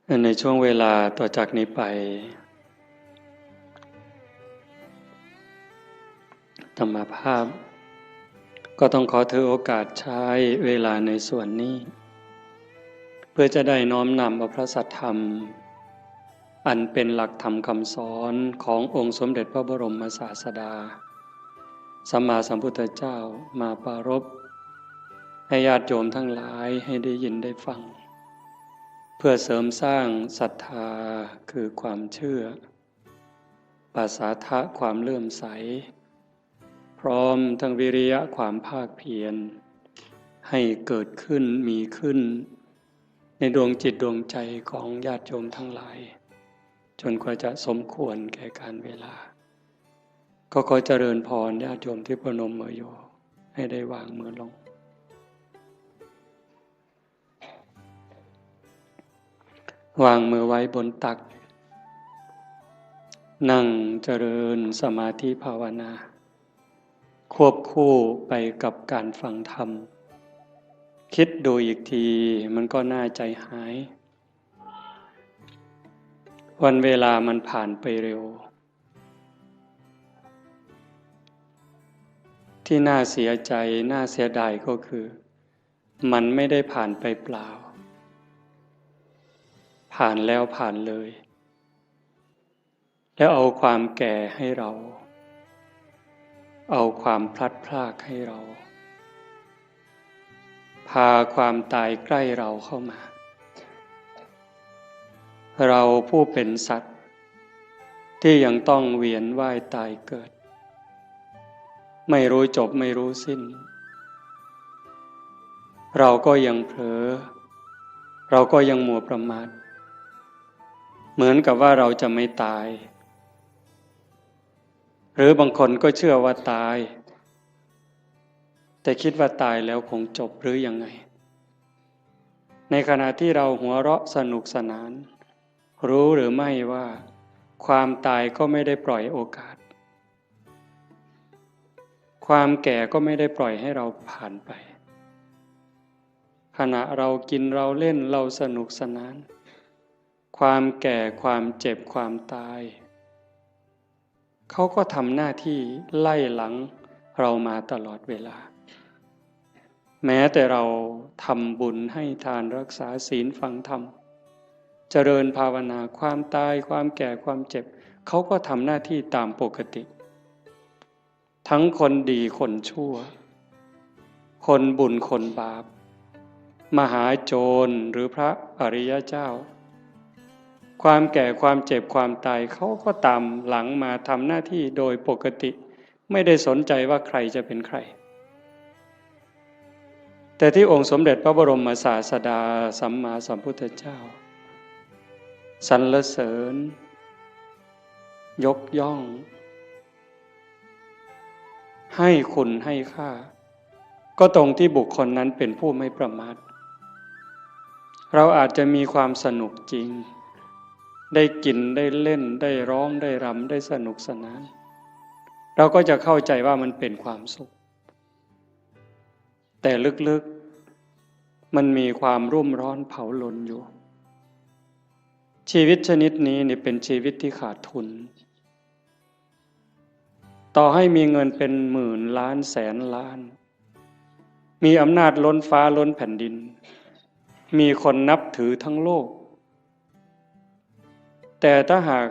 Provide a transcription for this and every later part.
ในช่วงเวลาต่อจากนี้ไป อาตมาภาพก็ต้องขอถือโอกาสใช้เวลาในส่วนนี้ เพื่อจะได้น้อมนำเอาพระสัทธรรม อันเป็นหลักธรรมคำสอนขององค์สมเด็จพระบรมศาสดา สัมมาสัมพุทธเจ้ามาปรารภให้ญาติโยมทั้งหลายให้ได้ยินได้ฟัง เพื่อเสริมสร้างศรัทธาคือความเชื่อ ปสาทะความเลื่อมใส พร้อมทั้งวิริยะความภาคเพียร ให้เกิดขึ้นมีขึ้น ในดวงจิตดวงใจของญาติโยมทั้งหลาย จนกว่าจะสมควรแก่กาลเวลา ก็ขอเจริญพรญาติโยมที่ประนมมืออยู่ ให้ได้วางมือลง วางมือไว้บนตัก นั่งเจริญสมาธิภาวนา ควบคู่ไปกับการฟังธรรม คิดดูอีกที มันก็น่าใจหาย วันเวลามันผ่านไปเร็ว ที่น่าเสียใจ น่าเสียดายก็คือ มันไม่ได้ผ่านไปเปล่า ผ่านแล้วผ่านเลย แล้วเอาความแก่ให้เรา เอาความพลัดพรากให้เรา พาความตายใกล้เราเข้ามา เราผู้เป็นสัตว์ที่ยังต้องเวียนว่ายตายเกิด ไม่รู้จบไม่รู้สิ้น เราก็ยังเผลอ เราก็ยังมัวประมาท เหมือนกับว่าเราจะไม่ตาย หรือบางคนก็เชื่อว่าตาย แต่คิดว่าตายแล้วคงจบหรือยังไง ในขณะที่เราหัวเราะสนุกสนาน รู้หรือไม่ว่าความตายก็ไม่ได้ปล่อยโอกาส ความแก่ก็ไม่ได้ปล่อยให้เราผ่านไป ขณะเรากินเราเล่นเราสนุกสนาน ความแก่ความเจ็บความตาย เขาก็ทำหน้าที่ไล่หลังเรามาตลอดเวลา แม้แต่เราทำบุญให้ทานรักษาศีลฟังธรรม เจริญภาวนา ความตาย ความแก่ ความเจ็บ เขาก็ทำหน้าที่ตามปกติ ทั้งคนดีคนชั่ว คนบุญคนบาป มหาโจรหรือพระอริยเจ้า ความแก่ ความเจ็บ ความตาย เขาก็ตามหลังมาทำหน้าที่โดยปกติ ไม่ได้สนใจว่าใครจะเป็นใคร แต่ที่องค์สมเด็จพระบรมศาสดาสัมมาสัมพุทธเจ้า สรรเสริญ ยกย่อง ให้คุณให้ค่า ก็ตรงที่บุคคลนั้นเป็นผู้ไม่ประมาท เราอาจจะมีความสนุกจริง ได้กิน ได้เล่น ได้ร้อง ได้รำ ได้สนุกสนาน เราก็จะเข้าใจว่ามันเป็นความสุข แต่ลึกๆ มันมีความรุ่มร้อนเผาลนอยู่ ชีวิตชนิดนี้นี่เป็นชีวิตที่ขาดทุน ต่อให้มีเงินเป็นหมื่นล้านแสนล้าน มีอำนาจล้นฟ้าล้นแผ่นดิน มีคนนับถือทั้งโลก แต่ถ้าหาก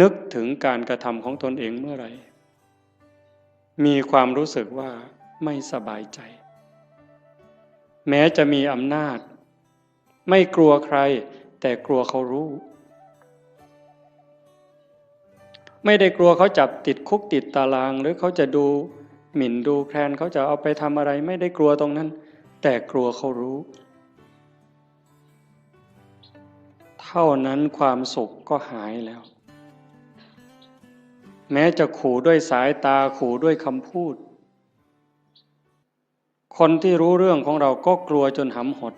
นึกถึงการกระทำของตนเองเมื่อไหร่ มีความรู้สึกว่าไม่สบายใจ แม้จะมีอำนาจ ไม่กลัวใคร แต่กลัวเขารู้ ไม่ได้กลัวเขาจับติดคุกติดตาราง หรือเขาจะดูหมิ่นดูแคลน เขาจะเอาไปทำอะไร ไม่ได้กลัวตรงนั้น แต่กลัวเขารู้ เท่านั้นความสุขก็หายแล้ว แม้จะขู่ด้วยสายตา ขู่ด้วยคำพูด คนที่รู้เรื่องของเราก็กลัวจนหำหด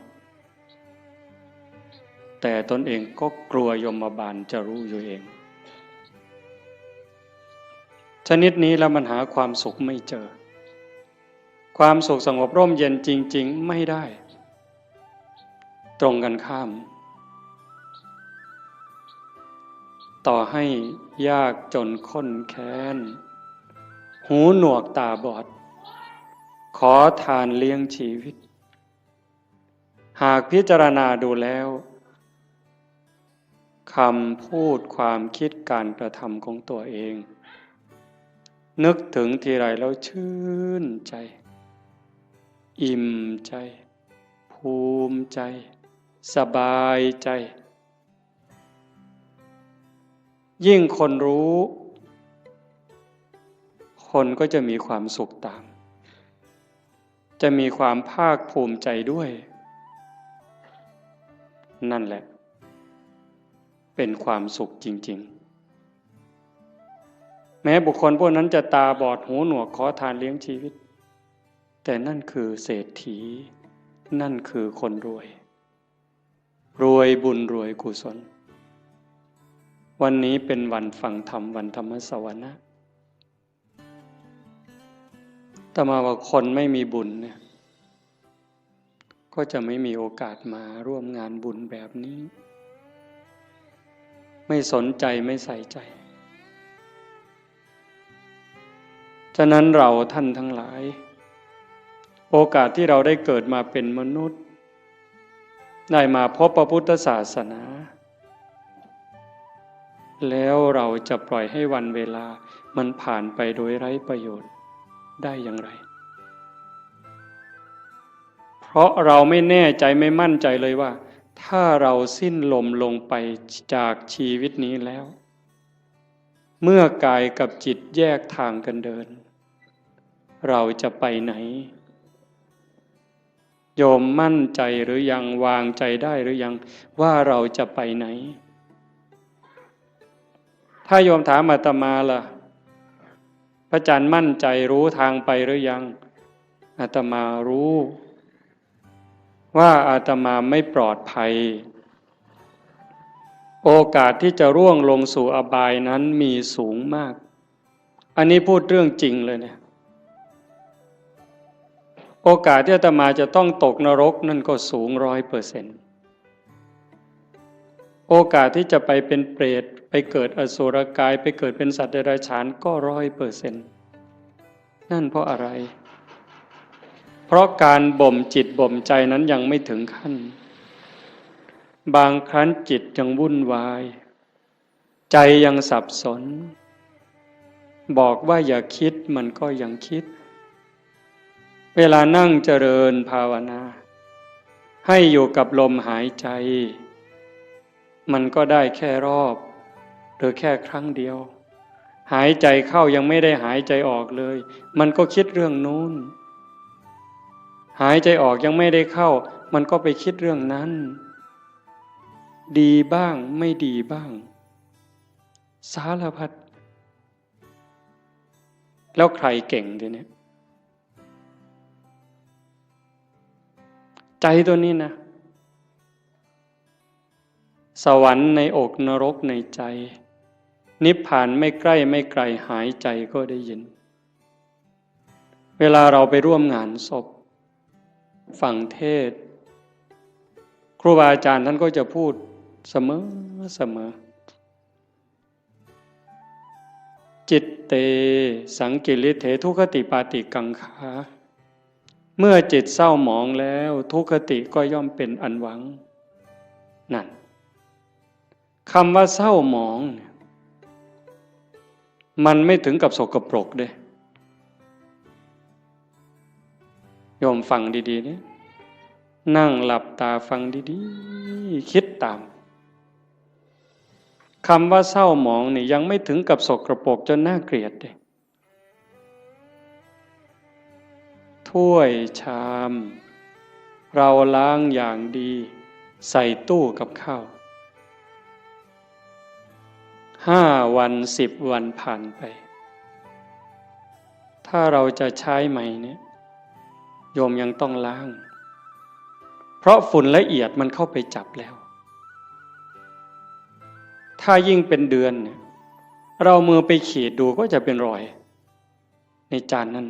แต่ตนเองก็กลัวยมบาลจะรู้อยู่เอง ชนิดนี้แล้วมันหาความสุขไม่เจอ ความสุขสงบร่มเย็นจริงๆ ไม่ได้ ตรงกันข้าม ต่อให้ยากจนข้นแค้น หูหนวกตาบอด ขอทานเลี้ยงชีวิต หากพิจารณาดูแล้ว คำพูด ความคิด การกระทำของตัวเอง นึกถึงทีไรแล้วชื่นใจ อิ่มใจ ภูมิใจ สบายใจ ยิ่งคนรู้ คนก็จะมีความสุขตาม จะมีความภาคภูมิใจด้วย นั่นแหละ เป็นความสุขจริงๆ แม้บุคคลผู้นั้นจะตาบอดหูหนวกขอทานเลี้ยงชีวิต แต่นั่นคือเศรษฐี นั่นคือคนรวย รวยบุญรวยกุศล วันนี้เป็นวันฟังธรรม วันธรรมสวนะ อาตมาว่าคนไม่มีบุญเนี่ย ก็จะไม่มีโอกาสมาร่วมงานบุญแบบนี้ ไม่สนใจ ไม่ใส่ใจ ฉะนั้นเราท่านทั้งหลาย โอกาสที่เราได้เกิดมาเป็นมนุษย์ ได้มาพบพระพุทธศาสนา แล้วเราจะปล่อยให้วันเวลามันผ่านไปโดยไร้ประโยชน์ได้อย่างไร เพราะเราไม่แน่ใจ ไม่มั่นใจเลยว่า ถ้าเราสิ้นลมลงไปจากชีวิตนี้แล้ว เมื่อกายกับจิตแยกทางกันเดิน เราจะไปไหน โยมมั่นใจหรือยัง วางใจได้หรือยัง ว่าเราจะไปไหน ถ้าโยมถามอาตมาล่ะ พระอาจารย์มั่นใจรู้ทางไปหรือยัง อาตมารู้ ว่าอาตมาไม่ปลอดภัย โอกาสที่จะร่วงลงสู่อบายนั้นมีสูงมาก อันนี้พูดเรื่องจริงเลยเนี่ย โอกาสที่อาตมาจะต้องตกนรกนั่นก็สูงร้อยเปอร์เซ็นต์ โอกาสที่จะไปเป็นเปรต ไปเกิดอสุรกาย ไปเกิดเป็นสัตว์เดรัจฉานก็ร้อยเปอร์เซ็นต์ นั่นเพราะอะไร เพราะการบ่มจิตบ่มใจนั้นยังไม่ถึงขั้น บางครั้งจิตยังวุ่นวาย ใจยังสับสน บอกว่าอย่าคิดมันก็ยังคิด เวลานั่งเจริญภาวนา ให้อยู่กับลมหายใจ มันก็ได้แค่รอบ หรือแค่ครั้งเดียว หายใจเข้ายังไม่ได้หายใจออกเลย มันก็คิดเรื่องนู้น หายใจออกยังไม่ได้เข้า มันก็ไปคิดเรื่องนั้น ดีบ้าง ไม่ดีบ้าง สารพัด แล้วใครเก่งทีนี้ ใจตัวนี้นะ สวรรค์ในอก นรกในใจ นิพพานไม่ใกล้ไม่ไกล หายใจก็ได้ยิน เวลาเราไปร่วมงานศพ ฟังเทศน์ ครูบาอาจารย์ท่านก็จะพูดเสมอ เสมอ จิตเต สังกิริเถ ทุคคติปาติกังขา เมื่อจิตเศร้าหมองแล้ว ทุคคติก็ย่อมเป็นอันหวัง นั่น คำว่าเศร้าหมองเนี่ย มันไม่ถึงกับสกปรกเด้ โยมฟังดีๆ เด้ นั่งหลับตาฟังดีๆ คิดตาม คำว่าเศร้าหมองนี่ยังไม่ถึงกับสกปรกจนน่าเกลียดเด้ ถ้วยชาม เราล้างอย่างดี ใส่ตู้กับข้าว ห้าวัน สิบวันผ่านไป ถ้าเราจะใช้ใหม่เนี่ย โยมยังต้องล้าง เพราะฝุ่นละเอียดมันเข้าไปจับแล้ว ถ้ายิ่งเป็นเดือนเนี่ย เรามือไปขีดดูก็จะเป็นรอยในจานนั้น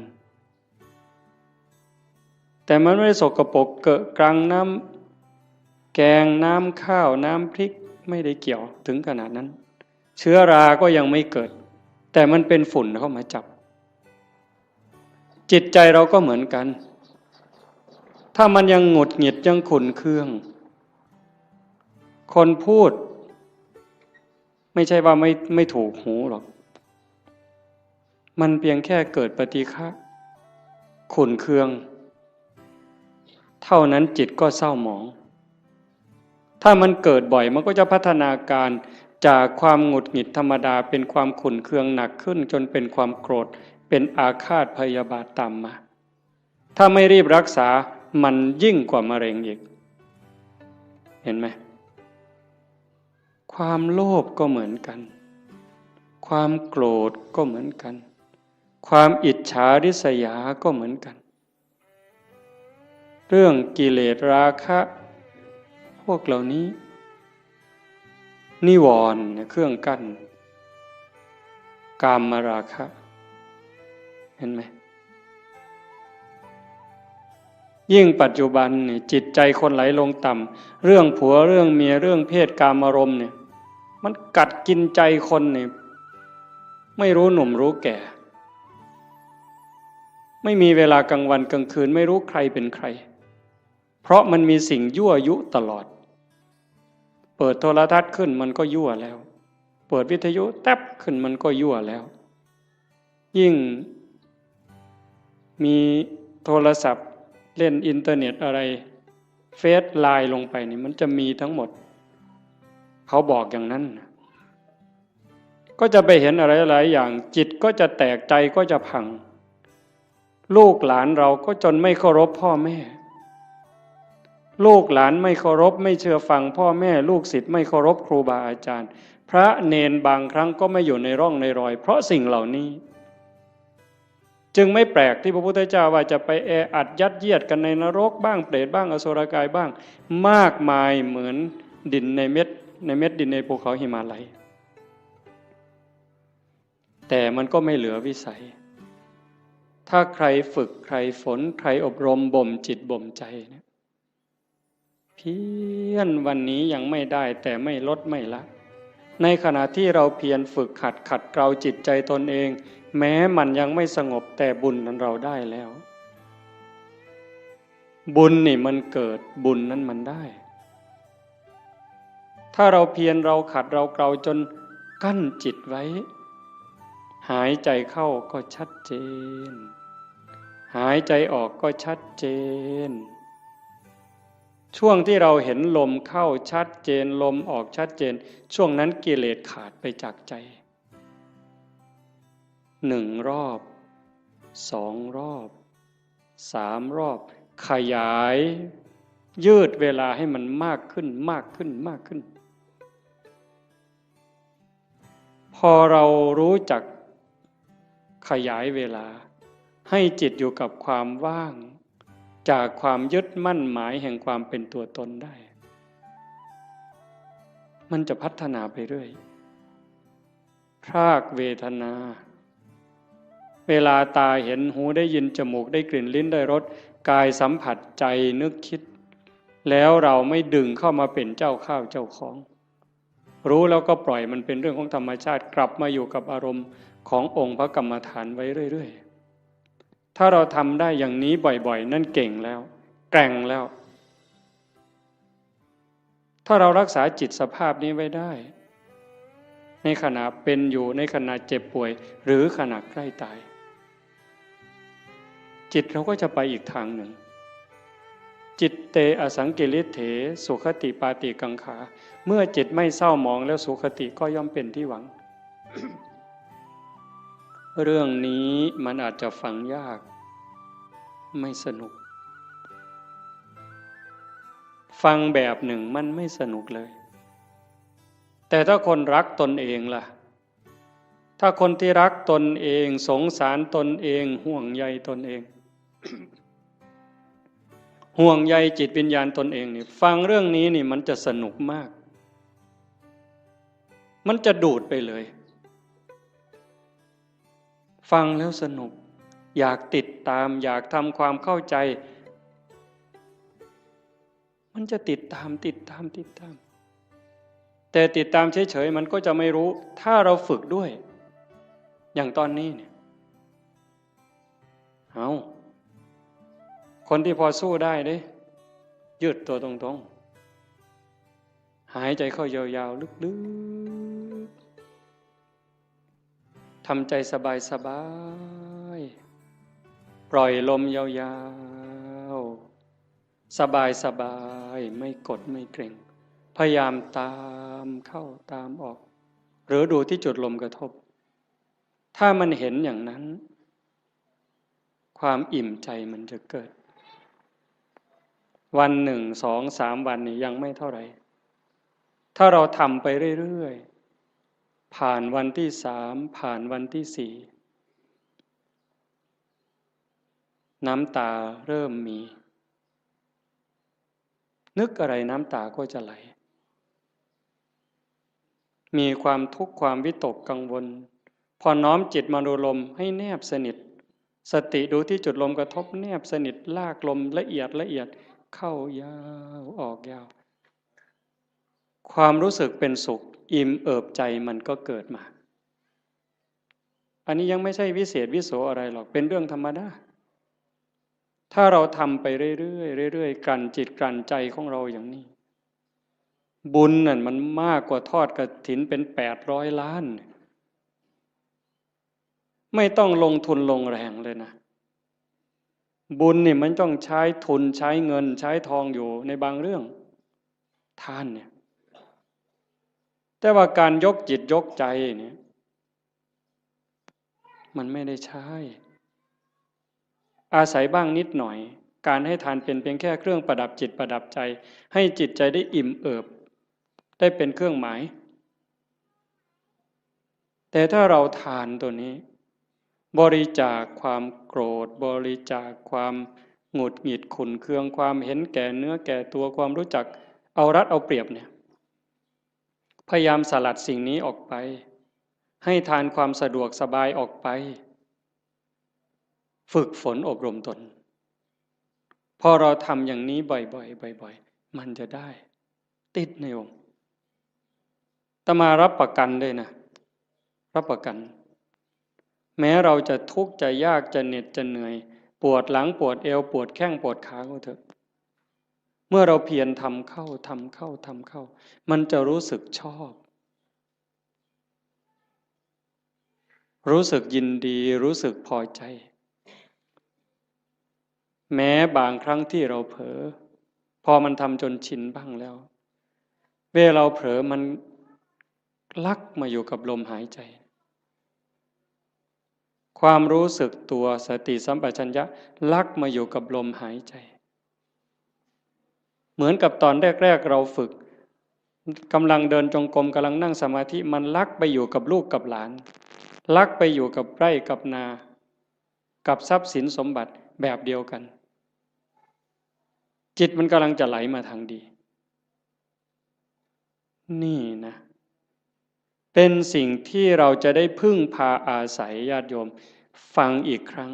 แต่มันไม่ได้สกปรกเกอะกรัง น้ำแกง น้ำข้าว น้ำพริก ไม่ได้เกี่ยวถึงขนาดนั้น เชื้อราก็ยังไม่เกิด แต่มันเป็นฝุ่นเข้ามาจับ จิตใจเราก็เหมือนกัน ถ้ามันยังหงุดหงิด ยังขุ่นเคือง คนพูด ไม่ใช่ว่าไม่ ไม่ถูกหูหรอก มันเพียงแค่เกิดปฏิฆะ ขุ่นเคือง เท่านั้นจิตก็เศร้าหมอง ถ้ามันเกิดบ่อย มันก็จะพัฒนาการจากความหงุดหงิดธรรมดา เป็นความขุ่นเคืองหนักขึ้น จนเป็นความโกรธ เป็นอาฆาตพยาบาทตามมา ถ้าไม่รีบรักษา มันยิ่งกว่ามะเร็งอีก เห็นไหม? ความโลภก็เหมือนกัน ความโกรธก็เหมือนกัน ความอิจฉาริษยาก็เหมือนกัน เรื่องกิเลสราคะ พวกเหล่านี้ นิวรณ์เนี่ย เครื่องกั้น กามราคะ เห็นไหม? ยิ่งปัจจุบันนี่ จิตใจคนไหลลงต่ำ เรื่องผัว เรื่องเมีย เรื่องเพศ กามารมณ์เนี่ย มันกัดกินใจคนนี่ ไม่รู้หนุ่มรู้แก่ ไม่มีเวลากลางวันกลางคืน ไม่รู้ใครเป็นใคร เพราะมันมีสิ่งยั่วยุตลอด เปิดโทรทัศน์ขึ้นมันก็ยั่วแล้ว เปิดวิทยุแต๊บขึ้นมันก็ยั่วแล้ว ยิ่งมีโทรศัพท์เล่นอินเทอร์เน็ตอะไร เฟซ ไลน์ ลงไปนี่ มันจะมีทั้งหมด เขาบอกอย่างนั้น ก็จะไปเห็นอะไรหลายอย่าง จิตก็จะแตก ใจก็จะพัง ลูกหลานเราก็จนไม่เคารพพ่อแม่ ลูกหลานไม่เคารพ ไม่เชื่อฟังพ่อแม่ ลูกศิษย์ไม่เคารพครูบาอาจารย์ พระเณรบางครั้งก็ไม่อยู่ในร่องในรอย เพราะสิ่งเหล่านี้ จึงไม่แปลกที่พระพุทธเจ้าว่าจะไปแออัดยัดเยียดกันในนรกบ้าง เปรตบ้าง อสุรกายบ้าง มากมายเหมือนดินในเม็ด ในเม็ดดินในภูเขาหิมาลัย แต่มันก็ไม่เหลือวิสัย ถ้าใครฝึก ใครฝน ใครอบรม บ่มจิต บ่มใจเนี่ย เพี้ยนวันนี้ยังไม่ได้ แต่ไม่ลดไม่ละ ในขณะที่เราเพียรฝึกหัดขัดเกลาจิตใจตนเอง แม้มันยังไม่สงบ แต่บุญนั้นเราได้แล้ว บุญนี่มันเกิด บุญนั้นมันได้ ถ้าเราเพียร เราขัด เราเกลาจนกั้นจิตไว้ หายใจเข้าก็ชัดเจน หายใจออกก็ชัดเจน ช่วงที่เราเห็นลมเข้าชัดเจน ลมออกชัดเจน ช่วงนั้นกิเลสขาดไปจากใจ หนึ่งรอบ สองรอบ สามรอบ ขยาย ยืดเวลาให้มันมากขึ้น มากขึ้น มากขึ้น พอเรารู้จักขยายเวลา ให้จิตอยู่กับความว่าง จากความยึดมั่นหมายแห่งความเป็นตัวตนได้ มันจะพัฒนาไปเรื่อย พรากเวทนา เวลาตาเห็น หูได้ยิน จมูกได้กลิ่น ลิ้นได้รส กายสัมผัส ใจนึกคิด แล้วเราไม่ดึงเข้ามาเป็นเจ้าข้าวเจ้าของ รู้แล้วก็ปล่อยมันเป็นเรื่องของธรรมชาติ กลับมาอยู่กับอารมณ์ขององค์พระกรรมฐานไว้เรื่อยๆ ถ้าเราทำได้อย่างนี้บ่อยๆ นั่นเก่งแล้ว แกร่งแล้ว ถ้าเรารักษาจิตสภาพนี้ไว้ได้ ในขณะเป็นอยู่ ในขณะเจ็บป่วย หรือขณะใกล้ตาย จิตเราก็จะไปอีกทางหนึ่ง จิตเต อสังกิริเถ สุขติปาติกังขา เมื่อจิตไม่เศร้าหมองแล้ว สุขติก็ย่อมเป็นที่หวัง เรื่องนี้มันอาจจะฟังยาก ไม่สนุก ฟังแบบหนึ่งมันไม่สนุกเลย แต่ถ้าคนรักตนเองล่ะ ถ้าคนที่รักตนเอง สงสารตนเอง ห่วงใยตนเอง ห่วงใยจิตวิญญาณตนเองนี่ ฟังเรื่องนี้นี่มันจะสนุกมาก มันจะดูดไปเลย ฟังแล้วสนุก อยากติดตาม อยากทำความเข้าใจ มันจะติดตาม ติดตาม ติดตาม แต่ติดตามเฉยๆ มันก็จะไม่รู้ ถ้าเราฝึกด้วย อย่างตอนนี้เนี่ย เอา คนที่พอสู้ได้เด้ ยืดตัวตรงๆ หายใจเข้ายาวๆ ลึกๆ ทำใจสบายๆ ปล่อยลมยาวๆ สบายๆ ไม่กดไม่เกร็ง พยายามตามเข้าตามออก หรือดูที่จุดลมกระทบ ถ้ามันเห็นอย่างนั้น ความอิ่มใจมันจะเกิด วันหนึ่ง สอง สาม วันนี่ยังไม่เท่าไหร่ ถ้าเราทำไปเรื่อยๆ ผ่านวันที่สาม ผ่านวันที่สี่ น้ำตาเริ่มมี นึกอะไรน้ำตาก็จะไหล มีความทุกข์ความวิตกกังวล พอน้อมจิตมาดูลมให้แนบสนิท สติดูที่จุดลมกระทบแนบสนิท ลากลมละเอียดละเอียด เข้ายาวออกยาว ความรู้สึกเป็นสุข อิ่มเอิบใจมันก็เกิดมา อันนี้ยังไม่ใช่วิเศษวิโสอะไรหรอก เป็นเรื่องธรรมดา ถ้าเราทำไปเรื่อยๆ เรื่อยๆ กลั่นจิตกลั่นใจของเราอย่างนี้ บุญนั่นมันมากกว่าทอดกฐินเป็นแปดร้อยล้าน ไม่ต้องลงทุนลงแรงเลยนะ บุญนี่มันต้องใช้ทุนใช้เงินใช้ทองอยู่ในบางเรื่อง ทานเนี่ย แต่ว่าการยกจิตยกใจเนี่ย มันไม่ได้ใช้ อาศัยบ้างนิดหน่อย การให้ทานเป็นเพียงแค่เครื่องประดับจิตประดับใจ ให้จิตใจได้อิ่มเอิบ ได้เป็นเครื่องหมาย แต่ถ้าเราทานตัวนี้ บริจาคความโกรธ บริจาคความหงุดหงิดขุ่นเคือง ความเห็นแก่เนื้อแก่ตัว ความรู้จักเอารัดเอาเปรียบเนี่ย พยายามสลัดสิ่งนี้ออกไป ให้ทานความสะดวกสบายออกไป ฝึกฝนอบรมตน พอเราทำอย่างนี้บ่อยๆ บ่อยๆ มันจะได้ ติดในองค์ อาตมารับประกันเลยนะ รับประกัน แม้เราจะทุกข์จะยากจะเหน็ดจะเหนื่อย ปวดหลังปวดเอว ปวดแข้งปวดขาก็เถอะ เมื่อเราเพียรทำเข้า ทำเข้า ทำเข้า มันจะรู้สึกชอบ รู้สึกยินดี รู้สึกพอใจ แม้บางครั้งที่เราเผลอ พอมันทำจนชินบ้างแล้ว เวลาเราเผลอมันลักมาอยู่กับลมหายใจ ความรู้สึกตัว สติสัมปชัญญะลักมาอยู่กับลมหายใจ เหมือนกับตอนแรกๆ เราฝึก กำลังเดินจงกรม กำลังนั่งสมาธิ มันลักไปอยู่กับลูกกับหลาน ลักไปอยู่กับไร่กับนา กับทรัพย์สินสมบัติแบบเดียวกัน จิตมันกำลังจะไหลมาทางดี นี่นะ เป็นสิ่งที่เราจะได้พึ่งพาอาศัย ญาติโยม ฟังอีกครั้ง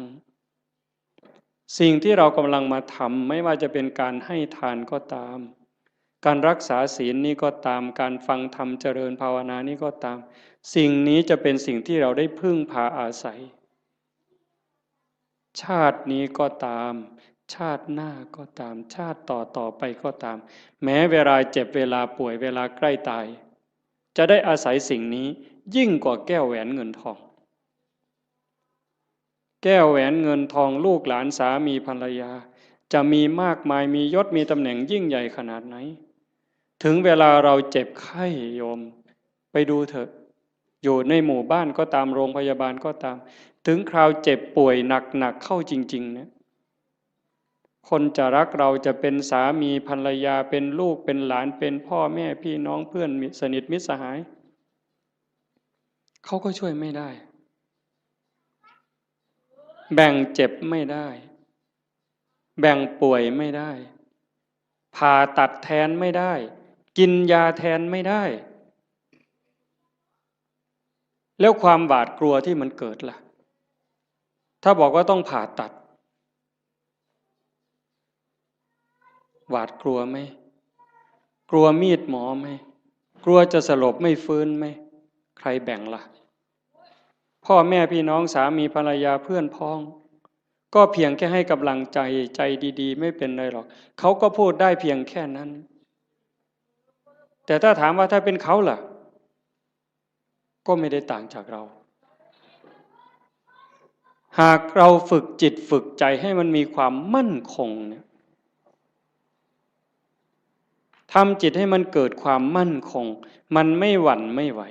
สิ่งที่เรากำลังมาทำ ไม่ว่าจะเป็นการให้ทานก็ตาม การรักษาศีลนี่ก็ตาม การฟังธรรมเจริญภาวนานี่ก็ตาม สิ่งนี้จะเป็นสิ่งที่เราได้พึ่งพาอาศัย ชาตินี้ก็ตาม ชาติหน้าก็ตาม ชาติต่อๆ ไปก็ตาม แม้เวลาเจ็บ เวลาป่วย เวลาใกล้ตาย จะได้อาศัยสิ่งนี้ยิ่งกว่าแก้วแหวนเงินทอง แก้วแหวนเงินทอง ลูกหลาน สามีภรรยา จะมีมากมาย มียศ มีตำแหน่งยิ่งใหญ่ขนาดไหน ถึงเวลาเราเจ็บไข้ โยม ไปดูเถอะ อยู่ในหมู่บ้านก็ตาม โรงพยาบาลก็ตาม ถึงคราวเจ็บป่วยหนักๆ เข้าจริงๆ เนี่ย คนจะรักเรา จะเป็นสามีภรรยา เป็นลูก เป็นหลาน เป็นพ่อแม่พี่น้อง เพื่อนมิตร สนิทมิตรสหาย เขาก็ช่วยไม่ได้ แบ่งเจ็บไม่ได้ แบ่งป่วยไม่ได้ ผ่าตัดแทนไม่ได้ กินยาแทนไม่ได้ แล้วความหวาดกลัวที่มันเกิดล่ะ ถ้าบอกว่าต้องผ่าตัด หวาดกลัวไหม กลัวมีดหมอไหม ก กลัวจะสลบไม่ฟื้นไหม? ใครแบ่งล่ะ? พ่อแม่พี่น้อง สามีภรรยา เพื่อนพ้อง ก็เพียงแค่ให้กำลังใจ ใจดีๆ ไม่เป็นไรหรอก เขาก็พูดได้เพียงแค่นั้น แต่ถ้าถามว่าถ้าเป็นเขาล่ะ? ก็ไม่ได้ต่างจากเรา หากเราฝึกจิตฝึกใจให้มันมีความมั่นคงเนี่ย ทำจิตให้มันเกิดความมั่นคง มันไม่หวั่นไม่ไหว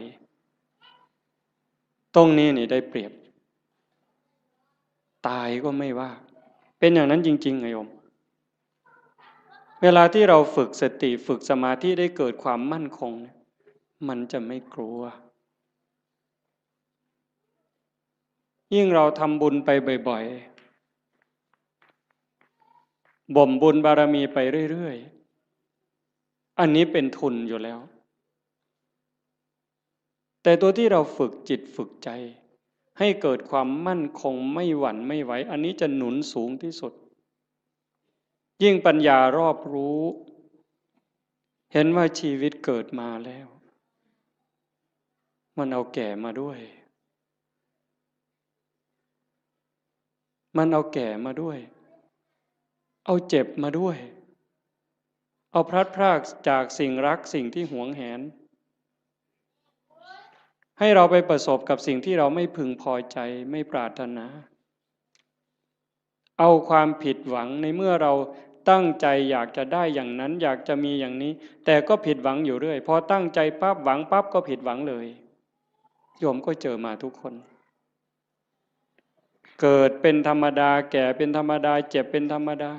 ตรงนี้นี่ได้เปรียบ ตายก็ไม่ว่า เป็นอย่างนั้นจริงๆ โยม เวลาที่เราฝึกสติ ฝึกสมาธิ ได้เกิดความมั่นคงเนี่ย มันจะไม่กลัว ยิ่งเราทำบุญไปบ่อยๆ บ่มบุญบารมีไปเรื่อยๆ อันนี้เป็นทุนอยู่แล้ว แต่ตัวที่เราฝึกจิตฝึกใจ ให้เกิดความมั่นคง ไม่หวั่นไม่ไหว อันนี้จะหนุนสูงที่สุด ยิ่งปัญญารอบรู้ เห็นว่าชีวิตเกิดมาแล้ว มันเอาแก่มาด้วย มันเอาแก่มาด้วย เอาเจ็บมาด้วย เอาพลัดพรากจากสิ่งรัก สิ่งที่หวงแหน ให้เราไปประสบกับสิ่งที่เราไม่พึงพอใจ ไม่ปรารถนา เอาความผิดหวัง ในเมื่อเราตั้งใจอยากจะได้อย่างนั้น อยากจะมีอย่างนี้ แต่ก็ผิดหวังอยู่เรื่อย พอตั้งใจปั๊บ หวังปั๊บ ก็ผิดหวังเลย โยมก็เจอมาทุกคน เกิดเป็นธรรมดา แก่เป็นธรรมดา เจ็บเป็นธรรมดา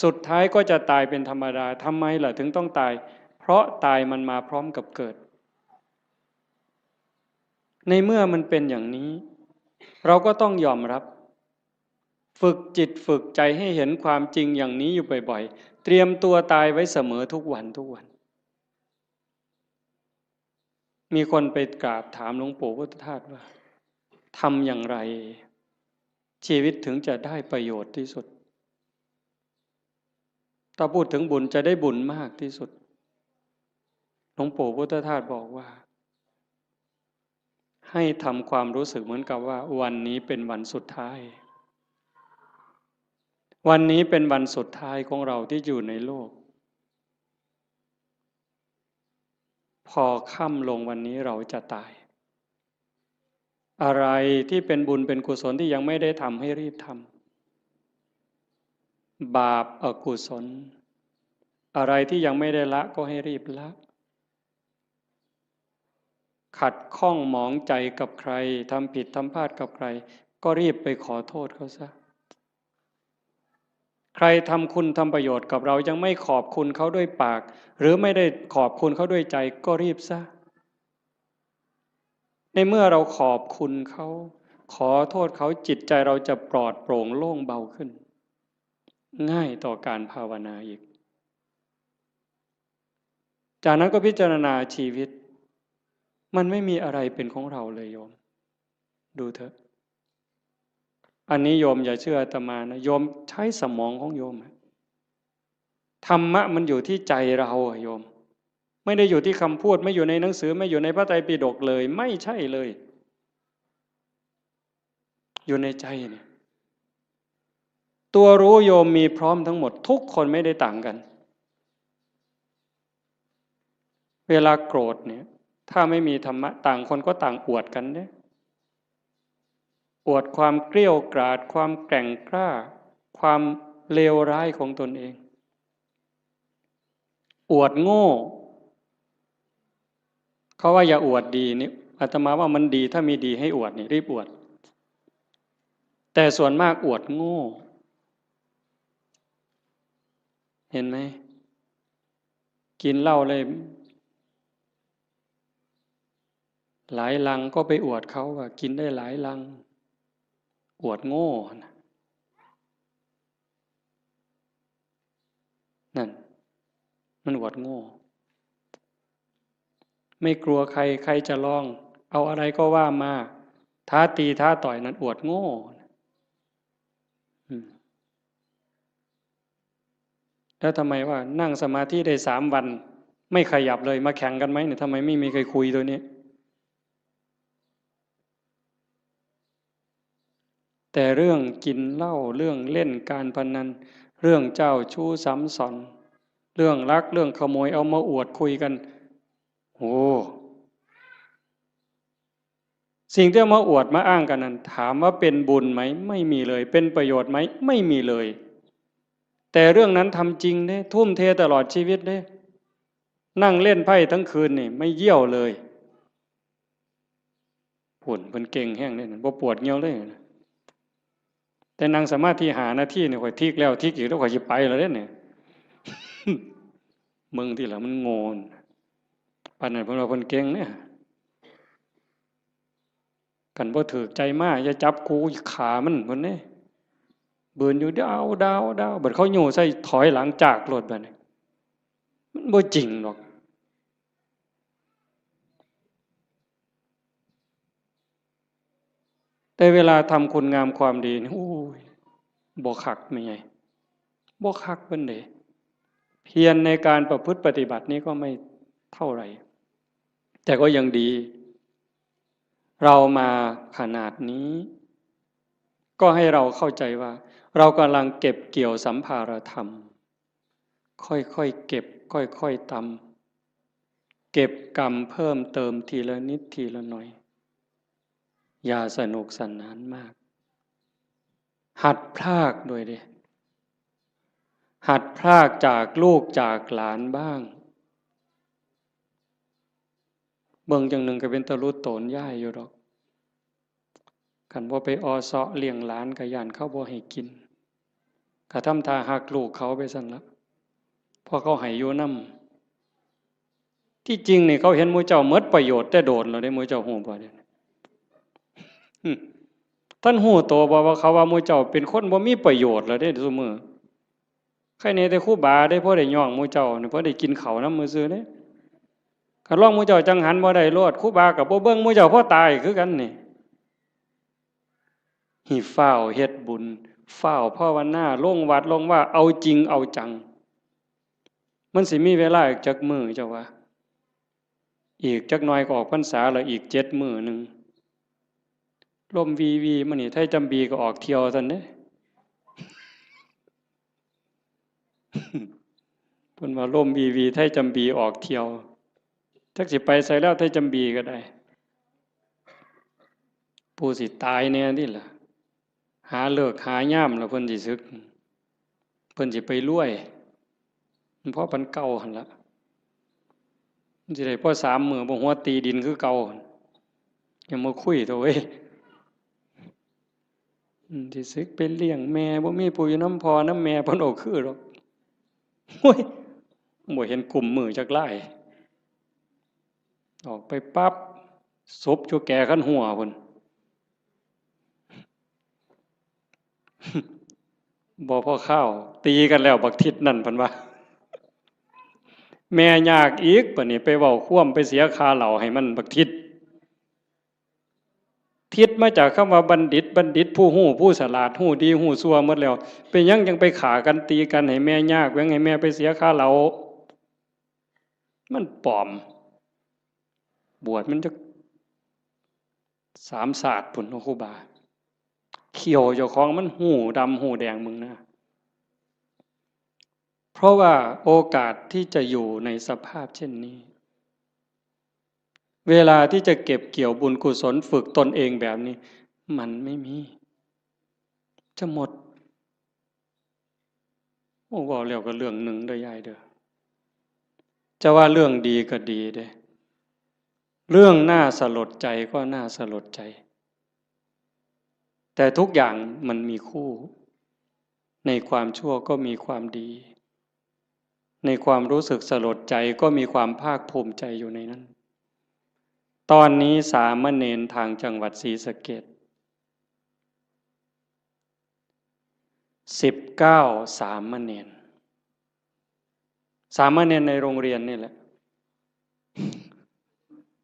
สุดท้ายก็จะตายเป็นธรรมดา ทำไมล่ะถึงต้องตาย? เพราะตายมันมาพร้อมกับเกิด ในเมื่อมันเป็นอย่างนี้ เราก็ต้องยอมรับ ฝึกจิตฝึกใจให้เห็นความจริงอย่างนี้อยู่บ่อยๆ เตรียมตัวตายไว้เสมอทุกวันทุกวัน มีคนไปกราบถามหลวงปู่พุทธทาสว่า ทำอย่างไร ชีวิตถึงจะได้ประโยชน์ที่สุด ถ้าพูดถึงบุญจะได้บุญมากที่สุด หลวงปู่พุทธทาสบอกว่า ให้ทำความรู้สึกเหมือนกับว่าวันนี้เป็นวันสุดท้าย วันนี้เป็นวันสุดท้ายของเราที่อยู่ในโลก พอค่ำลงวันนี้เราจะตาย อะไรที่เป็นบุญเป็นกุศลที่ยังไม่ได้ทำให้รีบทำ บาปอกุศล อะไรที่ยังไม่ได้ละก็ให้รีบละ ขัดข้องหมองใจกับใคร ทำผิดทำพลาดกับใคร ก็รีบไปขอโทษเขาซะ ใครทำคุณทำประโยชน์กับเรา ยังไม่ขอบคุณเขาด้วยปาก หรือไม่ได้ขอบคุณเขาด้วยใจ ก็รีบซะ ในเมื่อเราขอบคุณเขา ขอโทษเขา จิตใจเราจะปลอดโปร่งโล่งเบาขึ้น ง่ายต่อการภาวนาอีก จากนั้นก็พิจารณาชีวิต มันไม่มีอะไรเป็นของเราเลยโยม ดูเถอะ อันนี้โยมอย่าเชื่ออาตมานะ โยมใช้สมองของโยมอะ ธรรมะมันอยู่ที่ใจเราอะโยม ไม่ได้อยู่ที่คำพูด ไม่อยู่ในหนังสือ ไม่อยู่ในพระไตรปิฎกเลย ไม่ใช่เลย อยู่ในใจเนี่ย ตัวรู้โยมมีพร้อมทั้งหมด ทุกคนไม่ได้ต่างกัน เวลาโกรธเนี่ย ถ้าไม่มีธรรมะ ต่างคนก็ต่างอวดกันเด้ อวดความเกรี้ยวกราด ความแกร่งกล้า ความเลวร้ายของตนเอง อวดโง่ เขาว่าอย่าอวดดีนี่ อาตมาว่ามันดี ถ้ามีดีให้อวดนี่ รีบอวด แต่ส่วนมากอวดโง่ เห็นไหม กินเหล้าเลย หลายลังก็ไปอวดเขาว่ากินได้หลายลัง อวดโง่นะ นั่น มันอวดโง่ ไม่กลัวใคร ใครจะลอง เอาอะไรก็ว่ามา ท้าตีท้าต่อย นั่นอวดโง่ อืม แล้วทำไมว่านั่งสมาธิได้สามวัน ไม่ขยับเลย มาแข่งกันไหมเนี่ย ทำไมไม่มีใครคุยตัวนี้ แต่เรื่องกินเหล้า เรื่องเล่นการพนัน เรื่องเจ้าชู้ซ้ำซ้อน เรื่องลัก เรื่องขโมย เอามาอวดคุยกัน โอ้ สิ่งที่เอามาอวดมาอ้างกันนั้น ถามว่าเป็นบุญไหม ไม่มีเลย เป็นประโยชน์ไหม ไม่มีเลย แต่เรื่องนั้นทำจริงเด้ ทุ่มเทตลอดชีวิตเด้ นั่งเล่นไพ่ทั้งคืนนี่ ไม่เยี่ยวเลย พุ้น เพิ่นเก่งแฮงเด้ บ่ปวดเยี่ยวเลย แต่นั่งสมาธิห้านาทีนี่ ข้อยทิกแล้วทิกอีก แล้วข้อยสิไปแล้วเด้นี่ เบิ่งติล่ะ มันโง่ ปานนั้นเพิ่นว่าเพิ่นเก่งเด้ คันบ่ถูกใจมา อย่าจับกู ฆ่ามัน เพิ่นเด้ บืนอยู่ ดาว ดาว ดาว บัดเขาโย่ใส่ ถอยหลังจากโลดบัดนี้ มันบ่จริงดอก แต่เวลาทำคุณงามความดีนี่ โอ้ย บ่คักแม่ใหญ่ บ่คักปานใด เพียรในการประพฤติปฏิบัตินี่ก็ไม่เท่าไหร่ แต่ก็ยังดี เรามาขนาดนี้ ก็ให้เราเข้าใจว่า เรากำลังเก็บเกี่ยวสัมภารธรรม ค่อยๆเก็บ ค่อยๆตำ เก็บกำเพิ่มเติมทีละนิดทีละหน่อย อย่าสนุกสนานมาก หัดพรากด้วยเด้ หัดพรากจากลูกจากหลานบ้าง เบิ่งจั่งหนึ่งก็เป็นตาหลุดโตนยายอยู่ดอก คันบ่ไปออเซาะเลี้ยงหลานก็ย้านเขาบ่ให้กิน ก็ทำท่าฮักลูกเขาไปซั่นละ เพราะเขาให้อยู่นำ ที่จริงนี่เขาเห็นหมู่เจ้าหมดประโยชน์แต่โดนแล้วเด้ หมู่เจ้าฮู้บ่เด้ หึ ท่านฮู้โตบ่ว่าเขาว่าหมู่เจ้าเป็นคนบ่มีประโยชน์แล้วเด้ซุมื้อ ใครแหน่แต่ครูบาเด้ พอได้ย่องหมู่เจ้านี่ พอได้กินข้าวนำซื่อๆเด้ คันลองหมู่เจ้าจั่งหันบ่ได้โลด ครูบาก็บ่เบิ่งหมู่เจ้า พอตายคือกันนี่ ให้ฟ้าวเฮ็ดบุญ ฟ้าวภาวนา ลงวัดลงวา เอาจริงเอาจัง มันสิมีเวลาอีกจักมื้อเจ้าว่า อีกจักหน่อยก็ออกพรรษาแล้ว อีกเจ็ดมื้อหนึ่ง ลมวีวีมานี่ ไทจำบีก็ออกเที่ยวซั่นเด้ เพิ่นว่าลมวีวี ไทจำบีออกเที่ยว จักสิไปไสแล้ว ไทจำบีก็ได้ ผู้สิตายแหน่นี่ล่ะ หาฤกษ์หายามแล้วเพิ่นสิสึก เพิ่นสิไปรวย มันพอปานเก่าหั่นละ มันสิได้พอสามมื้อ บ่หัวตีดินคือเก่า อย่ามาคุยเถาะเว้ย อืม สิสึกไปเลี้ยงแม่ บ่มีผู้อยู่นำพ่อนำแม่ เพิ่นเอาคือดอก โอ้ย บ่เห็นกุมมือจักลาย ออกไปปั๊บ ศพอยู่แก่คันหัวพุ้น บ่พอคาว ตีกันแล้วบักทิศนั่น เพิ่นว่า แม่ยากอีก บัดนี้ไปเว้าความ ไปเสียค่าเหล้าให้มัน บักทิศ ทิศมาจากคำว่าบัณฑิต บัณฑิตผู้ฮู้ ผู้ฉลาด ฮู้ดีฮู้ชั่วหมดแล้ว เป็นหยังจั่งไปฆ่ากันตีกันให้แม่ยาก หยังให้แม่ไปเสียค่าเหล้า มันปลอม บวชมันจักสามชาติพุ้นเนาะครูบา เขี้ยวเจ้าของมันฮู้ดำฮู้แดง มึงนะ เพราะว่าโอกาสที่จะอยู่ในสภาพเช่นนี้ เวลาที่จะเก็บเกี่ยวบุญกุศลฝึกตนเองแบบนี้ มันไม่มี จะหมด โอ้ เว้าแล้วก็เรื่องหนึ่งเด้อยายเด้อ จะว่าเรื่องดีก็ดีเด้ เรื่องน่าสลดใจก็น่าสลดใจ แต่ทุกอย่างมันมีคู่ ในความชั่วก็มีความดี ในความรู้สึกสลดใจก็มีความภาคภูมิใจอยู่ในนั้น ตอนนี้สามเณรทางจังหวัดศรีสะเกษ สิบเก้า สามเณร สามเณรในโรงเรียนนี่แหละ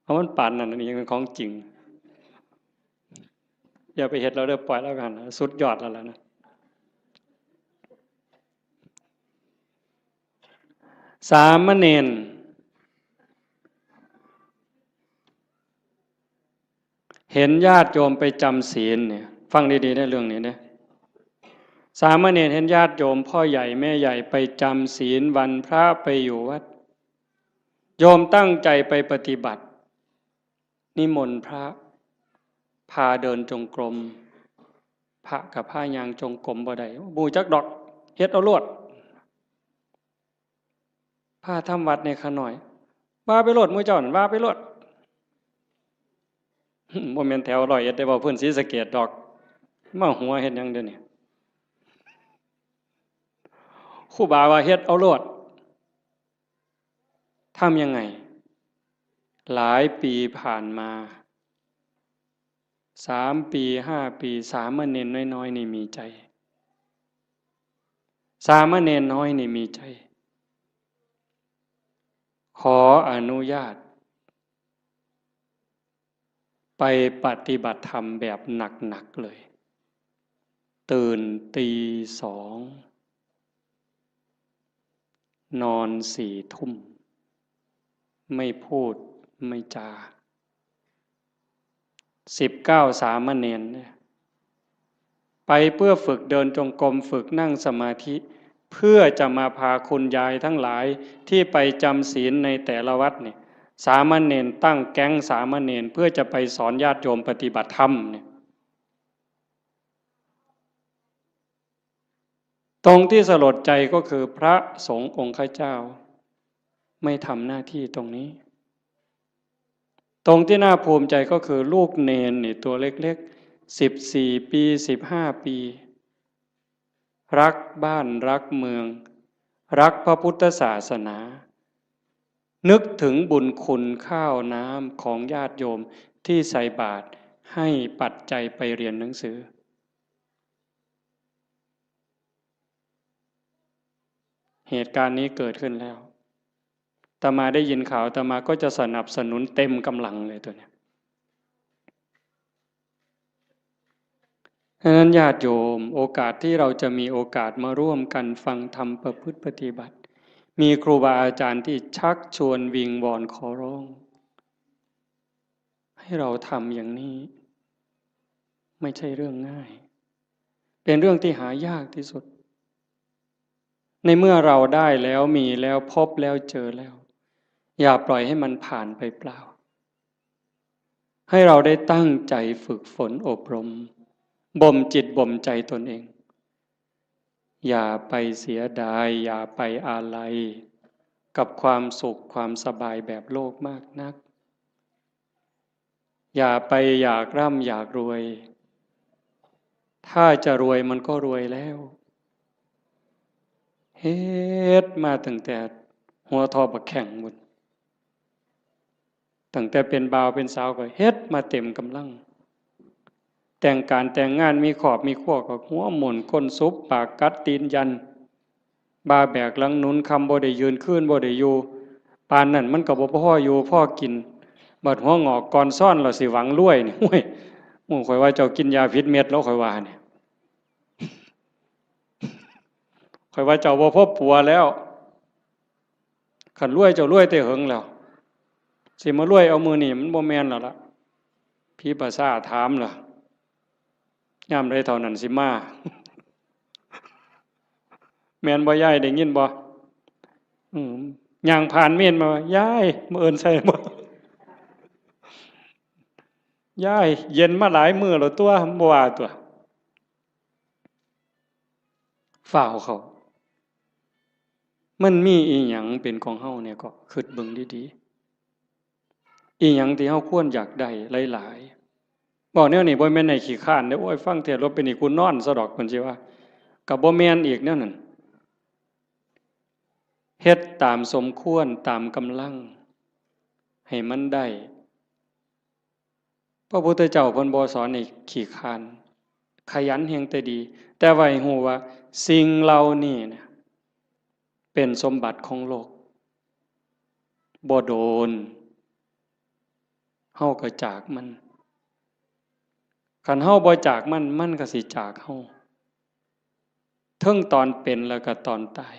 เอามันปานนั้น อันนี้ยังเป็นของจริง อย่าไปเฮ็ดแล้วเด้อ ปล่อยแล้วกัน สุดยอดแล้วล่ะนะ สามเณร ເຫັນຍາດໂຍມໄປຈຳສິນນີ້ ຟັງດີໆເດີ້ ເລື່ອງນີ້ເດີ້. ສາມະເນນເຫັນຍາດໂຍມ ພໍ່ໃຫຍ່ແມ່ໃຫຍ່ໄປຈຳສິນ ວັນພະໄປຢູ່ວັດ ໂຍມຕັ້ງໃຈໄປປະຕິບັດ ນິມົນພະ ພາເດີນຈົງກົມ ພະກໍພາຍ່າງຈົງກົມບໍ່ໄດ້ ບໍ່ຮູ້ຈັກດອກ ເຮັດເອົາໂລດ. ພາທຳວັດແດ່ຂ້ານ້ອຍ ວ່າໄປໂລດ ໝູ່ເຈົ້ານັ້ນວ່າໄປໂລດ. ບໍ່ແມ່ນແຖວຮ້ອຍເອັດເດ້ ເວົ້າພື້ນສີສະເກດດອກ ມາຫົວເຮັດຫຍັງດຽວນີ້? ຄູບາວ່າເຮັດເອົາໂລດ. ທຳຍັງໄງ? ຫຼາຍປີຜ່ານມາ ສາມປີ ຫ້າປີ ສາມະເນນນ້ອຍໆນີ້ມີໃຈ ສາມະເນນນ້ອຍນີ້ມີໃຈ ຂໍອະນຸຍາດ ໄປປະຕິບັດທຳແບບໜັກໆເລີຍ ຕື່ນຕີສອງ ນອນສີ່ທຸ່ມ ໄມ່ພູດໄມ່ຈາ ສິບເກົ້າ ສາມະເນນ ໄປເພື່ອຝຶກເດີນຈົງກົມ ຝຶກນັ່ງສະມາທິ ເພື່ອຈະມາພາຄຸນຍາຍທັງຫຼາຍທີ່ໄປຈຳສິນໃນແຕ່ລະວັດນີ້ ສາມະເນນ ຕັ້ງແກັງສາມະເນນ ເພື່ອຈະໄປສອນຍາດໂຍມປະຕິບັດທຳນີ້. ตรงที่สลดใจก็คือพระสงฆ์องค์ข้าเจ้าไม่ทำหน้าที่ตรงนี้ ตรงที่น่าภูมิใจก็คือลูกเณรนี่ตัวเล็กๆ สิบสี่ปี สิบห้าปี รักบ้านรักเมือง รักพระพุทธศาสนา นึกถึงบุญคุณข้าวน้ำของญาติโยมที่ใส่บาตรให้ปัจจัยไปเรียนหนังสือ เหตุการณ์นี้เกิดขึ้นแล้ว อาตมาได้ยินข่าว อาตมาก็จะสนับสนุนเต็มกำลังเลยตัวเนี้ย ฉะนั้นญาติโยม โอกาสที่เราจะมีโอกาสมาร่วมกันฟังธรรมประพฤติปฏิบัติ มีครูบาอาจารย์ที่ชักชวนวิงวอนขอร้อง ให้เราทำอย่างนี้ ไม่ใช่เรื่องง่าย เป็นเรื่องที่หายากที่สุด ในเมื่อเราได้แล้ว มีแล้ว พบแล้ว เจอแล้ว อย่าปล่อยให้มันผ่านไปเปล่า ให้เราได้ตั้งใจฝึกฝนอบรม บ่มจิตบ่มใจตนเอง อย่าไปเสียดาย อย่าไปอาลัยกับความสุขความสบายแบบโลกมากนัก อย่าไปอยากร่ำอยากรวย ถ้าจะรวยมันก็รวยแล้ว เฮ็ดมาตั้งแต่หัวเถาะบักแข้งพุ้น ตั้งแต่เป็นบ่าวเป็นสาวก็เฮ็ดมาเต็มกำลัง แต่งการแต่งงานมีครอบมีครัวก็หัวหมุนก้นสุบ ปากกัดตีนยัน บ่าแบกหลังหนุน ค่ำบ่ได้ยืน คืนบ่ได้อยู่ ปานนั้นมันก็บ่พออยู่พอกิน บัดหัวงอกก่อนซ้อนแล้วสิหวังรวยนี่ โอ้ย หมู่ข้อยว่าเจ้ากินยาผิดเม็ดแล้ว ข้อยว่านี่ ข้อยว่าเจ้าบ่พอปัวแล้ว คันรวยเจ้ารวยแต่เหิงแล้ว สิมารวยเอามื้อนี้มันบ่แม่นแล้วล่ะ ผีประสาทถามล่ะ ยามใดเท่านั้นสิมา แม่นบ่ยาย ได้ยินบ่? อืม ย่างผ่านเมนมา ยาย มื้ออื่นใส่บ่? ยาย เย็นมาหลายมื้อแล้วตั๊ว บ่ว่าตั๊ว ฟ้าวเข้า มันมีอีหยังเป็นของเฮาแหน่เกาะ คิดเบิ่งดีๆ อีหยังที่เฮาควรอยากได้หลายๆ เว้าแนวนี้บ่แม่นให้ขี้คร้านเด้อ โอ้ย ฟังเทศน์แล้วเป็นนี่กูนอนซะดอก เพิ่นสิว่า ก็บ่แม่นอีกแนวนั้น เฮ็ดตามสมควร ตามกำลัง ให้มันได้ พระพุทธเจ้าเพิ่นบ่สอนให้ขี้คร้าน ขยันแฮ่งแต่ดี แต่ว่าให้รู้ว่าสิ่งเหล่านี้เนี่ย เป็นสมบัติของโลก บ่โดน เฮาก็จากมัน คันเฮาบ่จากมัน มันก็สิจากเฮา เทิงตอนเป็นแล้วก็ตอนตาย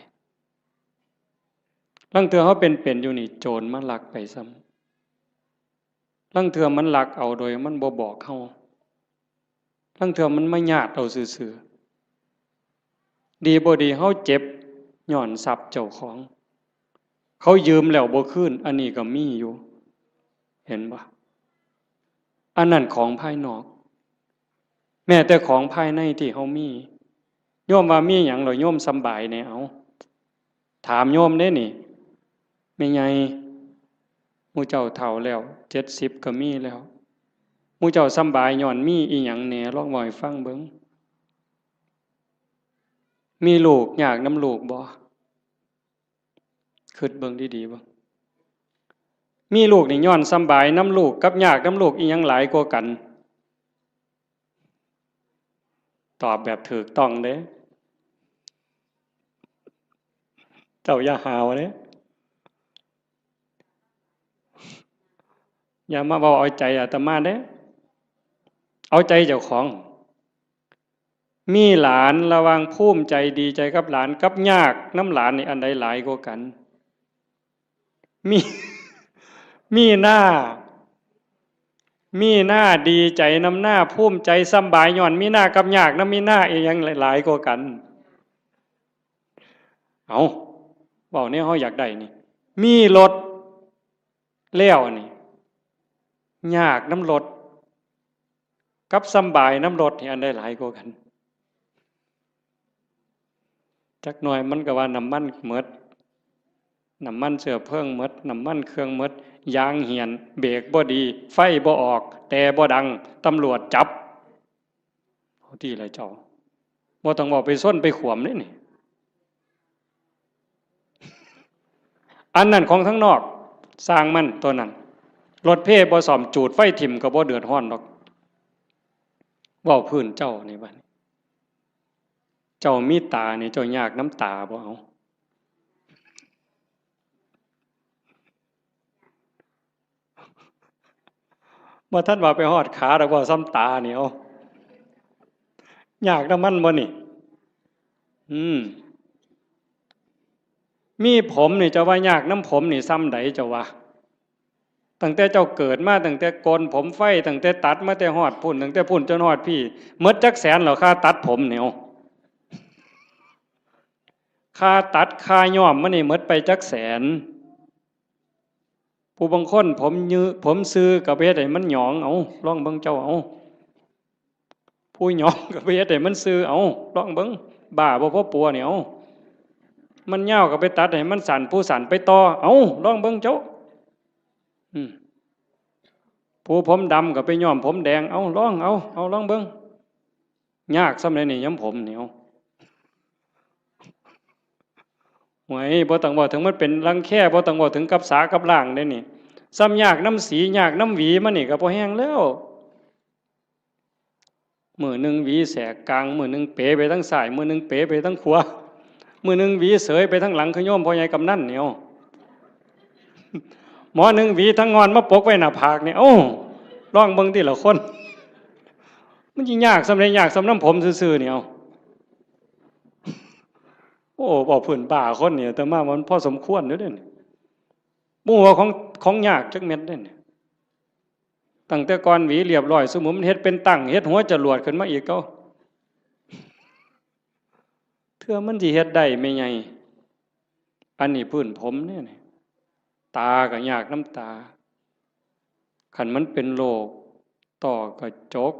ลางเทื่อเฮาเป็นๆ อยู่นี่ โจรมาลักไปซ้ำ ລາງເທື່ອມັນລັກເອົາໂດຍມັນບໍ່ບອກເຮົາ, ລາງເທື່ອມັນມາຍາດເອົາຊື່ໆ. ດີບໍ່ດີເຮົາເຈັບຍ້ອນຊັບເຈົ້າຂອງ, ເຂົາຢືມແລ້ວບໍ່ຄືນ, ອັນນີ້ກໍມີຢູ່, ເຫັນບໍ່? ອັນນັ້ນຂອງພາຍນອກ. ແມ້ແຕ່ຂອງພາຍໃນທີ່ເຮົາມີ, ໂຍມວ່າມີຫຍັງແລ້ວໂຍມສຳບາຍແດ່? ເອົາ ຖາມໂຍມເດ້ນີ້, ແມ່ໃຫຍ່ ໝູ່ເຈົ້າເຖົ້າແລ້ວ ເຈັດສິບກໍມີແລ້ວ, ໝູ່ເຈົ້າສຳບາຍຍ້ອນມີອີ່ຫຍັງແດ່? ລອງເວົ້າໃຫ້ຟັງເບິ່ງ. ມີລູກຍາກນຳລູກບໍ່? ຄິດເບິ່ງດີໆເບິ່ງ. ມີລູກນີ້ຍ້ອນສຳບາຍນຳລູກກັບຍາກນຳລູກ ອີ່ຫຍັງຫຼາຍກວ່າກັນ? ຕອບແບບຖືກຕ້ອງເດ້. ເຈົ້າຢ່າຫາວເດ້. ຢ່າມາເວົ້າເອົາໃຈອາດຕະມາເດ້. ເອົາໃຈເຈົ້າຂອງ. ມີຫຼານ, ລະຫວ່າງພູມໃຈດີໃຈກັບຫຼານ ກັບຍາກນຳຫຼານນີ້ ອັນໃດຫຼາຍກວ່າກັນ? ມີ ມີນາ, ມີນາດີໃຈນຳນາ, ພູມໃຈສຳບາຍຍ້ອນມີນາ ກັບຍາກນຳມີນາ ອີ່ຫຍັງຫຼາຍກວ່າກັນ? ເອົາ ເວົ້າແນວເຮົາຢາກໄດ້ນີ້. ມີລົດແລ້ວນີ້ ຍາກນຳລົດ ກັບສຳບາຍນຳລົດນີ້ ອັນໃດຫຼາຍກວ່າກັນ? ຈັກໜ່ອຍມັນກໍວ່ານ້ຳມັນໝົດ, ນ້ຳມັນເຊື້ອເພີງໝົດ, ນ້ຳມັນເຄື່ອງໝົດ, ຢາງຫ້ຽນ, ເບກບໍ່ດີ, ໄຟບໍ່ອອກ, ແຕ່ບໍ່ດັງ, ຕຳຫຼວດຈັບ. ເອົາຕິລະເຈົ້າ, ບໍ່ຕ້ອງເວົ້າໄປຊົນໄປຂວມເດ້ນີ້. ອັນນັ້ນຂອງທາງນອກ, ຊ່າງມັນຕົວນັ້ນ. ລົດເພບໍ່ສ້ອມ, ຈູດໄຟຖິ້ມກໍບໍ່ເດືອດຮ້ອນດອກ. ເວົ້າພື້ນເຈົ້ານີ້ບັດນີ້, ເຈົ້າມີຕານີ້ ເຈົ້າຍາກນຳຕາບໍ່? ເອົາ ບໍ່ທັນວ່າໄປຮອດຂາດອກ, ເວົ້າສ່ຳຕານີ້ ເອົາ ຍາກນຳມັນບໍ່ນີ້? ອືມ ມີຜົມນີ້ ເຈົ້າວ່າຍາກນຳຜົມນີ້ສ່ຳໃດ ເຈົ້າວ່າ? ຕັ້ງແຕ່ເຈົ້າເກີດມາ, ຕັ້ງແຕ່ໂກນຜົມໄຟ, ຕັ້ງແຕ່ຕັດມາແຕ່ຮອດພຸ້ນ, ຕັ້ງແຕ່ພຸ້ນຈົນຮອດພີ້, ໝົດຈັກແສນແລ້ວ ຄ່າຕັດຜົມນີ້? ເອົາ ຄ່າຕັດ ຄ່າຍ້ອມມັນນີ້ ໝົດໄປຈັກແສນ? ຜູ້ບາງຄົນຜົມຍື ຜົມຊື່ກໍໄປເຮັດໃຫ້ມັນຫຍອງ, ເອົາ ລອງເບິ່ງເຈົ້າ ເອົາ ຜູ້ຫຍອງກໍໄປເຮັດໃຫ້ມັນຊື່, ເອົາ ລອງເບິ່ງ. ບ້າບໍ່ພໍປົວນີ້, ເອົາ ມັນຍາວກໍໄປຕັດໃຫ້ມັນສັ້ນ, ຜູ້ສັ້ນໄປຕໍ່, ເອົາ ລອງເບິ່ງເຈົ້າ. ອືມ ຜູ້ຜົມດຳກໍໄປຍ້ອມຜົມແດງ, ເອົາ ລອງ ເອົາ ເອົາ ລອງເບິ່ງ. ຍາກສ່ຳໃດນີ້ ຍ້ອມຜົມນີ້? ໂອ້ຍ ບໍ່ຕ້ອງເວົ້າເຖິງມັນເປັນລັງແຄ, ບໍ່ຕ້ອງເວົ້າເຖິງກັບສາກັບລ້າງເດ້ນີ້. ສ່ຳຍາກນຳສີ, ຍາກນຳຫວີມັນນີ້ກໍພໍແຮງແລ້ວ. ມື້ໜຶ່ງຫວີແສກກາງ, ມື້ໜຶ່ງເປໄປທາງຊ້າຍ, ມື້ໜຶ່ງເປໄປທາງຂວາ, ມື້ໜຶ່ງຫວີເສີຍໄປທາງຫຼັງ ຄືໂຍມພໍ່ໃຫຍ່ກຳນັນນີ້. ເອົາ ໝໍໜຶ່ງຫວີທາງງອນມາປົກໄວ້ໜ້າຜາກນີ້. ເອົ້າ ລອງເບິ່ງຕິລະຄົນ, ມັນຊິຍາກສ່ຳໃດ? ຍາກສ່ຳນຳຜົມຊື່ໆນີ້. ເອົ້າ ໂອ້ ເວົ້າພື້ນບ້າຄົນນີ້ ອາດຕະມາວ່າມັນພໍສົມຄວນຢູ່ເດ້ນີ້. ບໍ່ຮູ້ວ່າຂອງ ຂອງຍາກຈັກເມັດເດ້ນີ້. ຕັ້ງແຕ່ກ່ອນຫວີລຽບຮ້ອຍ, ສົມມຸດມັນເຮັດເປັນຕັ້ງ, ເຮັດຫົວຈະຫຼວດຂຶ້ນມາອີກເກົ່າ. ເທື່ອມັນຊິເຮັດໄດ້ ແມ່ໃຫຍ່. ອັນນີ້ພື້ນຜົມເດ້ນີ້. ຕາກໍຍາກນຳຕາ. ຄັນມັນເປັນໂລກ ຕໍ່ກະຈົກ,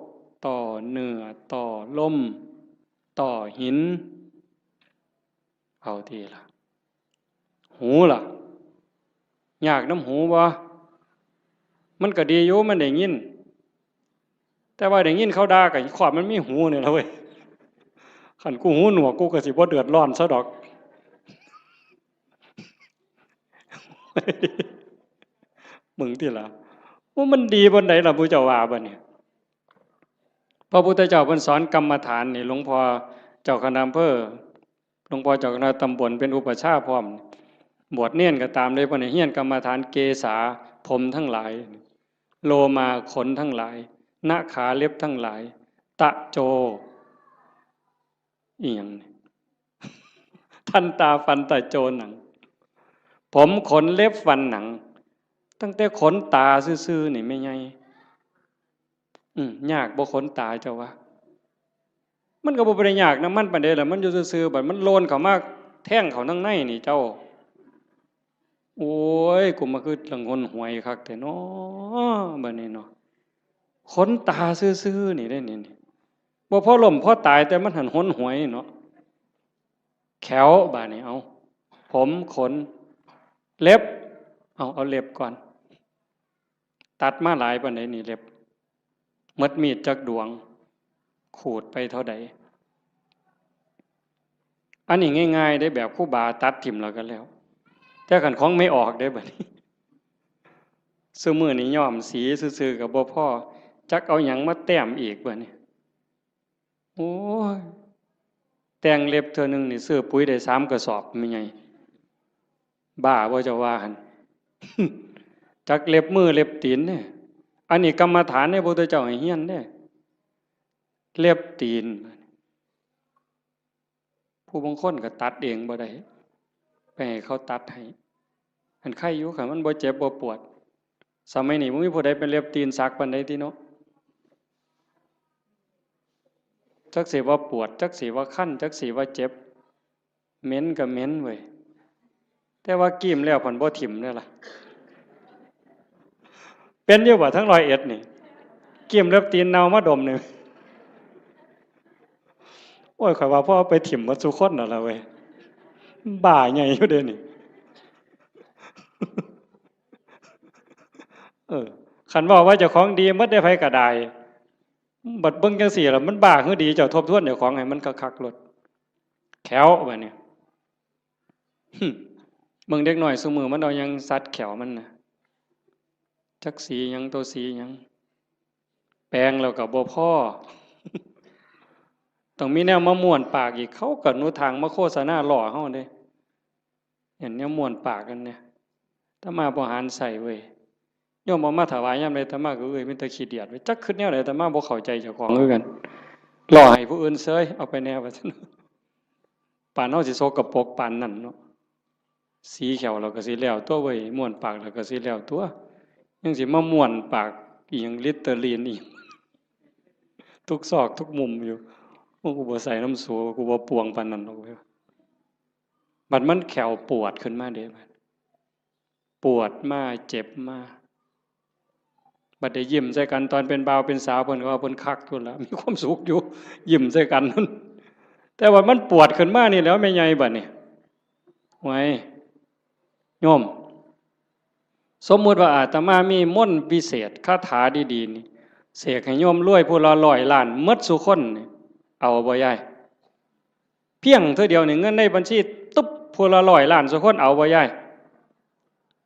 ຕໍ່ເນື້ອ, ຕໍ່ລົມ, ຕໍ່ຫີນ, ເອົາຕິລະ. ຫູລະ ຍາກນຳຫູບໍ່? ມັນກໍດີຢູ່ ມັນໄດ້ຍິນ. ແຕ່ວ່າໄດ້ຍິນເຂົາດ່າ ກໍຄວາມມັນມີຫູນີ້ລະເວີຍ. ຄັນກູຫູໜວກ ກູກໍຊິບໍ່ເດືອດຮ້ອນຊະດອກ. ເບິ່ງຕິລະ ໂອ້ ມັນດີບ່ອນໃດລະ ຜູ້ເຈົ້າວ່າບັດນີ້? ພະພຸດທະເຈົ້າເພິ່ນສອນກຳມະຖານນີ້ ຫຼວງພໍ່ເຈົ້າຄະນະອຳເພີ ຫຼວງພໍ່ເຈົ້າຄະນະຕຳບົນເປັນອຸປະຊາພ້ອມ. ບວດເນນກໍຕາມເລີຍ ເພິ່ນໃຫ້ຮຽນກຳມະຖານເກສາ ຜົມທັງຫຼາຍ, ໂລມາ ຂົນທັງຫຼາຍ, ນະຂາ ເລັບທັງຫຼາຍ, ຕະໂຈ ອີ່ຫຍັງນີ້ ທັນຕາ ຟັນ ຕະໂຈ ໜັງ, ຜົມ ຂົນ ເລັບ ຟັນ ໜັງ, ຕັ້ງແຕ່ຂົນຕາຊື່ໆນີ້ແມ່ໃຫຍ່ ອືມ ຍາກບໍ່ຂົນຕາເຈົ້າວ່າ? ມັນກໍບໍ່ໄດ້ຍາກນຳມັນປານໃດລະ ມັນຢູ່ຊື່ໆ ບັດມັນໂລນເຂົ້າມາແທງເຂົ້າທາງໃນນີ້ເຈົ້າ. ໂອ້ຍ ກູມາຄືລັງຫົນຫວຍຄັກແທ້ເນາະ ບັດນີ້ເນາະ. ຂົນຕາຊື່ໆນີ້ເດ້ນີ້ ບໍ່ພໍລົ້ມພໍຕາຍ ແຕ່ມັນຫັ້ນຫົນຫວຍເນາະ. ແຂ້ວ ບາດນີ້ ເອົາ ຜົມ ຂົນ ເລັບ ເອົາ ເອົາເລັບກ່ອນ. ຕັດມາຫຼາຍປານໃດນີ້ເລັບ? ໝົດມີດຈັກດວງ? ຂູດໄປເທົ່າໃດ? ອັນນີ້ງ່າຍໆເດ້ ແບບຄູບາຕັດຖິ້ມແລ້ວກໍແລ້ວ. ແຕ່ຄັນຂອງແມ່ອອກເດ້ບັດນີ້ ຊຸມື້ນີ້ຍ້ອມສີຊື່ໆກໍບໍ່ພໍ ຈັກເອົາຫຍັງມາແຕ້ມອີກບັດນີ້. ໂອ້ຍ ແຕ່ງເລັບເທື່ອໜຶ່ງນີ້ຊື້ປຸ໋ຍໄດ້ສາມກະສອບ ແມ່ໃຫຍ່. ບ້າບໍ່ເຈົ້າວ່າຫັ້ນ? ຈັກເລັບມືເລັບຕີນເດ້. ອັນນີ້ກຳມະຖານເດ້ ພະພຸດທະເຈົ້າໃຫ້ຮຽນເດ້ ເລັບຕີນ. ຜູ້ບາງຄົນກໍຕັດເອງບໍ່ໄດ້ ໄປໃຫ້ເຂົາຕັດໃຫ້. ອັນໄຄຢູ່ ຄັນມັນບໍ່ເຈັບບໍ່ປວດ. ສະໄໝນີ້ບໍ່ມີຜູ້ໃດເປັນເລັບຕີນສັກປານໃດຕິເນາະ. ຈັກຊິວ່າປວດ ຈັກຊິວ່າຄັນ ຈັກຊິວ່າເຈັບ ເໝັນກໍເໝັນເວີຍ. ແຕ່ວ່າກີ້ມແລ້ວພັນບໍ່ຖິ້ມເດ້ລະ. ເປັນຢູ່ບໍ່ ທາງຮ້ອຍເອັດນີ້ ກີ້ມເລັບຕີນເນົ່າມາດົມນີ້? ໂອ້ຍ ຂ້ອຍວ່າພໍເອົາໄປຖິ້ມໝົດສູ່ຄົນນັ້ນລະເວີຍ. ບ້າໃຫຍ່ຢູ່ເດ້ນີ້. ເອີ ຄັນເວົ້າວ່າເຈົ້າຂອງດີໝົດເດ້ ໃຜກໍໄດ້. ບັດເບິ່ງຈັ່ງຊີ້ລະ ມັນບ້າຄືດີ? ເຈົ້າທົບທວນເຈົ້າຂອງໃຫ້ມັນຄັກໆໂລດ. ແຂ້ວ ບາດນີ້ ເບິ່ງເດັກນ້ອຍຊຸມື້ມັນເອົາຫຍັງສັດແຂ້ວມັນນະ. ຈັກສີຫຍັງ ໂຕສີຫຍັງ ແປງແລ້ວກໍບໍ່ພໍ ຕ້ອງມີແນວມາມ້ວນປາກອີກ. ເຂົາກໍໜູທາງມາໂຄສະນາຫຼໍ່ເຮົາເດ້. ອັນແນວມ້ວນປາກນັ້ນນະ ອາດຕະມາບໍ່ຫັນໃສ່ເວີຍ. ໂຍມເອົາມາຖວາຍຍາມໃດ ອາດຕະມາກໍ ເອີຍ ມີແຕ່ຂີ້ດຽດເວີຍ. ຈັກຄິດແນວໃດ ອາດຕະມາບໍ່ເຂົ້າໃຈເຈົ້າຂອງຄືກັນ. ຫຼໍ່ໃຫ້ຜູ້ອື່ນເຊີຍ ເອົາໄປແດ່ວ່າຊັ້ນ. ປານເຮົາຊິສົກກະປົກປານນັ້ນເນາະ. ສີແຂ້ວແລ້ວກໍຊິແລ້ວຕົວເວີຍ ມ້ວນປາກແລ້ວກໍຊິແລ້ວຕົວ ຍັງຊິມາມ້ວນປາກອີ່ຫຍັງ ລິດເຕີລີນອີ່ຫຍັງ ທຸກຊອກທຸກມຸມຢູ່. ໂອ້ ກູບໍ່ໃສ່ນຳສູ ກູບໍ່ປ່ວງປານນັ້ນດອກ. ບັດມັນແຂ້ວປວດຂຶ້ນມາເດ້ ບັດປວດມາເຈັບມາ ບັດໄດ້ຍິ້ມໃສ່ກັນ ຕອນເປັນບ່າວເປັນສາວ ເພິ່ນກໍວ່າເພິ່ນຄັກຢູ່ລະ ມີຄວາມສຸກຢູ່ ຍິ້ມໃສ່ກັນ. ແຕ່ວ່າມັນປວດຂຶ້ນມານີ້ແຫຼະ ແມ່ໃຫຍ່ ບັດນີ້ ໂອ້ຍ ໂຍມ ສົມມຸດວ່າອາດຕະມາມີມົນວິເສດ ຄາຖາດີໆນີ້ ເສກໃຫ້ໂຍມລວຍຜູ້ລະຮ້ອຍລ້ານໝົດສູ່ຄົນນີ້ ເອົາບໍ່ຍາຍ? ພຽງເທື່ອດຽວນີ້ ເງິນໃນບັນຊີ ຕຸບ ຜູ້ລະຮ້ອຍລ້ານສູ່ຄົນ ເອົາບໍ່ຍາຍ?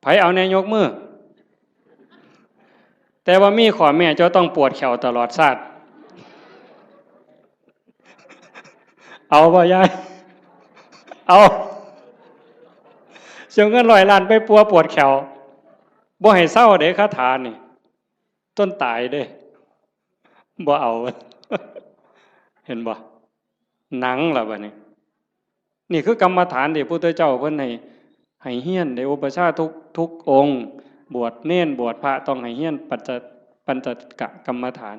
ໃຜເອົາແດ່ ຍົກມື. ແຕ່ວ່າມີຂໍ້ແມ້ ເຈົ້າຕ້ອງປວດແຂ້ວຕະຫຼອດຊາດ. ເອົາບໍ່ຍາຍ? ເອົາ. ຊິເອົາເງິນຮ້ອຍລ້ານໄປປົວປວດແຂ້ວ ບໍ່ໃຫ້ເຊົາເດ້ ຄາຖານີ້ ຈົນຕາຍເດ້. ບໍ່ເອົາ. ເຫັນບໍ່? ໜັງລະບັດນີ້. ນີ້ຄືກຳມະຖານທີ່ພະພຸດທະເຈົ້າເພິ່ນໃຫ້ ໃຫ້ຮຽນເດ້. ອຸປະຊາທຸກ ທຸກອົງ ບວດເນນ ບວດພະ ຕ້ອງໃຫ້ຮຽນປັນຈະ ປັນຈະກະກຳມະຖານ.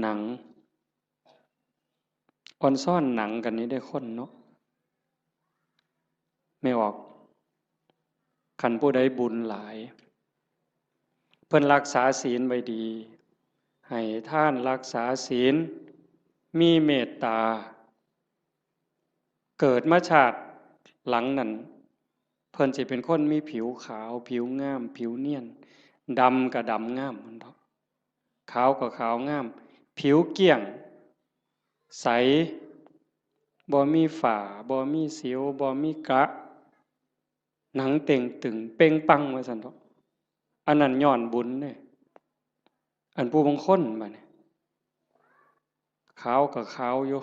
ໜັງ ອອນຊອນໜັງກັນນີ້ເດ້ຄົນເນາະ. ແມ່ອອກ ຄັນຜູ້ໃດບຸນຫຼາຍ ເພິ່ນຮັກສາສິນໄວ້ດີ ໃຫ້ທານ ຮັກສາສິນ ມີເມດຕາ ເກີດມາຊາດຫຼັງນັ້ນ ເພິ່ນຊິເປັນຄົນມີຜິວຂາວ ຜິວງາມ ຜິວນຽນ ດຳກໍດຳງາມຫັ້ນເນາະ. ຂາວກໍຂາວງາມ ຜິວກ້ຽງໃສ ບໍ່ມີຝ້າ ບໍ່ມີສິວ ບໍ່ມີກະ ໜັງເຕ່ງຕຶງເປັ່ງປັງວ່າຊັ້ນເຖາະ. ອັນນັ້ນຍ້ອນບຸນເດ້. ອັນຜູ້ບາງຄົນບາດນີ້ ຂາວກໍຂາວຢູ່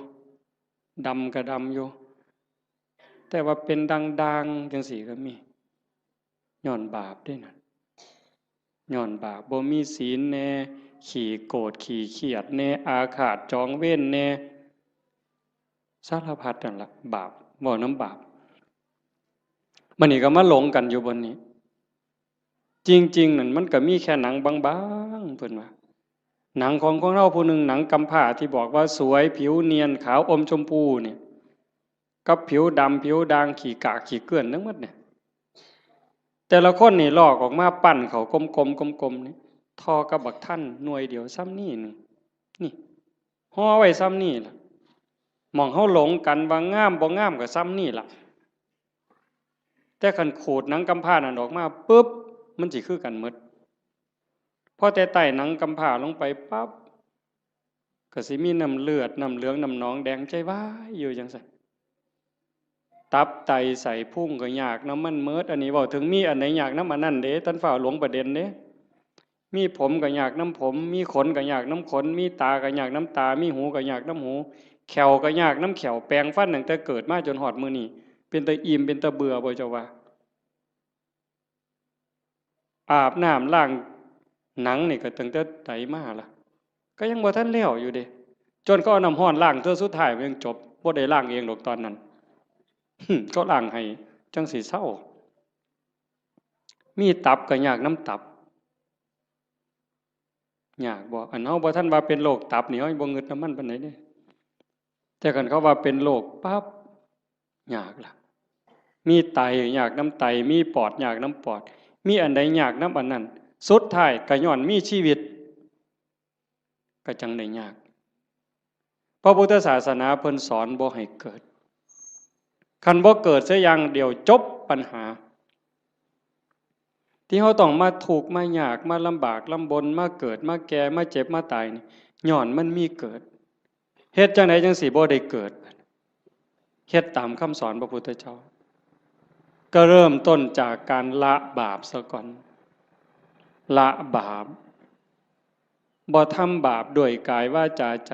ດຳກໍດຳຢູ່ ແຕ່ວ່າເປັນດ່າງໆຈັ່ງຊີ້ກໍມີ. ຍ້ອນບາບເດ້ນັ້ນ ຍ້ອນບາບ ບໍ່ມີສິນແດ່ ຂີ້ໂກດຂີ້ຄຽດແດ່ ອາຄາດຈອງເວນແດ່ ສາລະພັດນັ້ນລະ ບາບ ເວົ້ານຳບາບ. ບັດນີ້ກໍມາຫຼົງກັນຢູ່ບ່ອນນີ້. ຈິງໆນັ້ນມັນກໍມີແຄ່ໜັງບາງໆ ເພິ່ນວ່າ ໜັງຂອງຄົນເຮົາຜູ້ໜຶ່ງ ໜັງກຳພ້າທີ່ບອກວ່າສວຍ ຜິວນຽນ ຂາວ ອົມຊົມພູນີ້ ກັບຜິວດຳ ຜິວດ່າງ ຂີ້ກາກຂີ້ເກື້ອນທັງໝົດນີ້ ແຕ່ລະຄົນນີ້ລອກອອກມາ ປັ້ນເຂົ້າກົມໆໆນີ້ ທໍ່ກັບບັກທັນໜ່ວຍດຽວສ່ຳນີ້ໜຶ່ງ ນີ້ ຫໍ່ໄວ້ສ່ຳນີ້ລະ. ໝ່ອງເຮົາຫຼົງກັນວ່າງາມບໍ່ງາມກໍສ່ຳນີ້ລະ. ແຕ່ຄັນຂູດໜັງກຳພ້ານັ້ນອອກມາປຶບ ມັນຊິຄືກັນໝົດ. ພໍແຕ່ໃຕ້ໜັງກຳພ້າລົງໄປປັບ ກໍຊິມີນ້ຳເລືອດ ນ້ຳເຫຼືອງ ນ້ຳໜອງແດງໃຈວາຍຢູ່ຈັ່ງຊັ້ນ. ຕັບ ໄຕ ໄສ້ ພຸງ ກໍຍາກນຳມັນໝົດ. ອັນນີ້ເວົ້າເຖິງມີອັນໃດຍາກນຳອັນນັ້ນເດ້ ທ່ານຟ້າວຫຼົງປະເດັນເດ້. ມີຜົມກໍຍາກນຳຜົມ ມີຂົນກໍຍາກນຳຂົນ ມີຕາກໍຍາກນຳຕາ ມີຫູກໍຍາກນຳຫູ ແຂ້ວກໍຍາກນຳແຂ້ວ. ແປງຟັນຕັ້ງແຕ່ເກີດມາຈົນຮອດມື້ນີ້ ເປັນຕາອີ່ມ ເປັນຕາເບື່ອບໍ່ ເຈົ້າວ່າ? ອາບນ້ຳລ້າງໜັງນີ້ກໍຕັ້ງແຕ່ໃດມາລະ ກໍຍັງບໍ່ທັນແລ້ວຢູ່ເດ້ ຈົນເຂົາເອົານ້ຳຮ້ອນລ້າງເທື່ອສຸດທ້າຍ ມັນຍັງຈົບ ບໍ່ໄດ້ລ້າງເອງດອກຕອນນັ້ນ ເຂົາລ້າງໃຫ້ຈັ່ງຊິເຊົາ. ມີຕັບກໍຍາກນຳຕັບ ຍາກບໍ່? ອັນເຮົາບໍ່ທັນວ່າເປັນໂລກຕັບນີ້ ເຮົາຍັງບໍ່ງຶດນຳມັນປານໃດເດ້. ແຕ່ຄັນເຂົາວ່າເປັນໂລກປັບ ຍາກລະ. ມີໄຕຍາກນຳໄຕ ມີປອດຍາກນຳປອດ ມີອັນໃດຍາກນຳອັນນັ້ນ. ສຸດທ້າຍກໍຍ້ອນມີຊີວິດ ກໍຈັ່ງໄດ້ຍາກ. ພະພຸດທະສາສະໜາເພິ່ນສອນບໍ່ໃຫ້ເກີດ. ຄັນບໍ່ເກີດເສຍຢ່າງດຽວ ຈົບບັນຫາ. ທີ່ເຮົາຕ້ອງມາທຸກມາຍາກ ມາລຳບາກລຳບົນ ມາເກີດ ມາແກ່ ມາເຈັບ ມາຕາຍນີ້ ຍ້ອນມັນມີເກີດ. ເຮັດຈັ່ງໃດຈັ່ງຊິບໍ່ໄດ້ເກີດ? ເຮັດຕາມຄຳສອນພະພຸດທະເຈົ້າ. ກໍເລີ່ມຕົ້ນຈາກການລະບາບຊະກ່ອນ. ລະບາບ. ບໍ່ທຳບາບດ້ວຍກາຍ ວາຈາ ໃຈ.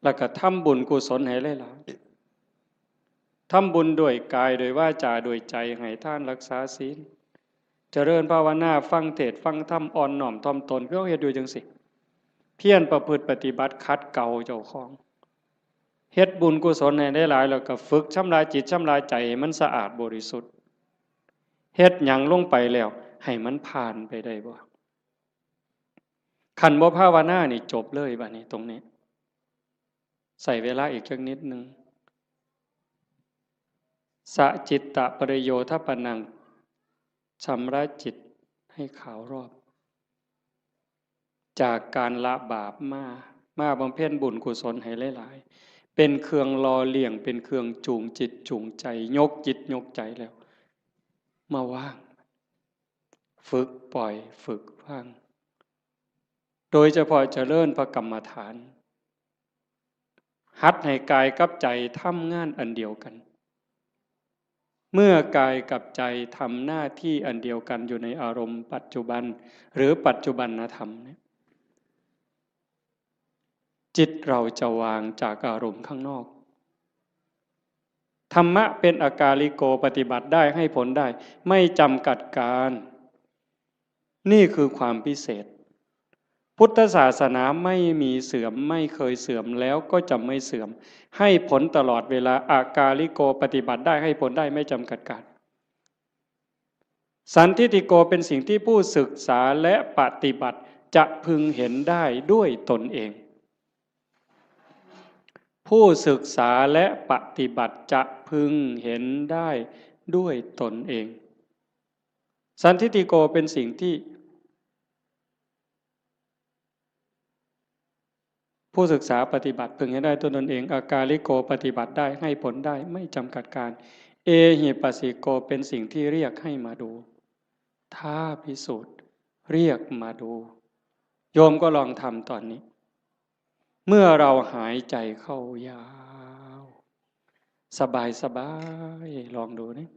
ແລ້ວກໍທຳບຸນກຸສົນໃຫ້ຫຼາຍໆ. ທຳບຸນດ້ວຍກາຍ ດ້ວຍວາຈາ ດ້ວຍໃຈ ໃຫ້ທານ ຮັກສາສິນ ຈະເລີນພາວະນາ ຟັງເທດ ຟັງທຳ ອ່ອນນ້ອມຖ່ອມຕົນ ຄືເຮົາເຮັດຢູ່ຈັ່ງຊີ້. ພຽນປະພຶດປະຕິບັດ ຂັດເກົາເຈົ້າຂອງ. ເຮັດບຸນກຸສົນໃຫ້ຫຼາຍໆ ແລ້ວກໍຝຶກຊຳລະຈິດຊຳລະໃຈໃຫ້ມັນສະອາດບໍລິສຸດ. ເຮັດຫຍັງລົງໄປແລ້ວ ໃຫ້ມັນຜ່ານໄປໄດ້ບໍ່? ຄັນບໍ່ພາວະນານີ້ຈົບເລີຍ ບາດນີ້ຕົງນີ້ ໃຊ້ເວລາອີກຈັກນິດໜຶ່ງ. ສະຈິດຕະປະລິໂຍທະປະນັງ ຊຳລະຈິດໃຫ້ຂາວລອບ ຈາກການລະບາບມາ ມາບຳເພັນບຸນກຸສົນໃຫ້ຫຼາຍໆ ເປັນເຄື່ອງຫຼໍ່ລ້ຽງ ເປັນເຄື່ອງຈູງຈິດຈູງໃຈ ຍົກຈິດຍົກໃຈແລ້ວ ມາວາງ ຝຶກປ່ອຍ ຝຶກວາງ ໂດຍສະເພາະຈະເລີນພະກຳມະຖານ ຫັດໃຫ້ກາຍກັບໃຈທຳງານອັນດຽວກັນ. ເມື່ອກາຍກັບໃຈທຳໜ້າທີ່ອັນດຽວກັນຢູ່ໃນອາລົມປັດຈຸບັນ ຫຼື ປັດຈຸບັນນະທຳເນຍ ຈິດເຮົາຈະວາງຈາກອາລົມຂ້າງນອກ. ທຳມະເປັນອາກາລິໂກ ປະຕິບັດໄດ້ ໃຫ້ຜົນໄດ້ ໄມ່ຈຳກັດການ. ນີ້ຄືຄວາມພິເສດ. ພຸດທະສາສະໜາໄມ່ມີເສື່ອມ ໄມ່ເຄີຍເສື່ອມ ແລ້ວກໍຈະໄມ່ເສື່ອມ ໃຫ້ຜົນຕະຫຼອດເວລາ. ອາກາລິໂກ ປະຕິບັດໄດ້ ໃຫ້ຜົນໄດ້ ໄມ່ຈຳກັດການ. ສັນທິຕິໂກ ເປັນສິ່ງທີ່ຜູ້ສຶກສາ ແລະ ປະຕິບັດຈະເພິ່ງເຫັນໄດ້ດ້ວຍຕົນເອງ. ຜູ້ສຶກສາ ແລະ ປະຕິບັດຈະເພິ່ງເຫັນໄດ້ດ້ວຍຕົນເອງ. ສັນທິຕິໂກ ເປັນສິ່ງທີ່ ຜູ້ສຶກສາປະຕິບັດເພິ່ງເຫັນໄດ້ຕົນຕົນເອງ. ອາກາລິໂກ ປະຕິບັດໄດ້ ໃຫ້ຜົນໄດ້ ໄມ່ຈຳກັດການ. ເອຫິປັດສິໂກ ເປັນສິ່ງທີ່ຮຽກໃຫ້ມາດູ ທ້າພິສູດ ຮຽກມາດູ. ໂຍມກໍລອງທຳຕອນນີ້ ເມື່ອເຮົາຫາຍໃຈເຂົ້າຍາວ ສະບາຍໆ ລອງດູນີ້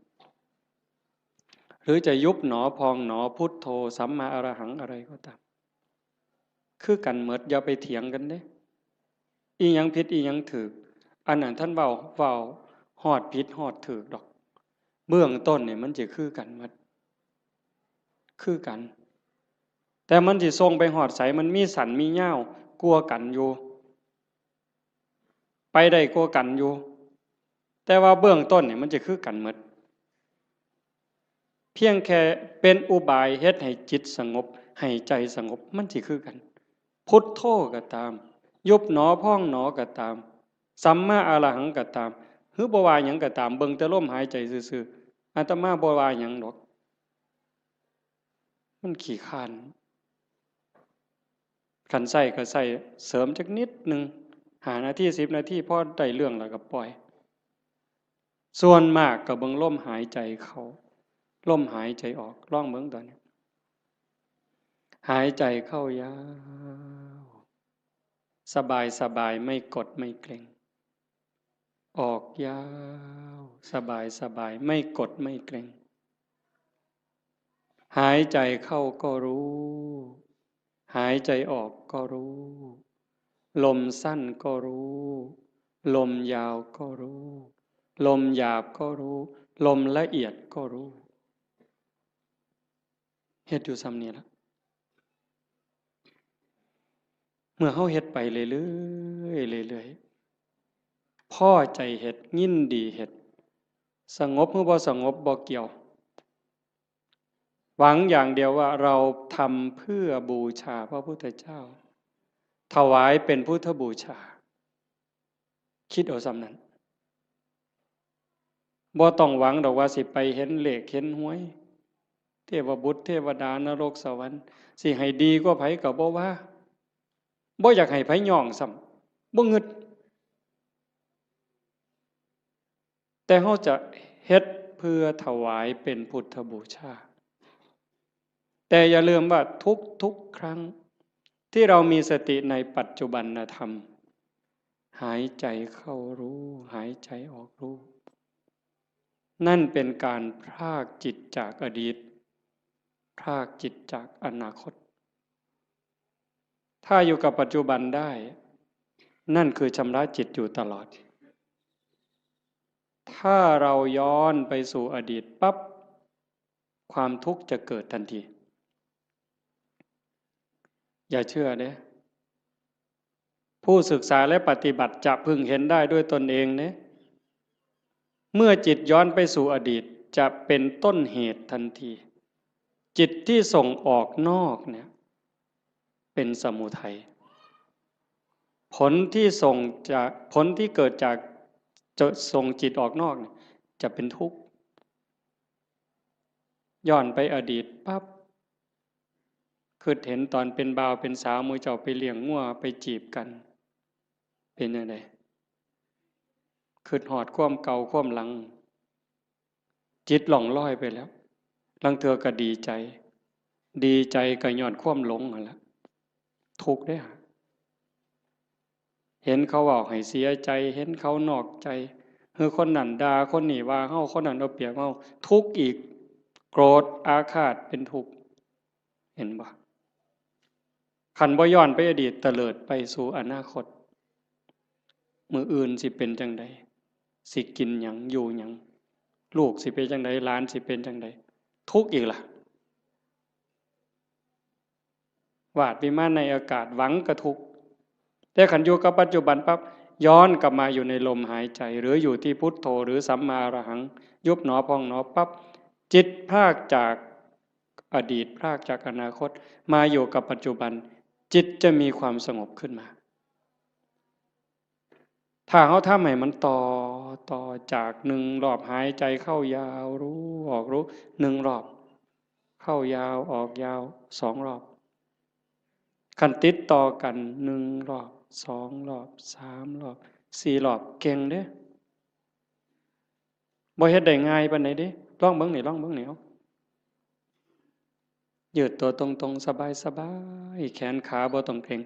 ຫຼືຈະຍຸບໜໍ ພອງໜໍ ພຸດໂທ ສຳມາອະລະຫັງ ອະໄລກໍຕາມ ຄືກັນໝົດ ຢ່າໄປຖຽງກັນເດ້ ອີ່ຫຍັງຜິດ ອີ່ຫຍັງຖືກ. ອັນນັ້ນທ່ານເວົ້າ ເວົ້າຮອດຜິດຮອດຖືກດອກ ເບື້ອງຕົ້ນນີ້ມັນຈະຄືກັນໝົດ ຄືກັນ ແຕ່ມັນຊິສົ່ງໄປຮອດໃສ ມັນມີສັ້ນມີຍາວກວ່າກັນຢູ່ ໄປໄດ້ກວ່າກັນຢູ່ ແຕ່ວ່າເບື້ອງຕົ້ນນີ້ມັນຈະຄືກັນໝົດ. ພຽງແຄ່ເປັນອຸບາຍເຮັດໃຫ້ຈິດສະຫງົບ, ໃຫ້ໃຈສະຫງົບ, ມັນຊິຄືກັນ. ພຸດໂທກໍຕາມ, ຍຸບໜໍພອງໜໍກໍຕາມ, ສຳມາອະລະຫັງກໍຕາມ, ຫຼືບໍ່ວ່າຫຍັງກໍຕາມ, ເບິ່ງແຕ່ລົມຫາຍໃຈຊື່ໆ, ອາດຕະມາບໍ່ວ່າຫຍັງດອກ. ມັນຂີ້ຄ້ານ. ຄັນໃຊ້ກໍໃຊ້ເສີມຈັກນິດໜຶ່ງ, ຫ້ານາທີ, ສິບນາທີ, ພໍໄດ້ເລື່ອງແລ້ວກໍປ່ອຍ. ສ່ວນມາກກໍເບິ່ງລົມຫາຍໃຈເຂົ້າ, ລົມຫາຍໃຈອອກ. ລອງເບິ່ງຕອນນີ້. ຫາຍໃຈເຂົ້າຍາວ, ສະບາຍໆ, ໄມ່ກົດໄມ່ເກຣັງ. ອອກຍາວ, ສະບາຍໆ, ໄມ່ກົດໄມ່ເກຣັງ. ຫາຍໃຈເຂົ້າກໍຮູ້, ຫາຍໃຈອອກກໍຮູ້. ລົມສັ້ນກໍຮູ້, ລົມຍາວກໍຮູ້, ລົມຫຍາບກໍຮູ້, ລົມລະອຽດກໍຮູ້. ເຮັດຢູ່ສ່ຳນີ້ລະ. ເມື່ອເຮົາເຮັດໄປເລື້ອຍໆ, ເລື້ອຍໆ, ພໍໃຈເຮັດ, ຍິນດີເຮັດ, ສະຫງົບຫຼືບໍ່ສະຫງົບບໍ່ກ່ຽວ. ຫວັງຢ່າງດຽວວ່າເຮົາທຳເພື່ອບູຊາພະພຸດທະເຈົ້າ, ຖວາຍເປັນພຸດທະບູຊາ. ຄິດເອົາສ່ຳນັ້ນ. ບໍ່ຕ້ອງຫວັງດອກວ່າຊິໄປເຫັນເລກເຫັນຫວຍ, ເທວະບຸດເທວະດາ ນະລົກສະຫວັນ, ຊິໃຫ້ດີກວ່າໃຜກໍບໍ່ວ່າ, ບໍ່ຢາກໃຫ້ໃຜຍ້ອງຊ້ຳ, ບໍ່ງຶດ. ແຕ່ເຮົາຈະເຮັດເພື່ອຖວາຍເປັນພຸດທະບູຊາ. ແຕ່ຢ່າລືມວ່າທຸກໆຄັ້ງທີ່ເຮົາມີສະຕິໃນປັດຈຸບັນນະທຳ, ຫາຍໃຈເຂົ້າຮູ້, ຫາຍໃຈອອກຮູ້, ນັ້ນເປັນການພຣາກຈິດຈາກອະດີດ, ພຣາກຈິດຈາກອະນາຄົດ. ຖ້າຢູ່ກັບປັດຈຸບັນໄດ້, ນັ້ນຄືຊຳລະຈິດຢູ່ຕະຫຼອດ. ຖ້າເຮົາຍ້ອນໄປສູ່ອະດີດປັບ, ຄວາມທຸກຈະເກີດທັນທີ. ຢ່າເຊື່ອເດ້. ຜູ້ສຶກສາ ແລະ ປະຕິບັດຈະເພິ່ງເຫັນໄດ້ດ້ວຍຕົນເອງເດ້. ເມື່ອຈິດຍ້ອນໄປສູ່ອະດີດ, ຈະເປັນຕົ້ນເຫດທັນທີ. ຈິດທີ່ສົ່ງອອກນອກເນຍ ເປັນສະມຸໄທ. ຜົນທີ່ສົ່ງຈາກ, ຜົນທີ່ເກີດຈາກ ຈະສົ່ງຈິດອອກນອກເນຍ ຈະເປັນທຸກ. ຍ້ອນໄປອະດີດປັບ, ຄິດເຫັນຕອນເປັນບ່າວເປັນສາວ, ໝູ່ເຈົ້າໄປລ້ຽງງົວ, ໄປຈີບກັນ, ເປັນຈັ່ງໃດ? ຄິດຮອດຄວາມເກົ່າຄວາມຫຼັງ, ຈິດລ່ອງລອຍໄປແລ້ວ. ລາງເທື່ອກໍດີໃຈ, ດີໃຈກໍຍ້ອນຄວາມຫຼົງຫັ້ນລະ, ທຸກເດ້. ເຫັນເຂົາເວົ້າໃຫ້ເສຍໃຈ, ເຫັນເຂົານອກໃຈ, ຄືຄົນນັ້ນດ່າ, ຄົນນີ້ວ່າເຮົາ, ຄົນນັ້ນເອົາປຽບເຮົາ, ທຸກອີກ, ໂກດ, ອາຄາດ, ເປັນທຸກ. ເຫັນບໍ່? ຄັນບໍ່ຍ້ອນໄປອະດີດ, ຕະເຫຼີດໄປສູ່ອະນາຄົດ, ມື້ອື່ນຊິເປັນຈັ່ງໃດ? ຊິກິນຫຍັງ? ຢູ່ຫຍັງ? ລູກຊິເປັນຈັ່ງໃດ? ຫຼານຊິເປັນຈັ່ງໃດ? ທຸກອີກລະ. ວາດວິມານໃນອາກາດ, ຫວັງກະທຸກ. ແຕ່ຄັນຢູ່ກັບປັດຈຸບັນປັບ, ຍ້ອນກັບມາຢູ່ໃນລົມຫາຍໃຈ ຫຼື ຢູ່ທີ່ພຸດໂທ ຫຼື ສຳມາອະລະຫັງ, ຍຸບໜໍພອງໜໍປັບ, ຈິດພາກຈາກອະດີດ, ພາກຈາກອະນາຄົດ, ມາຢູ່ກັບປັດຈຸບັນ, ຈິດຈະມີຄວາມສະຫງົບຂຶ້ນມາ. ຖ້າເຮົາທຳໃຫ້ມັນຕໍ່, ຕໍ່ຈາກໜຶ່ງລອບຫາຍໃຈເຂົ້າຍາວ, ຮູ້, ອອກ, ຮູ້, ໜຶ່ງລອບ, ເຂົ້າຍາວ, ອອກຍາວ, ສອງລອບ. ຄັນຕິດຕໍ່ກັນ ໜຶ່ງລອບ, ສອງລອບ, ສາມລອບ, ສີ່ລອບ, ເກັ່ງເດ້. ບໍ່ເຮັດໄດ້ງ່າຍປານໃດເດ້. ລອງເບິ່ງນີ້, ລອງເບິ່ງນີ້, ເອົາ. ຍືດຕົວຕົງໆ ສະບາຍໆ, ແຂນຂາບໍ່ຕ້ອງເກຣັງ.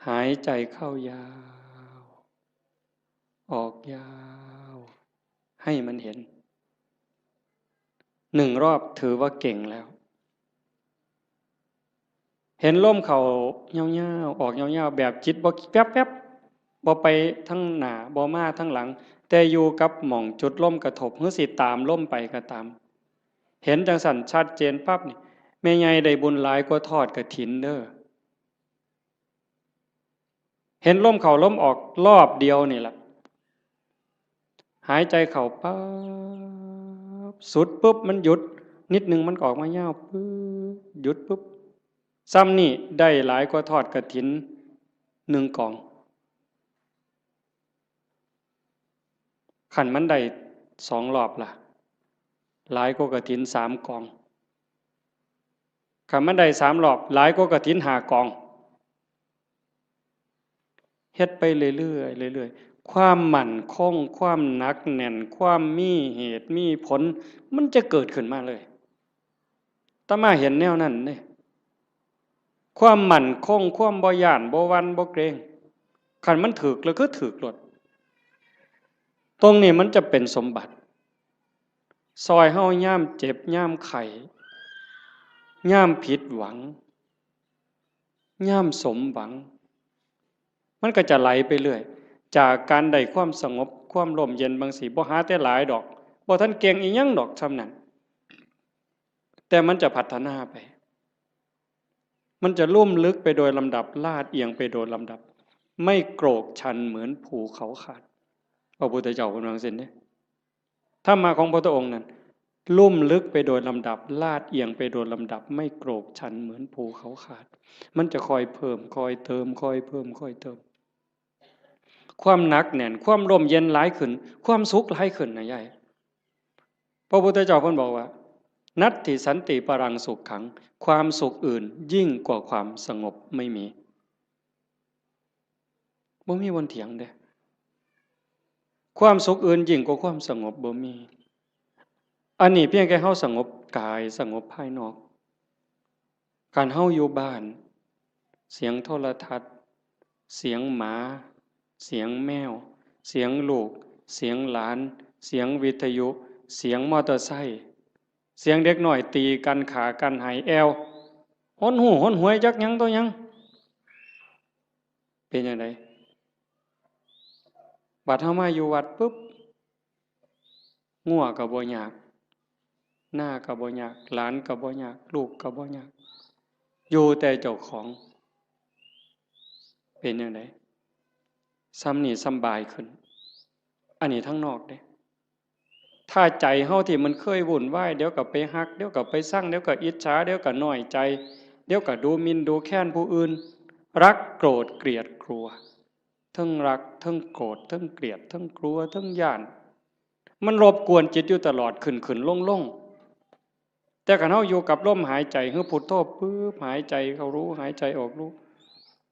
ຫາຍໃຈເຂົ້າຍາວ, ອອກຍາວ, ໃຫ້ມັນເຫັນ. ໜຶ່ງລອບຖືວ່າເກັ່ງແລ້ວ. ເຫັນລົມເຂົ້າຍາວໆ, ອອກຍາວໆ, ແບບຈິດບໍ່ແວບໆ, ບໍ່ໄປທາງໜ້າ, ບໍ່ມາທາງຫຼັງ, ແຕ່ຢູ່ກັບໝ່ອງຈຸດລົມກະທົບ, ຫຼື ຊິຕາມລົມໄປກໍຕາມ. ເຫັນຈັ່ງຊັ້ນຊັດເຈນປັບນີ້, ແມ່ໃຫຍ່ໄດ້ບຸນຫຼາຍກວ່າທອດກະຖິນເດີ້. ເຫັນລົມເຂົ້າລົມອອກລອບດຽວນີ້ລະ. ຫາຍໃຈເຂົ້າປັບ, ສຸດປຶບມັນຢຸດ, ນິດໜຶ່ງມັນກໍອອກມາຍາວປຶບ ຢຸດປຶບ ຊ່ຳນີ້ໄດ້ຫຼາຍກວ່າທອດກະຖິນໜຶ່ງກອງ. ຄັນມັນໄດ້ສອງລອບລະ ຫຼາຍກວ່າກະຖິນສາມກອງ. ຄັນມັນໄດ້ສາມລອບ ຫຼາຍກວ່າກະຖິນຫ້າກອງ. ເຮັດໄປເລື້ອຍໆ ເລື້ອຍໆ ຄວາມໝັ້ນຄົງ ຄວາມໜັກແໜ້ນ ຄວາມມີເຫດມີຜົນ ມັນຈະເກີດຂຶ້ນມາເລີຍ. ອາດຕະມາເຫັນແນວນັ້ນເດ້. ຄວາມໝັ້ນຄົງ ຄວາມບໍ່ຢ້ານ ບໍ່ຫວັ່ນ ບໍ່ເກງ ຄັນມັນຖືກແລ້ວຄືຖືກໂລດ. ຕົງນີ້ມັນຈະເປັນສົມບັດ ຊ່ອຍເຮົາຍາມເຈັບ ຍາມໄຂ້ ຍາມຜິດຫວັງ ຍາມສົມຫວັງ. ມັນກໍຈະໄຫຼໄປເລື້ອຍ ຈາກການໄດ້ຄວາມສະຫງົບ ຄວາມຮົ່ມເຢັນບາງຊີ້ ບໍ່ຫາແຕ່ຫຼາຍດອກ ບໍ່ທັນເກັ່ງອີ່ຫຍັງດອກຊ່ຳນັ້ນ ແຕ່ມັນຈະພັດທະນາໄປ ມັນຈະລຸ່ມເລິກໄປໂດຍລຳດັບ ລາດອຽງໄປໂດຍລຳດັບ ໄມ່ໂກຣກຊັນເໝືອນພູເຂົາຂາດ. ພະພຸດທະເຈົ້າເພິ່ນວ່າຈັ່ງຊີ້ເດ້. ທຳມະຂອງພະພຸດທະອົງນັ້ນ ລຸ່ມເລິກໄປໂດຍລຳດັບ ລາດອຽງໄປໂດຍລຳດັບ ໄມ່ໂກຣກຊັນເໝືອນພູເຂົາຂາດ. ມັນຈະຄ່ອຍເພີ່ມ ຄ່ອຍເຕີມ ຄ່ອຍເພີ່ມ ຄ່ອຍເຕີມ ຄວາມໜັກແໜ້ນ ຄວາມຮົ່ມເຢັນຫຼາຍຂຶ້ນ ຄວາມສຸກຫຼາຍຂຶ້ນນະຍາຍ. ພະພຸດທະເຈົ້າເພິ່ນບອກວ່າ ນັດຖິສັນຕິປະລັງສຸກຂັງ ຄວາມສຸກອື່ນຍິ່ງກວ່າຄວາມສະຫງົບໄມ່ມີ. ບໍ່ມີບ່ອນຖຽງເດ້ ຄວາມສຸກອື່ນຍິ່ງກວ່າຄວາມສະຫງົບບໍ່ມີ. ອັນນີ້ພຽງແຕ່ເຮົາສະຫງົບກາຍ ສະຫງົບພາຍນອກ. ຄັນເຮົາຢູ່ບ້ານ ສຽງໂທລະທັດ ສຽງໝາ ສຽງແມວ ສຽງລູກ ສຽງຫຼານ ສຽງວິທະຍຸ ສຽງມໍເຕີໄຊ ສຽງເດັກນ້ອຍຕີກັນ ຂ້າກັນ ໄຫ້ແອວ ຫົນຫູຫົນຫວຍຈັກຫຍັງຕໍ່ຫຍັງ ເປັນຈັ່ງໃດ? ບັດເຮົາມາຢູ່ວັດປຶບ ງົວກໍບໍ່ຍາກ ນາກໍບໍ່ຍາກ ຫຼານກໍບໍ່ຍາກ ລູກກໍບໍ່ຍາກ ຢູ່ແຕ່ເຈົ້າຂອງ ເປັນຈັ່ງໃດ? ຊ່ຳນີ້ສຳບາຍຂຶ້ນ. ອັນນີ້ທາງນອກເດ້. ຖ້າໃຈເຮົາທີ່ມັນເຄີຍວຸ່ນວາຍ ດຽວກໍໄປຮັກ ດຽວກໍໄປຊັງ ດຽວກໍອິດສາ ດຽວກໍນ້ອຍໃຈ ດຽວກໍດູໝິ່ນດູແຄນຜູ້ອື່ນ ລັກໂກຣດກຽດກົວ ເທິງລັກ ເທິງໂກດ ເທິງກຽດ ເທິງກົວ ເທິງຢ້ານ ມັນລົບກວນຈິດຢູ່ຕະຫຼອດ ຂຶ້ນໆລົງໆ. ແຕ່ຄັນເຮົາຢູ່ກັບລົມຫາຍໃຈ ຄືພຸດໂທປຶບ ຫາຍໃຈເຂົ້າຮູ້ ຫາຍໃຈອອກຮູ້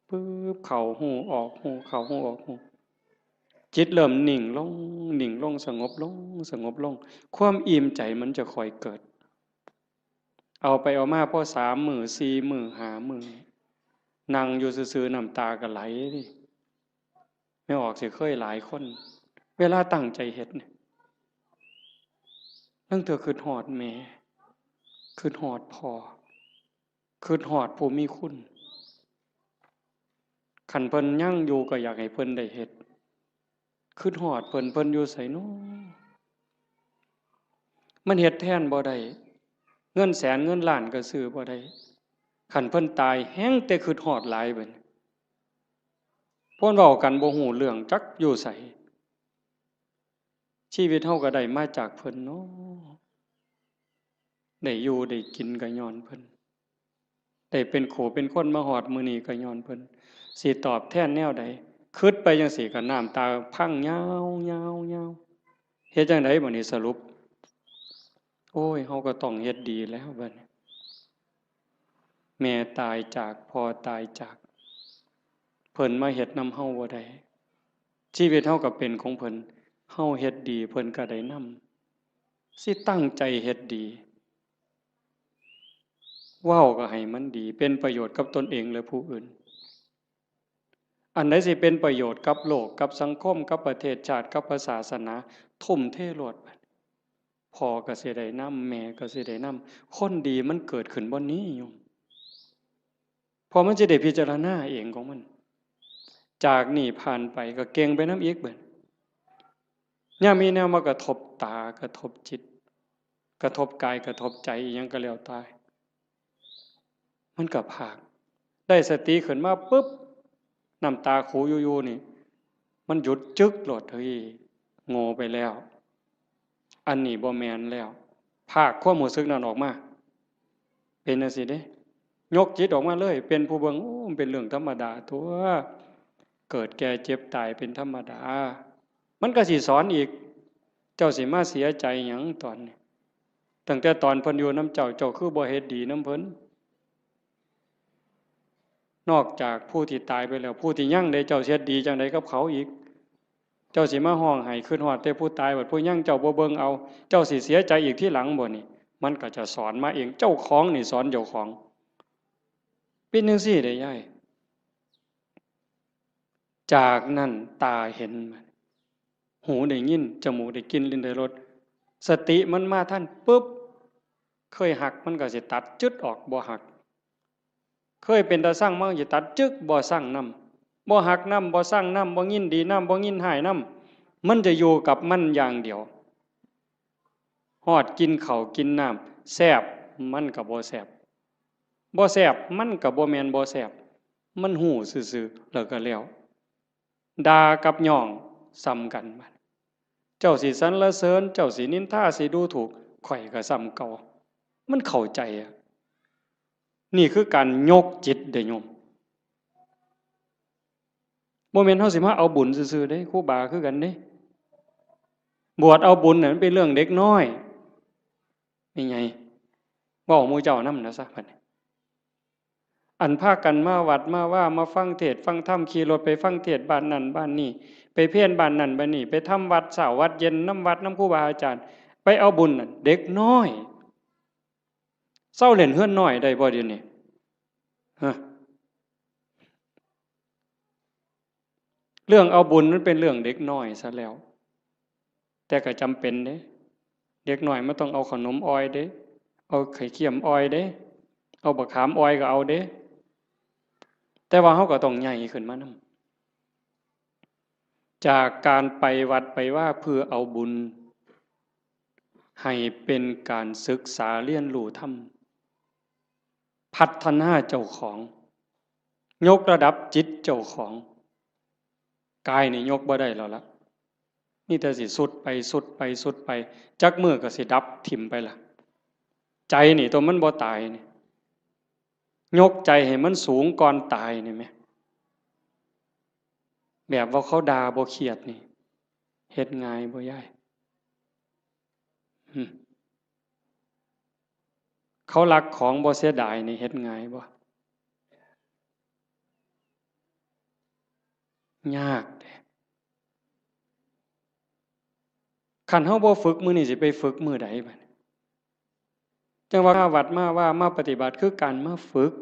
ປຶບ ເຂົ້າຮູ້ອອກຮູ້ ເຂົ້າຮູ້ອອກຮູ້ ຈິດເລີ່ມນິ່ງລົງ ນິ່ງລົງ ສະຫງົບລົງ ສະຫງົບລົງ ຄວາມອີ່ມໃຈມັນຈະຄ່ອຍເກີດ. ເອົາໄປເອົາມາພໍສາມມື້ ສີ່ມື້ ຫ້າມື້ ນັ່ງຢູ່ຊື່ໆ ນ້ຳຕາກໍໄຫຼເດ້. ແມ່ອອກຊິເຄີຍຫຼາຍຄົນ ເວລາຕັ້ງໃຈເຮັດນີ້ ລາງເທື່ອຄິດຮອດແມ່ ຄິດຮອດພໍ່ ຄິດຮອດຜູ້ມີຄຸນ. ຄັນເພິ່ນຍັງຢູ່ກໍຢາກໃຫ້ເພິ່ນໄດ້ເຮັດ ຄິດຮອດເພິ່ນ ເພິ່ນຢູ່ໃສນໍ? ມັນເຮັດແທນບໍ່ໄດ້ ເງິນແສນເງິນລ້ານກໍຊື້ບໍ່ໄດ້. ຄັນເພິ່ນຕາຍແຮ່ງແຕ່ຄິດຮອດຫຼາຍບັດນີ້ ຄົນເວົ້າກັນບໍ່ຮູ້ເລື່ອງ ຈັກຢູ່ໃສ. ຊີວິດເຮົາກໍໄດ້ມາຈາກເພິ່ນເນາະ ໄດ້ຢູ່ໄດ້ກິນກໍຍ້ອນເພິ່ນ ໄດ້ເປັນຄູ່ເປັນຄົນມາຮອດມື້ນີ້ກໍຍ້ອນເພິ່ນ ຊິຕອບແທນແນວໃດ? ຄິດໄປຈັ່ງຊີ້ກໍນ້ຳຕາພັງຍາວໆໆ. ເຮັດຈັ່ງໃດບັດນີ້ສະຫຼຸບ? ໂອ້ຍ ເຮົາກໍຕ້ອງເຮັດດີແລ້ວບັດນີ້ ແມ່ຕາຍຈາກ ພໍ່ຕາຍຈາກ ເພິ່ນມາເຮັດນຳເຮົາບໍ່ໄດ້. ຊີວິດເຮົາກໍເປັນຂອງເພິ່ນ ເຮົາເຮັດດີເພິ່ນກໍໄດ້ນຳ. ຊິຕັ້ງໃຈເຮັດດີ ເວົ້າກໍໃຫ້ມັນດີ ເປັນປະໂຫຍດກັບຕົນເອງ ແລະ ຜູ້ອື່ນ. ອັນໃດຊິເປັນປະໂຫຍດກັບໂລກ ກັບສັງຄົມ ກັບປະເທດຊາດ ກັບພະສາສະໜາ ທຸ່ມເທໂລດ. ພໍ່ກໍຊິໄດ້ນຳ ແມ່ກໍຊິໄດ້ນຳ. ຄົນດີມັນເກີດຂຶ້ນບ່ອນນີ້ໂຍມ ເພາະມັນຊິໄດ້ພິຈາລະນາເອງຂອງມັນ. ຈາກນີ້ຜ່ານໄປກໍເກັ່ງໄປນຳອີກເບິດ. ຍາມມີແນວມາກະທົບຕາ ກະທົບຈິດ ກະທົບກາຍ ກະທົບໃຈ ອີ່ຫຍັງກໍແລ້ວແຕ່ ມັນກໍພາກ. ໄດ້ສະຕິຂຶ້ນມາປຶບ ນ້ຳຕາຂູຢູ່ໆນີ້ ມັນຢຸດຈຶກໂລດ. ເຮີ້ຍ ໂງ່ໄປແລ້ວ ອັນນີ້ບໍ່ແມ່ນແລ້ວ. ພາກຄວາມຮູ້ສຶກນັ້ນອອກມາ ເປັນຈັ່ງຊີ້ເດ້ ຍົກຈິດອອກມາເລີຍ ເປັນຜູ້ເບິ່ງ ໂອ້ ມັນເປັນເລື່ອງທຳມະດາຕົວະ ເກີດແກ່ເຈັບຕາຍເປັນທຳມະດາ. ມັນກໍຊິສອນອີກ ເຈົ້າຊິມາເສຍໃຈຫຍັງຕອນນີ້? ຕັ້ງແຕ່ຕອນເພິ່ນຢູ່ນຳເຈົ້າ ເຈົ້າຄືບໍ່ເຮັດດີນຳເພິ່ນ? ນອກຈາກຜູ້ທີ່ຕາຍໄປແລ້ວ ຜູ້ທີ່ຍັງເດ ເຈົ້າຊິເຮັດດີຈັ່ງໃດກັບເຂົາອີກ? ເຈົ້າຊິມາຮ້ອງໄຫ້ຄຶດຮອດແຕ່ຜູ້ຕາຍ ບັດຜູ້ຍັງເຈົ້າບໍ່ເບິ່ງເອົາ ເຈົ້າຊິເສຍໃຈອີກທີຫຼັງບໍ່ນີ້? ມັນກໍຈະສອນມາເອງ ເຈົ້າຂອງນີ້ສອນເຈົ້າຂອງ ເປັນຈັ່ງຊີ້ເດ້ຍາຍ. ຈາກນັ້ນຕາເຫັນ ຫູໄດ້ຍິນ ຈະມູກໄດ້ກິ່ນ ລີ້ນໄດ້ລົດ ສະຕິມັນມາທັນປຶບ ເຄີຍຮັກມັນກໍຊິຕັດຈຶດອອກ ບໍ່ຮັກ ເຄີຍເປັນຕາຊັງ ມັນກໍຊິຕັດຈຶກ ບໍ່ຊັງນຳ ບໍ່ຮັກນຳ ບໍ່ຊັງນຳ ບໍ່ຍິນດີນຳ ບໍ່ຍິນຮ້າຍນຳ ມັນຈະຢູ່ກັບມັນຢ່າງດຽວ. ຮອດກິນເຂົ້າກິນນ້ຳ ແຊບມັນກໍບໍ່ແຊບ ບໍ່ແຊບມັນກໍບໍ່ແມ່ນບໍ່ແຊບ ມັນຮູ້ຊື່ໆ ແລ້ວກໍແລ້ວ. ດ່າກັບຍ້ອງສ່ຳກັນ ບາດນີ້ ເຈົ້າຊິສັນລະເສີນ ເຈົ້າຊິນິນທາ ຊິດູຖູກ ຂ້ອຍກໍສ່ຳເກົ່າ. ມັນເຂົ້າໃຈອະ ນີ້ຄືການຍົກຈິດເດ້ໂຍມ. ບໍ່ແມ່ນເຮົາຊິມາເອົາບຸນຊື່ໆເດ້ ຄູບາຄືກັນເດ້. ບວດເອົາບຸນນັ້ນມັນເປັນເລື່ອງເດັກນ້ອຍ ແມ່ໃຫຍ່ ເວົ້າໝູ່ເຈົ້ານຳນະຊະ ບັດນີ້. ອັນພາກັນມາວັດມາວາ ມາຟັງເທດຟັງທຳ ຂີ່ລົດໄປຟັງເທດບ້ານນັ້ນບ້ານນີ້ ໄປເພນບ້ານນັ້ນບ້ານນີ້ ໄປທຳວັດເຊົ້າວັດເຢັນນຳວັດນຳຄູບາອາຈານ ໄປເອົາບຸນນັ້ນ ເດັກນ້ອຍ. ເຊົາຫຼິ້ນເຮືອນນ້ອຍໄດ້ບໍ່ດຽວນີ້? ຮະ? ເລື່ອງເອົາບຸນມັນເປັນເລື່ອງເດັກນ້ອຍຊະແລ້ວ ແຕ່ກໍຈຳເປັນເດ້. ເດັກນ້ອຍມັນຕ້ອງເອົາເຂົ້າໜົມອ່ອຍເດ້ ເອົາໄຂ່ຄຽມອ່ອຍເດ້ ເອົາບັກຂາມອ່ອຍກໍເອົາເດ້. ແຕ່ວ່າເຮົາກໍຕ້ອງໃຫຍ່ຂຶ້ນມານຳ. ຈາກການໄປວັດໄປວາເພື່ອເອົາບຸນ ໃຫ້ເປັນການສຶກສາຮຽນຮູ້ທຳ ພັດທະນາເຈົ້າຂອງ ຍົກລະດັບຈິດເຈົ້າຂອງ. ກາຍນີ້ຍົກບໍ່ໄດ້ແລ້ວລະ ມີແຕ່ຊິຊຸດໄປ ຊຸດໄປ ຊຸດໄປ ຈັກມື້ກໍຊິດັບຖິ້ມໄປລະ. ໃຈນີ້ຕົວມັນບໍ່ຕາຍນີ້ ຍົກໃຈໃຫ້ມັນສູງກ່ອນຕາຍນີ້ແມ ແບບວ່າເຂົາດ່າບໍ່ຄຽດນີ້ ເຮັດງ່າຍບໍ່ຍາຍ? ຫຶ ເຂົາລັກຂອງບໍ່ເສຍດາຍນີ້ ເຮັດງ່າຍບໍ່? ຍາກເດ້. ຄັນເຮົາບໍ່ຝຶກມື້ນີ້ ຊິໄປຝຶກມື້ໃດບາດນີ້? ຈັ່ງວ່າມາວັດມາວາມາປະຕິບັດ ຄືການມາຝຶກ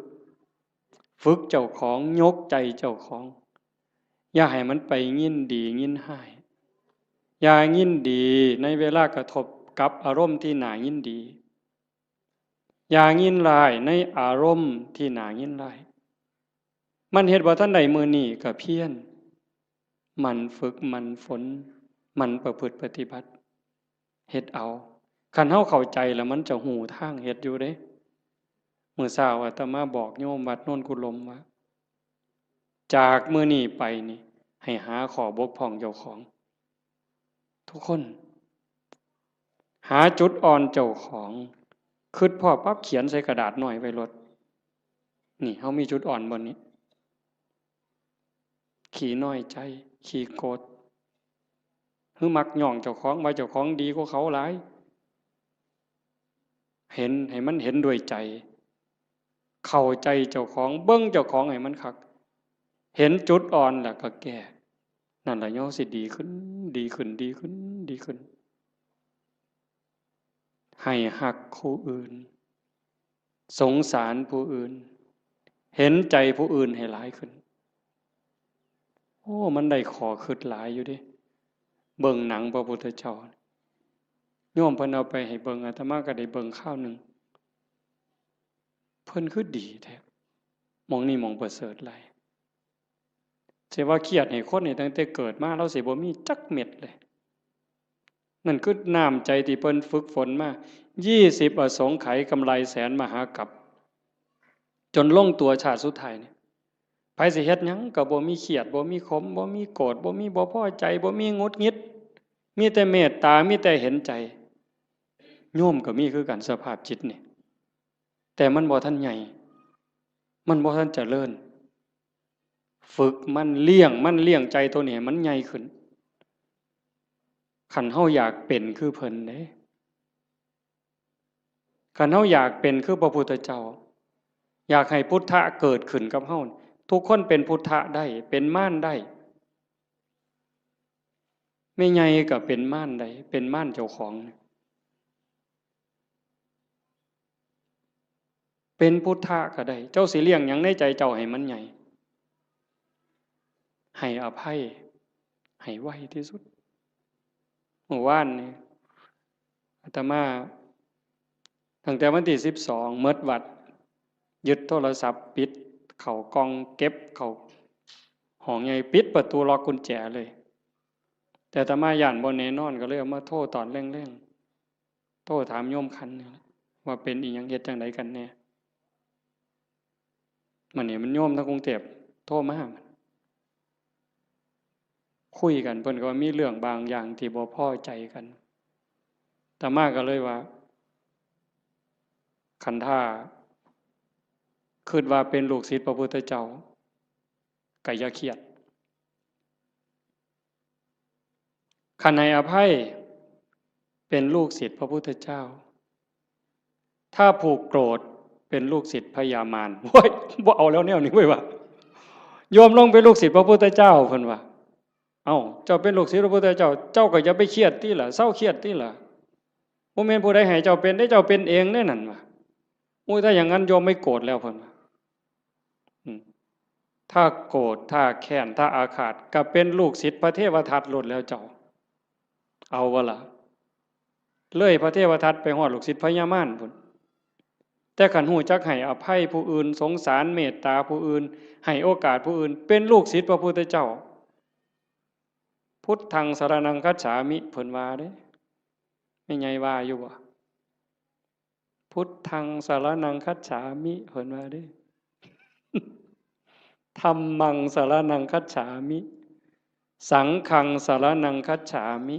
ຝຶກເຈົ້າຂອງ ຍົກໃຈເຈົ້າຂອງ ຢ່າໃຫ້ມັນໄປຍິນດີຍິນຮ້າຍ. ຢ່າຍິນດີໃນເວລາກະທົບກັບອາລົມທີ່ໜ້າຍິນດີ. ຢ່າຍິນຮ້າຍໃນອາລົມທີ່ໜ້າຍິນຮ້າຍ. ມັນເຮັດບໍ່ທັນໄດ້ມື້ນີ້ກະພຽນ ໝັ່ນຝຶກ ໝັ່ນຝົນ ໝັ່ນປະພຶດປະຕິບັດ ເຮັດເອົາ. ຄັນເຮົາເຂົ້າໃຈແລ້ວ ມັນຈະຮູ້ທາງເຮັດຢູ່ເດ້. ມື້ເຊົ້າອາດຕະມາບອກໂຍມວັດໂນນກຸລົມວ່າ ຈາກມື້ນີ້ໄປນີ້ ໃຫ້ຫາຂໍ້ບົກຜ່ອງເຈົ້າຂອງ ທຸກຄົນ ຫາຈຸດອ່ອນເຈົ້າຂອງ ຄຶດພໍປັບຂຽນໃສ່ກະດາດນ້ອຍໄວ້ໂລດ. ນີ້ ເຮົາມີຈຸດອ່ອນບ່ອນນີ້ ຂີ້ນ້ອຍໃຈ ຂີ້ໂກດ ຫຼືມັກຍ້ອງເຈົ້າຂອງວ່າເຈົ້າຂອງດີກວ່າເຂົາຫຼາຍ. ເຫັນ ໃຫ້ມັນເຫັນດ້ວຍໃຈ ເຂົ້າໃຈເຈົ້າຂອງ ເບິ່ງເຈົ້າຂອງໃຫ້ມັນຄັກ ເຫັນຈຸດອ່ອນແລ້ວກໍແກ້ ນັ້ນລະເຮົາຊິດີຂຶ້ນ ດີຂຶ້ນ ດີຂຶ້ນ ດີຂຶ້ນ. ໃຫ້ຮັກຜູ້ອື່ນ ສົງສານຜູ້ອື່ນ ເຫັນໃຈຜູ້ອື່ນໃຫ້ຫຼາຍຂຶ້ນ. ໂອ້ ມັນໄດ້ຂໍ້ຄິດຫຼາຍຢູ່ເດ້ ເບິ່ງໜັງພະພຸດທະເຈົ້າ ໂຍມເພິ່ນເອົາໄປໃຫ້ເບິ່ງ ອາດຕະມາກໍໄດ້ເບິ່ງຄາວໜຶ່ງ ເພິ່ນຄືດີແທ້ ໝ່ອງນີ້ໝ່ອງປະເສີດຫຼາຍ. ຊິວ່າຄຽດໃຫ້ຄົນນີ້ ຕັ້ງແຕ່ເກີດມາລາວຊິບໍ່ມີຈັກເມັດເລີຍ. ນັ້ນຄືນ້ຳໃຈທີ່ເພິ່ນຝຶກຝົນມາ ຍີ່ສິບອະສົງໄຂ ກຳໄລແສນມະຫາກັບ ຈົນລົງຕົວຊາດສຸດທ້າຍນີ້ ໃຜຊິເຮັດຫຍັງກໍບໍ່ມີຄຽດ ບໍ່ມີຂົມ ບໍ່ມີໂກດ ບໍ່ມີບໍ່ພໍໃຈ ບໍ່ມີຫງຸດຫງິດ ມີແຕ່ເມດຕາ ມີແຕ່ເຫັນໃຈ. ໂຍມກໍມີຄືກັນ ສະພາບຈິດນີ້ ແຕ່ມັນບໍ່ທັນໃຫຍ່ ມັນບໍ່ທັນຈະເລີນ. ຝຶກມັນ, ລ້ຽງມັນ, ລ້ຽງໃຈໂຕນີ້ໃຫ້ມັນໃຫຍ່ຂຶ້ນ. ຄັນເຮົາຢາກເປັນຄືເພິ່ນເດ້, ຄັນເຮົາຢາກເປັນຄືພະພຸດທະເຈົ້າ, ຢາກໃຫ້ພຸດທະເກີດຂຶ້ນກັບເຮົາ, ທຸກຄົນເປັນພຸດທະໄດ້, ເປັນມານໄດ້. ແມ່ໃຫຍ່ກໍເປັນມານໄດ້, ເປັນມານເຈົ້າຂອງ. ເປັນພຸດທະກໍໄດ້. ເຈົ້າຊິລ້ຽງຫຍັງໃນໃຈເຈົ້າໃຫ້ມັນໃຫຍ່? ໃຫ້ອະໄພ ໃຫ້ໄວທີ່ສຸດ. ເມື່ອວານນີ້ ອາດຕະມາ ຕັ້ງແຕ່ວັນທີສິບສອງ ໝົດວັດ, ຍຶດໂທລະສັບ, ປິດເຂົ້າກ່ອງ, ເກັບເຂົ້າຫ້ອງໃຫຍ່, ປິດປະຕູ, ລັອກກຸນແຈເລີຍ. ແຕ່ອາດຕະມາຢ້ານບໍ່ແນ່ນອນ, ກໍເລີຍເອົາມາໂທຕອນແລງໆ. ໂທຖາມໂຍມຂັນນີ້ແຫຼະ ວ່າເປັນອີ່ຫຍັງ, ເຮັດຈັ່ງໃດກັນແນ່? ມັນນີ້ມັນໂຍມທາງກຸງເທບໂທມາ ຄຸຍກັນ, ເພິ່ນກໍວ່າມີເລື່ອງບາງຢ່າງທີ່ບໍ່ພໍໃຈກັນ. ອາດຕະມາກໍເລີຍວ່າ ຄັນຖ້າຄິດວ່າເປັນລູກສິດພະພຸດທະເຈົ້າ ກໍຢ່າຄຽດ. ຄັນໃຫ້ອະໄພ ເປັນລູກສິດພະພຸດທະເຈົ້າ, ຖ້າຜູກໂກຣດ ເປັນລູກສິດພະຍາມານ. ໂອ້ຍ ບໍ່ເອົາແລ້ວແນວນີ້ເວີຍວ່າ ໂຍມລົງເປັນລູກສິດພະພຸດທະເຈົ້າ ເພິ່ນວ່າ. ເອົ້າ ເຈົ້າເປັນລູກສິດພະພຸດທະເຈົ້າ, ເຈົ້າກໍຢ່າໄປຄຽດຕິລະ, ເຊົາຄຽດຕິລະ. ບໍ່ແມ່ນຜູ້ໃດໃຫ້ເຈົ້າເປັນເດ້, ເຈົ້າເປັນເອງເດ້ນັ້ນວ່າ. ໂອ້ຍ ຖ້າຢ່າງນັ້ນໂຍມໄມ່ໂກດແລ້ວ ເພິ່ນວ່າ. ອືມ ຖ້າໂກດ ຖ້າແຄ້ນ ຖ້າອາຄາດ ກໍເປັນລູກສິດພະເທວະທັດໂລດແລ້ວເຈົ້າ. ເອົາບໍ່ລະ? ເລີຍພະເທວະທັດໄປຮອດລູກສິດພະຍາມານພຸ້ນ. ແຕ່ຄັນຮູ້ຈັກໃຫ້ອະໄພຜູ້ອື່ນ, ສົງສານເມດຕາຜູ້ອື່ນ, ໃຫ້ໂອກາດຜູ້ອື່ນ, ເປັນລູກສິດພະພຸດທະເຈົ້າ. ພຸດທັງສະລະນັງຄັດສາມິ ເພິ່ນວ່າເດ້. ແມ່ໃຫຍ່ວ່າຢູ່ບໍ່? ພຸດທັງສະລະນັງຄັດສາມິ ເພິ່ນວ່າເດ້. ທຳມັງສະລະນັງຄັດສາມິ ສັງຄັງສະລະນັງຄັດສາມິ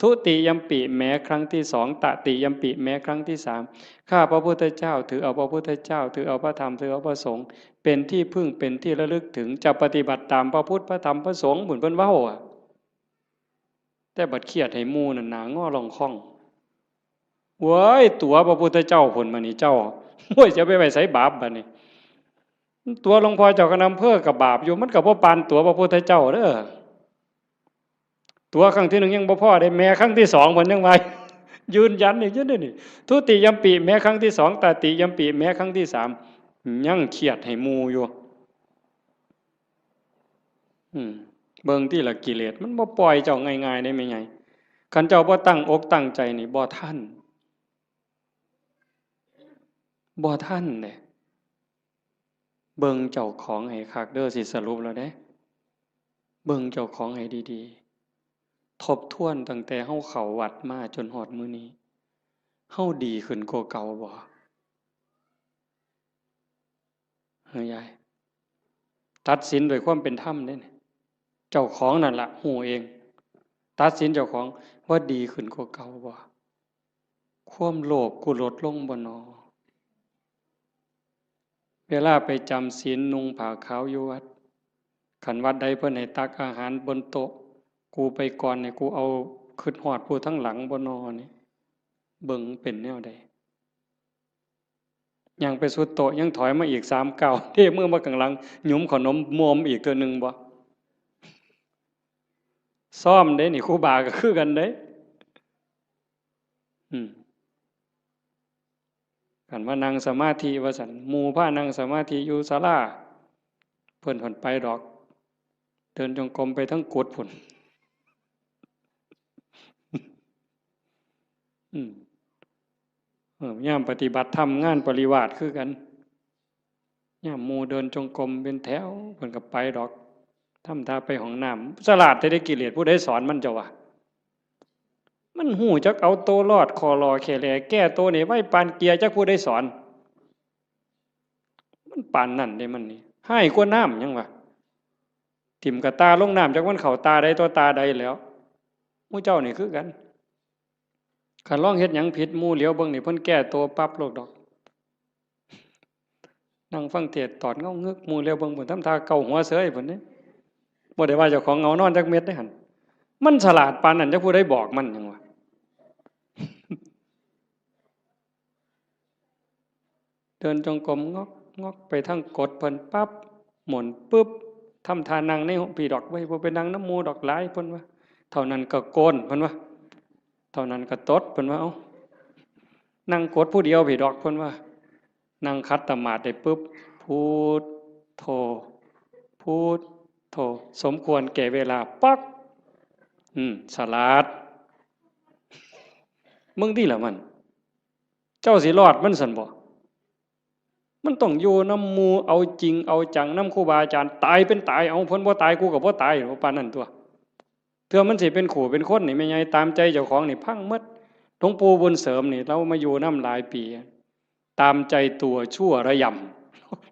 ທຸຕິຍຳປິແມ້ຄັ້ງທີສອງ ຕະຕິຍຳປິແມ້ຄັ້ງທີສາມ ຂ້າພະພຸດທະເຈົ້າຖືເອົາພະພຸດທະເຈົ້າ ຖືເອົາພະທຳ ຖືເອົາພະສົງ ເປັນທີ່ເພິ່ງ ເປັນທີ່ລະລຶກເຖິງ ຈະປະຕິບັດຕາມພະພຸດ ພະທຳ ພະສົງ ເພິ່ນ ເພິ່ນເວົ້າອະ. ແຕ່ບັດຄຽດໃຫ້ໝູ່ນັ້ນໜ້າງໍລ່ອງຄ້ອງ. ເວີຍ ຕົວະພະພຸດທະເຈົ້າພຸ້ນ ບາດນີ້ເຈົ້າ. ໂອ້ຍ ຈະໄປໄວ້ໃສບາບບາດນີ້? ຕົວະຫຼວງພໍ່ເຈົ້າຄະນະອຳເພີກໍບາບຢູ່, ມັນກໍບໍ່ປານຕົວະພະພຸດທະເຈົ້າເດີ້. ຕົວະຄັ້ງທີໜຶ່ງຍັງບໍ່ພໍເດ້, ແມ້ຄັ້ງທີສອງເພິ່ນຍັງວ່າ ຢືນຢັນອີກຢູ່ເດ້ນີ້. ທຸຕິຍຳປິແມ້ຄັ້ງທີສອງ, ຕະຕິຍຳປິແມ້ຄັ້ງທີສາມ ຍັງຄຽດໃຫ້ໝູ່ຢູ່. ອືມ ເບິ່ງຕິລະ ກິເລດມັນບໍ່ປ່ອຍເຈົ້າງ່າຍໆເດ້ແມ່ໃຫຍ່. ຄັນເຈົ້າບໍ່ຕັ້ງອົກຕັ້ງໃຈນີ້ ບໍ່ທັນ ບໍ່ທັນເດ້. ເບິ່ງເຈົ້າຂອງໃຫ້ຄັກເດີ້ ຊິສະຫຼຸບແລ້ວເດ້. ເບິ່ງເຈົ້າຂອງໃຫ້ດີໆ. ທົບທວນຕັ້ງແຕ່ເຮົາເຂົ້າວັດມາຈົນຮອດມື້ນີ້ ເຮົາດີຂຶ້ນກວ່າເກົ່າບໍ່? ເອີ ຍາຍ ຕັດສິນດ້ວຍຄວາມເປັນທຳເດ້. ເຈົ້າຂອງນັ້ນລະຮູ້ເອງ, ຕັດສິນເຈົ້າຂອງວ່າດີຂຶ້ນກວ່າເກົ່າບໍ່? ຄວາມໂລບກູລົດລົງບໍ່ນໍ? ເວລາໄປຈຳສິນນຸ່ງຜ້າຂາວຢູ່ວັດ, ຄັນວັດໃດເພິ່ນໃຫ້ຕັກອາຫານບົນໂຕະ, ກູໄປກ່ອນນີ້ ກູເອົາ ຄຶດຮອດຜູ້ທາງຫຼັງບໍ່ນໍນີ້? ເບິ່ງເປັນແນວໃດ? ຍ່າງໄປສຸດໂຕະ ຍັງຖອຍມາອີກສາມກ້າວ, ເທມືມາຂ້າງຫຼັງ, ຫຍຸມເຂົ້າໜົມມົມອີກເທື່ອໜຶ່ງບໍ່? ຊ້ອມເດ້ນີ້, ຄູບາກໍຄືກັນເດ້. ອືມ ຄັນວ່ານັ່ງສະມາທິວ່າຊັ້ນ, ໝູ່ພານັ່ງສະມາທິຢູ່ສາລາ, ເພິ່ນ ເພິ່ນໄປດອກ, ເດີນຈົງກົມໄປທາງກຸດພຸ້ນ. ອືມ ເອີ ຍາມປະຕິບັດທຳງານປະລິວາດຄືກັນ, ຍາມໝູ່ເດີນຈົງກົມເປັນແຖວ ເພິ່ນກໍໄປດອກ, ທຳທ່າໄປຫ້ອງນ້ຳ. ສະຫຼາດແທ້ເດ້ ກິເລດ ຜູ້ໃດສອນມັນເຈົ້າວ່າ? ມັນຮູ້ຈັກເອົາໂຕລອດ ຂໍຫຼໍ່ແຄ່ແຫຼ ແກ້ໂຕນີ້ໄວປານເກຍ, ຈັກຜູ້ໃດສອນ? ມັນປານນັ້ນເດ້ ມັນນີ້ຮ້າຍກວ່ານ້ຳຫຍັງວະ. ຖິ້ມກະຕ່າລົງນ້ຳ ຈັກມັນເຂົ້າຕາໃດຕໍ່ຕາໃດແລ້ວ. ໝູ່ເຈົ້ານີ້ຄືກັນ, ຄັນລອງເຮັດຫຍັງຜິດ ໝູ່ຫຼຽວເບິ່ງນີ້ ເພິ່ນແກ້ໂຕປັບໂລດດອກ. ນັ່ງຟັງເທດຕອດເງົາງຶກ ໝູ່ຫຼຽວເບິ່ງພຸ້ນ ທຳທ່າເກົາຫົວເສີຍພຸ້ນເດ້. ບໍ່ໄດ້ວ່າເຈົ້າຂອງເຫງົານອນຈັກເມັດເດ້ຫັ້ນ. ມັນສະຫຼາດປານນັ້ນ ຈັກຜູ້ໃດບອກມັນຫຍັງວະ. ເດີນຈົງກົມງອກງອກໄປທາງກົດເພິ່ນປັບ ໝູນປຶບ ທຳທ່ານັ່ງໃນຫ້ອງພີ້ດອກ ເວີຍ ບໍ່ໄປນັ່ງນຳໝູ່ດອກ ຫຼາຍ ເພິ່ນວ່າ. ເທົ່ານັ້ນກໍໂກນ ເພິ່ນວ່າ. ເທົ່ານັ້ນກໍຕົດ ເພິ່ນວ່າ. ເອົ້າ ນັ່ງກົດຜູ້ດຽວພີ້ດອກ ເພິ່ນວ່າ. ນັ່ງຂັດຕະໝາດໄດ້ປຶບ ພຸດໂທ ພຸດໂທ ສົມຄວນແກ່ເວລາ ປັອກ ອືມ ສະຫຼາດ. ເບິ່ງຕິລະມັນ ເຈົ້າຊິລອດມັນຊັ້ນບໍ? ມັນຕ້ອງຢູ່ນຳໝູ່ ເອົາຈິງເອົາຈັງນຳຄູບາອາຈານ ຕາຍເປັນຕາຍ. ເອົາ ເພິ່ນບໍ່ຕາຍ ກູກໍບໍ່ຕາຍ ປານນັ້ນຕົວະ. ເທື່ອມັນຊິເປັນຄູ່ເປັນຄົນນີ້ ແມ່ໃຫຍ່ ຕາມໃຈເຈົ້າຂອງນີ້ພັງໝົດ. ຫຼວງປູ່ບຸນເສີມນີ້ ລາວມາຢູ່ນຳຫຼາຍປີ ຕາມໃຈຕົວຊົ່ວລະຢຳ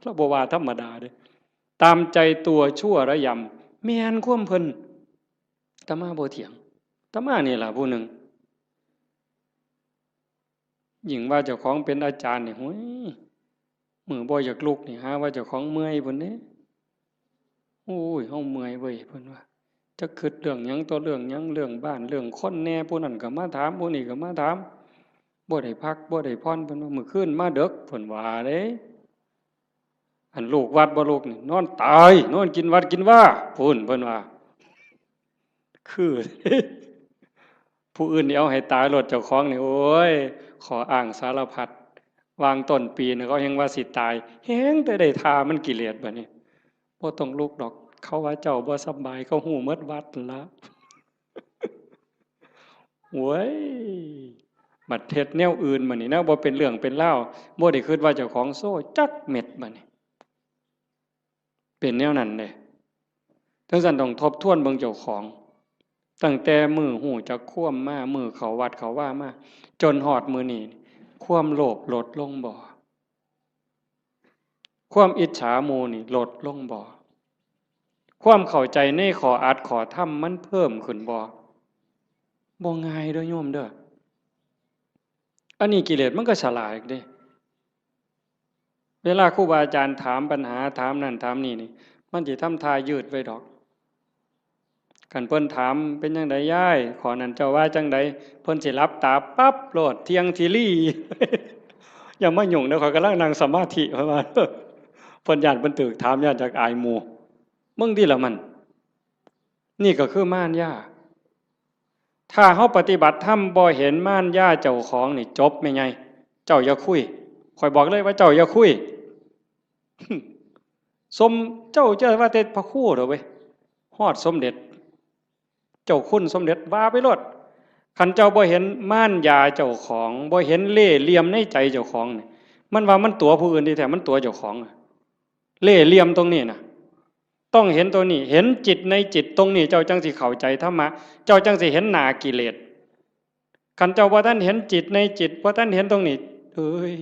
ລາວບໍ່ວ່າທຳມະດາເດ້ ຕາມໃຈຕົວຊົ່ວລະຢຳ. ແມ່ນຄວາມເພິ່ນ ອາດຕະມາບໍ່ຖຽງ ອາດຕະມານີ້ລະຜູ້ໜຶ່ງ. ຍິ່ງວ່າເຈົ້າຂອງເປັນອາຈານນີ້ ໂຫຍ ມື້ບໍ່ຢາກລຸກນີ້ ຫາວ່າເຈົ້າຂອງເມື່ອຍພຸ້ນເດ້. ໂອ້ຍ ເຮົາເມື່ອຍເວີຍ ເພິ່ນວ່າ ຈັກຄິດເລື່ອງຫຍັງຕໍ່ເລື່ອງຫຍັງ ເລື່ອງບ້ານເລື່ອງຄົນແດ່ ຜູ້ນັ້ນກໍມາຖາມ ຜູ້ນີ້ກໍມາຖາມ ບໍ່ໄດ້ພັກບໍ່ໄດ້ຜ່ອນ ເພິ່ນວ່າ. ມື້ຄືນມາເດິກ ເພິ່ນວ່າເດ້. ອັນລູກວັດບໍ່ລຸກນີ້ ນອນຕາຍ ນອນກິນວັດກິນວາພຸ້ນ ເພິ່ນວ່າ. ຄື ຜູ້ອື່ນນີ້ເອົາໃຫ້ຕາຍໂລດ ເຈົ້າຂອງນີ້ ໂອ້ຍ ຂໍ້ອ້າງສາລະພັດ. ຫວ່າງຕົ້ນປີນະ ເຂົາແຮ່ງວ່າຊິຕາຍ ແຮ່ງແຕ່ໄດ້ທ່າມັນກິເລດບາດນີ້. ບໍ່ຕ້ອງລຸກດອກ ເຂົາວ່າເຈົ້າບໍ່ສຳບາຍ ເຂົາຮູ້ໝົດວັດຫັ້ນລະ. ໂອ້ຍ ບັດເຮັດແນວອື່ນບາດນີ້ ແນວບໍ່ເປັນເລື່ອງເປັນລາວ ບໍ່ໄດ້ຄິດວ່າເຈົ້າຂອງໂຊຈັກເມັດບາດນີ້. ເປັນແນວນັ້ນເດ້. ຈັ່ງຊັ້ນຕ້ອງທົບທວນເບິ່ງເຈົ້າຂອງ ຕັ້ງແຕ່ມື້ຮູ້ຈັກຄວາມມາ ມື້ເຂົ້າວັດເຂົ້າວາມາ ຈົນຮອດມື້ນີ້ ຄວາມໂລບລົດລົງບໍ່? ຄວາມອິດສາໝູ່ນີ້ລົດລົງບໍ່? ຄວາມເຂົ້າໃຈໃນຂໍ້ອັດຂໍ້ທຳມັນເພີ່ມຂຶ້ນບໍ່? ບໍ່ງ່າຍເດີໂຍມເດີ. ອັນນີ້ກິເລດມັນກໍສະຫຼາດເດ້. ເວລາຄູບາອາຈານຖາມບັນຫາ ຖາມນັ້ນຖາມນີ້ນີ້ ມັນຊິທຳທ່າຍືດໄວ້ດອກ. ຄັນເພິ່ນຖາມ ເປັນຈັ່ງໃດຍາຍ ຂໍ້ນັ້ນເຈົ້າວ່າຈັ່ງໃດ? ເພິ່ນຊິຫຼັບຕາປັບໂລດ ທ່ຽງທີລີ. ຢ່າມາຫຍຸ້ງເດີ ຂ້ອຍກຳລັງນັ່ງສະມາທິ ເພິ່ນວ່າ. ເພິ່ນຢ້ານເພິ່ນຖືກຖາມ ຢ້ານຈັກອາຍໝູ່. ເບິ່ງຕິລະມັນ. ນີ້ກໍຄືມານຍາ. ຖ້າເຮົາປະຕິບັດທຳບໍ່ເຫັນມານຍາເຈົ້າຂອງນີ້ ຈົບແມ່ໃຫຍ່. ເຈົ້າຢ່າຄຸຍ. ຂ້ອຍບອກເລີຍວ່າເຈົ້າຢ່າຄຸຍ. ສົມເຈົ້າຈະວ່າແຕ່ພະຄູເດີເວີຍ. ຮອດສົມເດັດ ເຈົ້າຄຸນສົມເດັດ ວ່າໄປໂລດ. ຄັນເຈົ້າບໍ່ເຫັນມານຍາເຈົ້າຂອງ, ບໍ່ເຫັນເລ່ຫຼ່ຽມໃນໃຈເຈົ້າຂອງນີ້, ມັນວ່າມັນຕົວະຜູ້ອື່ນທີ່ແທ້ມັນຕົວະເຈົ້າຂອງ. ເລ່ຫຼ່ຽມຕົງນີ້ນະ ຕ້ອງເຫັນຕົງນີ້, ເຫັນຈິດໃນຈິດຕົງນີ້ ເຈົ້າຈັ່ງຊິເຂົ້າໃຈທຳມະ, ເຈົ້າຈັ່ງຊິເຫັນໜ້າກິເລດ. ຄັນເຈົ້າບໍ່ທັນເຫັນຈິດໃນຈິດ, ບໍ່ທັນເຫັນຕົງນີ້, ເອີຍ,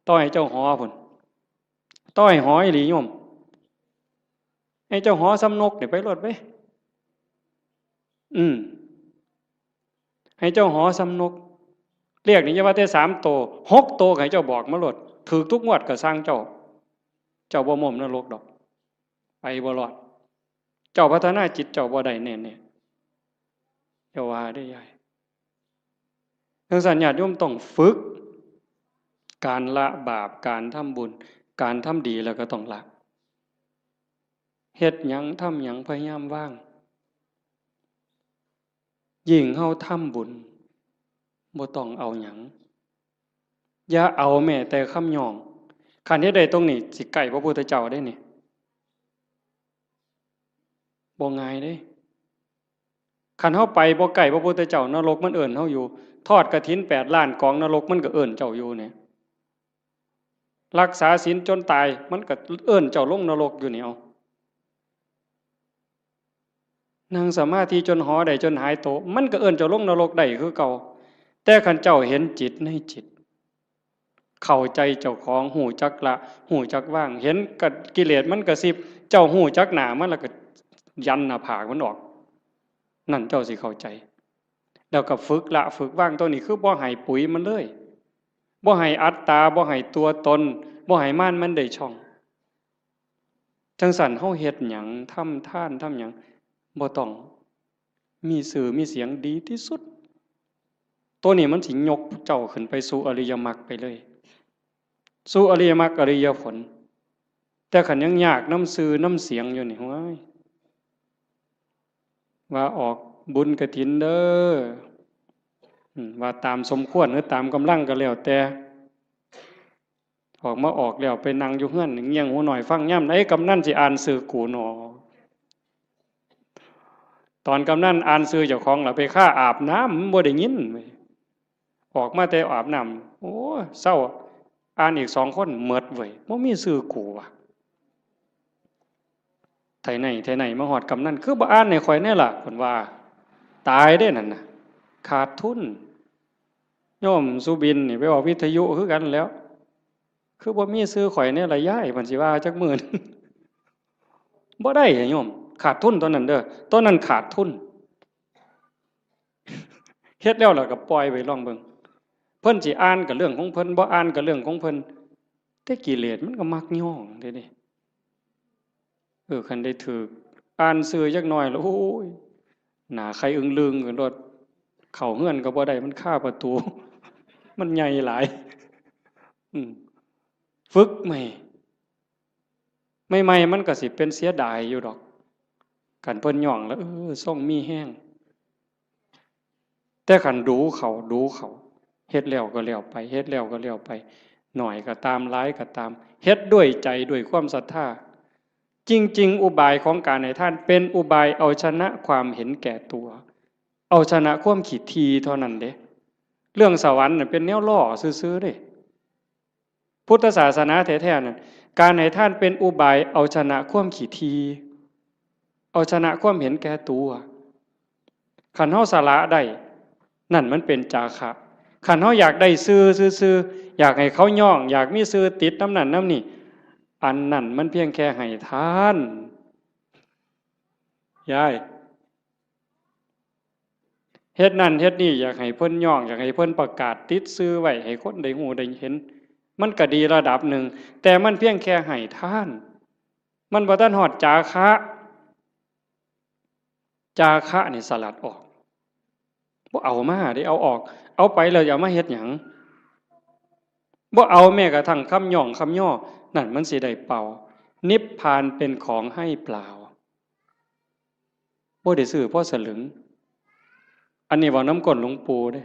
ຕໍ່ໃຫ້ເຈົ້າຫໍພຸ້ນ, ຕໍ່ໃຫ້ຫໍອີ່ຫຼີໂຍມ, ໃຫ້ເຈົ້າຫໍສ່ຳນົກນີ້ໄປໂລດເວີຍ. ອືມ ໃຫ້ເຈົ້າຫໍສ່ຳນົກ. ລຽກນີ້ຢ່າວ່າແຕ່ສາມໂຕ, ຫົກໂຕກໍໃຫ້ເຈົ້າບອກມາໂລດ. ຖືກທຸກງວດກໍຊ່າງເຈົ້າ, ເຈົ້າບໍ່ໝົ້ມນະລົກດອກ, ໄປບໍ່ລອດ. ເຈົ້າພັດທະນາຈິດເຈົ້າບໍ່ໄດ້ແນ່ໆ. ຢ່າວ່າເດີ້ຍາຍ. ຈັ່ງຊັ້ນຍາດໂຍມຕ້ອງຝຶກການລະບາບ, ການທຳບຸນ, ການທຳດີ ແລ້ວກໍຕ້ອງລະ. ເຮັດຫຍັງ, ທຳຫຍັງ, ພະຍາຍາມວາງ. ຍິ່ງເຮົາທຳບຸນ, ບໍ່ຕ້ອງເອົາຫຍັງ. ຢ່າເອົາແມ້ແຕ່ຄຳຍ້ອງ. ຄັນເຮັດໄດ້ຕົງນີ້ ຊິໃກ້ພະພຸດທະເຈົ້າເດ້ນີ້. ບໍ່ງ່າຍເດ້. ຄັນເຮົາໄປບໍ່ໃກ້ພະພຸດທະເຈົ້າ, ນະລົກມັນເອີ້ນເຮົາຢູ່. ທອດກະຖິນແປດລ້ານກອງ, ນະລົກມັນກໍເອີ້ນເຈົ້າຢູ່ນີ້. ລັກສາສິນຈົນຕາຍ, ມັນກໍເອີ້ນເຈົ້າລົງນະລົກຢູ່ນີ້. ເອົາ ນັ່ງສະມາທິຈົນຫໍໄດ້, ຈົນຫາຍໂຕ, ມັນກໍເອີ້ນເຈົ້າລົງນະລົກໄດ້ຄືເກົ່າ. ແຕ່ຄັນເຈົ້າເຫັນຈິດໃນຈິດ, ເຂົ້າໃຈເຈົ້າຂອງ, ຮູ້ຈັກລະ, ຮູ້ຈັກວາງ, ເຫັນກະ ກິເລດມັນກະຊິບ, ເຈົ້າຮູ້ຈັກໜ້າມັນ ແລ້ວກໍຢັນໜ້າຜາກມັນອອກ, ນັ້ນເຈົ້າຊິເຂົ້າໃຈ. แล้วก็ฝึกละฝึกวาง ตัวนี้คือบ่ให้ปุ๋ยมันเลย บ่ให้อัตตา บ่ให้ตัวตน บ่ให้มารมันได้ช่อง จั่งซั้นเฮาเฮ็ดหยัง ทำทาน ทำหยัง บ่ต้องมีชื่อมีเสียง ดีที่สุด ตัวนี้มันสิยกเจ้าขึ้นไปสู่อริยมรรคไปเลย สู่อริยมรรคอริยผล แต่คันยังยากนำชื่อนำเสียงอยู่นี่ โอ้ย ว่าออกบุญกฐินเด้อ อืม ว่าตามสมควรหรือตามกำลังก็แล้วแต่ ออกมาออกแล้วไปนั่งอยู่เฮือนเงี่ยงหูน้อยฟัง ยามใดกำนันสิอ่านชื่อกูหนอ ตอนกำนันอ่านชื่อเจ้าของล่ะ ไปคาอาบน้ำ มันบ่ได้ยินเว้ย ออกมาแต่อาบน้ำ โอ้ เซา อ่านอีกสองคน หมดเว้ย บ่มีชื่อกูว่ะ ไถไห้ไถนา มาฮอดกำนัน คือบ่อ่านให้ข้อยแหน่ล่ะ เพิ่นว่า ตายเด้นั่นน่ะ ขาดทุน โยมสุบินนี่ไปออกวิทยุคือกันแหล้ว คือบ่มีชื่อข้อยแหน่ล่ะยาย เพิ่นสิว่าจักมื้อหนึ่ง บ่ได้อะโยม ขาดทุนตอนนั้นเด้อ ตอนนั้นขาดทุน เฮ็ดแล้วล่ะก็ปล่อยไว้ลองเบิ่ง เพิ่นสิอ่านก็เรื่องของเพิ่น บ่อ่านก็เรื่องของเพิ่น แต่กิเลสมันก็มักย้องเด้เด้ เออ คันได้ถืกอ่านชื่อจักหน่อยแล้ว โอ้ย หน้าไข่อึ่งลึงกันโลด เข้าเฮือนก็บ่ได้ มันคาประตู มันใหญ่หลาย อืม ฝึกใหม่ ใหม่ๆ มันก็สิเป็นเสียดายอยู่ดอก คันเพิ่นย้องแล้ว เออ ทรงมีแฮง แต่คันดูเข้า ดูเข้า เฮ็ดแล้วก็แล้วไป เฮ็ดแล้วก็แล้วไป น้อยก็ตาม หลายก็ตาม เฮ็ดด้วยใจ ด้วยความศรัทธา จริงๆ อุบายของการให้ทานเป็นอุบายเอาชนะความเห็นแก่ตัว เอาชนะความขี้ถี่เท่านั้นเด้ เรื่องสวรรค์น่ะเป็นแนวล้อซื่อๆ เด้ พุทธศาสนาแท้ๆ นั่น การให้ทานเป็นอุบายเอาชนะความขี้ถี่ เอาชนะความเห็นแก่ตัว คันเฮาสละได้ นั่นมันเป็นจาคะ คันเฮาอยากได้ชื่อซื่อๆ อยากให้เขาย้อง อยากมีชื่อติดนำนั่นนำนี่ อันนั้นมันเพียงแค่ให้ทาน ยาย เฮ็ดนั่นเฮ็ดนี่ อยากให้เพิ่นย้อง อยากให้เพิ่นประกาศติดชื่อไว้ ให้คนได้ฮู้ได้เห็น มันก็ดีระดับหนึ่ง แต่มันเพียงแค่ให้ทาน มันบ่ทันฮอดจาคะ จาคะนี่สลัดออก บ่เอามาเด้ เอาออก เอาไปแล้วจะเอามาเฮ็ดหยัง บ่เอาแม้กระทั่งคำย้องคำย่อ นั่นมันสิได้เป่า นิพพานเป็นของให้เปล่า บ่ได้ซื้อพอสลึง อันนี้เว้านำก้นหลวงปู่เด้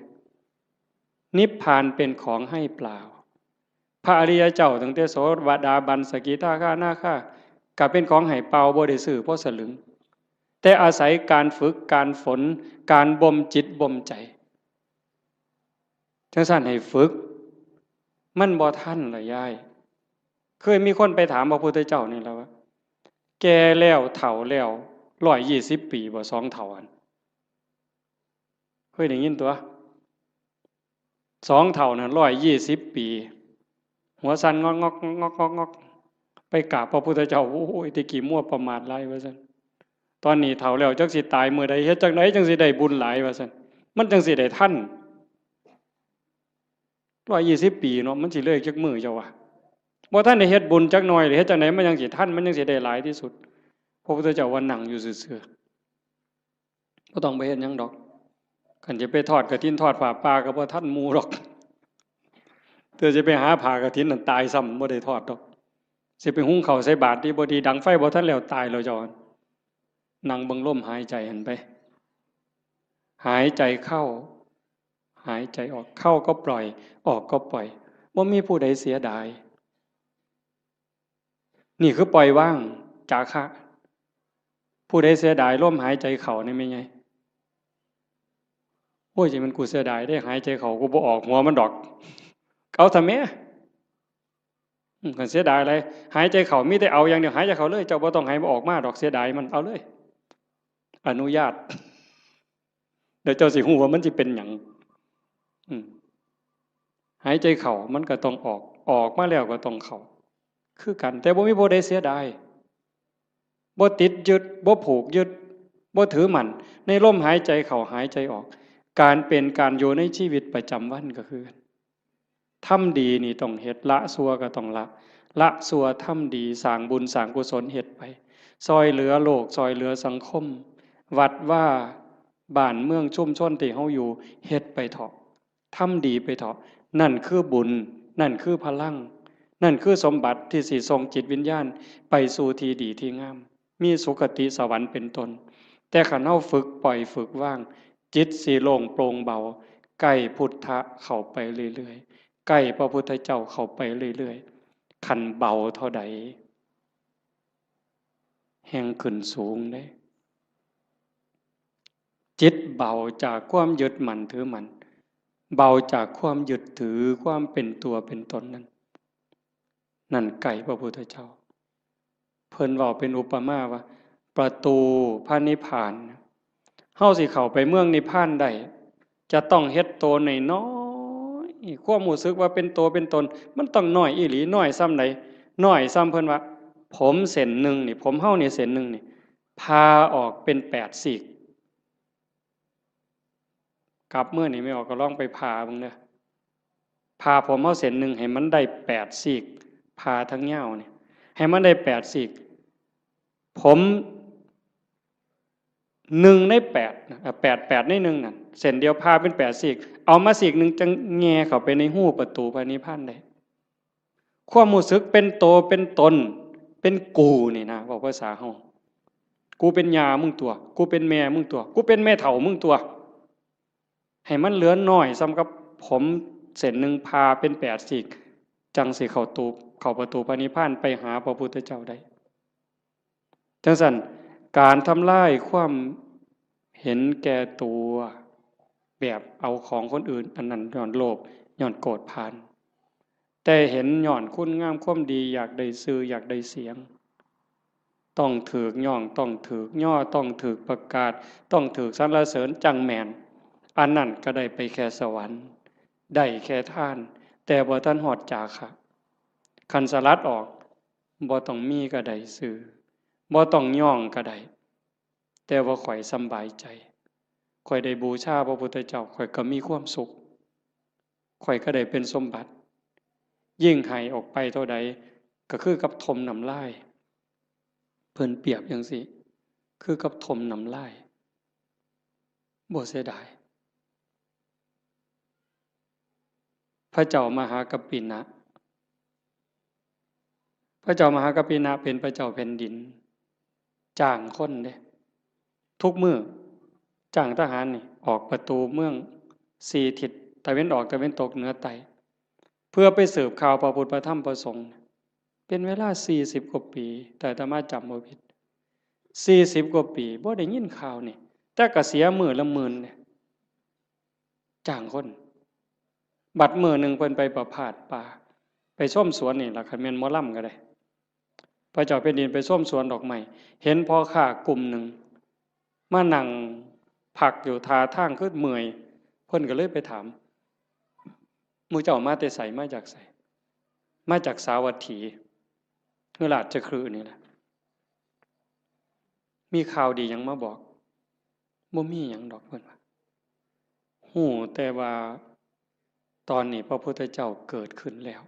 นิพพานเป็นของให้เปล่า พระอริยเจ้าตั้งแต่โสดาบัน สกิทาคานาคา ก็เป็นของให้เปล่า บ่ได้ซื้อพอสลึง แต่อาศัยการฝึก การฝน การบ่มจิตบ่มใจ จั่งซั้นให้ฝึก มันบ่ทันล่ะยาย เคยมีคนไปถามพระพุทธเจ้านี่ล่ะว่า แก่แล้วเฒ่าแล้ว ร้อยยี่สิบปีบ่ สองเฒ่าหั่น เคยได้ยินตั๊ว สองเฒ่านั่น ร้อยยี่สิบปี หัวสั่นงอกๆ งอกๆ งอกๆ ไปกราบพระพุทธเจ้า โอ้ย แต่กี้มัวประมาทหลาย ว่าซั่น ตอนนี้เฒ่าแล้ว จักสิตายมื้อใด เฮ็ดจั่งใดจั่งสิได้บุญหลาย ว่าซั่น มันจั่งสิได้ทัน ร้อยยี่สิบปีเนาะ มันสิเลยจักมื้อเจ้าว่า บ่ทันได้เฮ็ดบุญจักหน่อย เฮ็ดจั่งใดมันจั่งสิทัน มันจั่งสิได้หลายที่สุด พระพุทธเจ้าว่านั่งอยู่ซื่อๆ บ่ต้องไปเฮ็ดหยังดอก คันจะไปทอดกฐินทอดผ้าป่าก็บ่ทันหมู่ดอก เทื่อสิไปหาผ้ากฐินนั่นตายซ้ำ บ่ได้ทอดดอก สิไปหุงข้าวใส่บาตรดีบ่ดี ดังไฟบ่ทันแล้ว ตายแล้วเจ้า นั่งเบิ่งลมหายใจหั่นไป หายใจเข้า หายใจออก เข้าก็ปล่อย ออกก็ปล่อย บ่มีผู้ใดเสียดาย นี่คือปล่อยวาง จาคะ ผู้ใดเสียดายลมหายใจเข้านี่แม่ใหญ่ โอ้ย จั่งแม่นกูเสียดายเด้ หายใจเข้ากูบ่ออกหัวมันดอก เอาซะแหม อืม คันเสียดายหลาย หายใจเข้ามีแต่เอาอย่างเดียว หายใจเข้าเลย เจ้าบ่ต้องให้มันออกมาดอก เสียดายมัน เอาเลย อนุญาต เดี๋ยวเจ้าสิฮู้ว่ามันสิเป็นหยัง อืม หายใจเข้ามันก็ต้องออก ออกมาแล้วก็ต้องเข้า คือกัน แต่บ่มีผู้ใดเสียดาย บ่ติดยึด บ่ผูกยึด บ่ถือมั่น ในลมหายใจเข้าหายใจออก ການເປັນການຢູ່ໃນຊີວິດປະຈຳວັນກໍຄືກັນ ທຳດີນີ້ຕ້ອງເຮັດ ລະຊົ່ວກໍຕ້ອງລະ ລະຊົ່ວທຳດີ ສ້າງບຸນສ້າງກຸສົນເຮັດໄປ ຊ່ອຍເຫຼືອໂລກ ຊ່ອຍເຫຼືອສັງຄົມ ວັດວາ ບ້ານເມືອງ ຊຸມຊົນທີ່ເຮົາຢູ່ ເຮັດໄປເຖາະ ທຳດີໄປເຖາະ ນັ້ນຄືບຸນ ນັ້ນຄືພະລັງ ນັ້ນຄືສົມບັດທີ່ຊິສົ່ງຈິດວິນຍານໄປສູ່ທີ່ດີທີ່ງາມ ມີສຸຄະຕິສະຫວັນເປັນຕົ້ນ. ແຕ່ຄັນເຮົາຝຶກປ່ອຍຝຶກວາງ ຈິດຊິໂລ່ງໂປ່ງເບົາ ໃກ້ພຸດທະເຂົ້າໄປເລື້ອຍໆ ໃກ້ພະພຸດທະເຈົ້າເຂົ້າໄປເລື້ອຍໆ ຄັນເບົາເທົ່າໃດ ແຮ່ງຂຶ້ນສູງເດ້. ຈິດເບົາຈາກຄວາມຍຶດໝັ້ນຖືໝັ້ນ ເບົາຈາກຄວາມຍຶດຖື ຄວາມເປັນຕົວເປັນຕົນນັ້ນ ນັ້ນໃກ້ພະພຸດທະເຈົ້າ. ເພິ່ນເວົ້າເປັນອຸປະມາວ່າ ປະຕູພະນິບພານ ເຮົາຊິເຂົ້າໄປເມືອງນິບພານໄດ້ ຈະຕ້ອງເຮັດໂຕນ້ອຍໆ ຄວາມຮູ້ສຶກວ່າເປັນໂຕເປັນຕົນ ມັນຕ້ອງນ້ອຍອີ່ຫຼີ. ນ້ອຍສ່ຳໃດ? ນ້ອຍສ່ຳເພິ່ນວ່າ ຜົມເສັ້ນໜຶ່ງນີ້ ຜົມເຮົານີ້ເສັ້ນໜຶ່ງນີ້ ຜ່າອອກເປັນແປດຊີກ. ກັບມື້ນີ້ແມ່ອອກກໍລອງໄປຜ່າເບິ່ງເດີ. ຜ່າຜົມເຮົາເສັ້ນໜຶ່ງໃຫ້ມັນໄດ້ແປດຊີກ ຜ່າທາງຍາວນີ້ ໃຫ້ມັນໄດ້ແປດຊີກ. ຜົມໜຶ່ງໃນແປດນະ ແປດ ແປດໃນໜຶ່ງນັ້ນ ເສັ້ນດຽວຜ່າເປັນແປດຊີກ ເອົາມາຊີກໜຶ່ງ ຈັ່ງແຍ່ເຂົ້າໄປໃນຮູປະຕູພະນິບພານໄດ້. ຄວາມຮູ້ສຶກເປັນໂຕເປັນຕົນ ເປັນກູນີ້ນະ ເວົ້າພາສາເຮົາ ກູເປັນຍ່າມຶງຕົວະ ກູເປັນແມ່ມຶງຕົວະ ກູເປັນແມ່ເຖົ້າມຶງຕົວະ ໃຫ້ມັນເຫຼືອໜ້ອຍສ່ຳກັບຜົມເສັ້ນໜຶ່ງຜ່າເປັນແປດຊີກ ຈັ່ງຊິເຂົ້າຕູ ເຂົ້າປະຕູພະນິບພານ ໄປຫາພະພຸດທະເຈົ້າໄດ້. ຈັ່ງຊັ້ນ ການທຳລາຍຄວາມເຫັນແກ່ຕົວ ແບບເອົາຂອງຄົນອື່ນ ອັນນັ້ນຍ້ອນໂລບ ຍ້ອນໂກດຜານ. ແຕ່ເຫັນຍ້ອນຄຸນງາມຄວາມດີ ຢາກໄດ້ຊື່ ຢາກໄດ້ສຽງ ຕ້ອງຖືກຍ້ອງ ຕ້ອງຖືກຍໍ້ ຕ້ອງຖືກປະກາດ ຕ້ອງຖືກສັນລະເສີນ ຈັ່ງແມ່ນ ອັນນັ້ນກໍໄດ້ໄປແຄ່ສະຫວັນ ໄດ້ແຄ່ທານ ແຕ່ບໍ່ທັນຮອດຈາຄະ. ຄັນສະຫຼັດອອກ ບໍ່ຕ້ອງມີກໍໄດ້ຊື່ ບໍ່ຕ້ອງຍ້ອງກໍໄດ້ ແຕ່ວ່າຂ້ອຍສຳບາຍໃຈ ຂ້ອຍໄດ້ບູຊາພະພຸດທະເຈົ້າ ຂ້ອຍກໍມີຄວາມສຸກ ຂ້ອຍກໍໄດ້ເປັນສົມບັດ. ຍິ່ງໃຫ້ອອກໄປເທົ່າໃດ ກໍຄືກັບຖົມນ້ຳລາຍ ເພິ່ນປຽບຈັ່ງຊີ້ ຄືກັບຖົມນ້ຳລາຍ ບໍ່ເສຍດາຍ. ພະເຈົ້າມະຫາກັບປິນະ ພະເຈົ້າມະຫາກັບປິນະເປັນພະເຈົ້າແຜ່ນດິນ ຈ້າງຄົນເດ້ ທຸກມື້ຈ້າງທະຫານນີ້ອອກປະຕູເມືອງສີ່ທິດ ຕາເວັນອອກ ຕາເວັນຕົກ ເໜືອ ໃຕ້ ເພື່ອໄປສືບຂ່າວພະພຸດ ພະທຳ ພະສົງ ເປັນເວລາສີ່ສິບກວ່າປີ ຖ້າອາດຕະມາຈຳບໍ່ຜິດ ສີ່ສິບກວ່າປີ ບໍ່ໄດ້ຍິນຂ່າວນີ້ ແຕ່ກະເສຍມື້ລະໝື່ນເດ້ ຈ້າງຄົນ. ບັດມື້ໜຶ່ງເພິ່ນໄປປະພາດປ່າ ໄປຊົມສວນນີ້ລະ ຄັນແມ່ນໝໍລຳກໍໄດ້ ພະເຈົ້າແຜ່ນດິນໄປຊົມສວນດອກໄມ້ ເຫັນພໍ່ຄ້າກຸ່ມໜຶ່ງມານັ່ງພັກຢູ່ ທ່າທາງຄືເມື່ອຍ ເພິ່ນກໍເລີຍໄປຖາມ ໝູ່ເຈົ້າມາແຕ່ໃສ? ມາຈາກໃສ? ມາຈາກສາວັດຖີ ຄືລາດຈະຄຣີນີ້ແຫຼະ. ມີຂ່າວດີຫຍັງມາບອກ? ບໍ່ມີຫຍັງດອກ ເພິ່ນວ່າ. ຮູ້ແຕ່ວ່າຕອນນີ້ພະພຸດທະເຈົ້າເກີດຂຶ້ນແລ້ວ.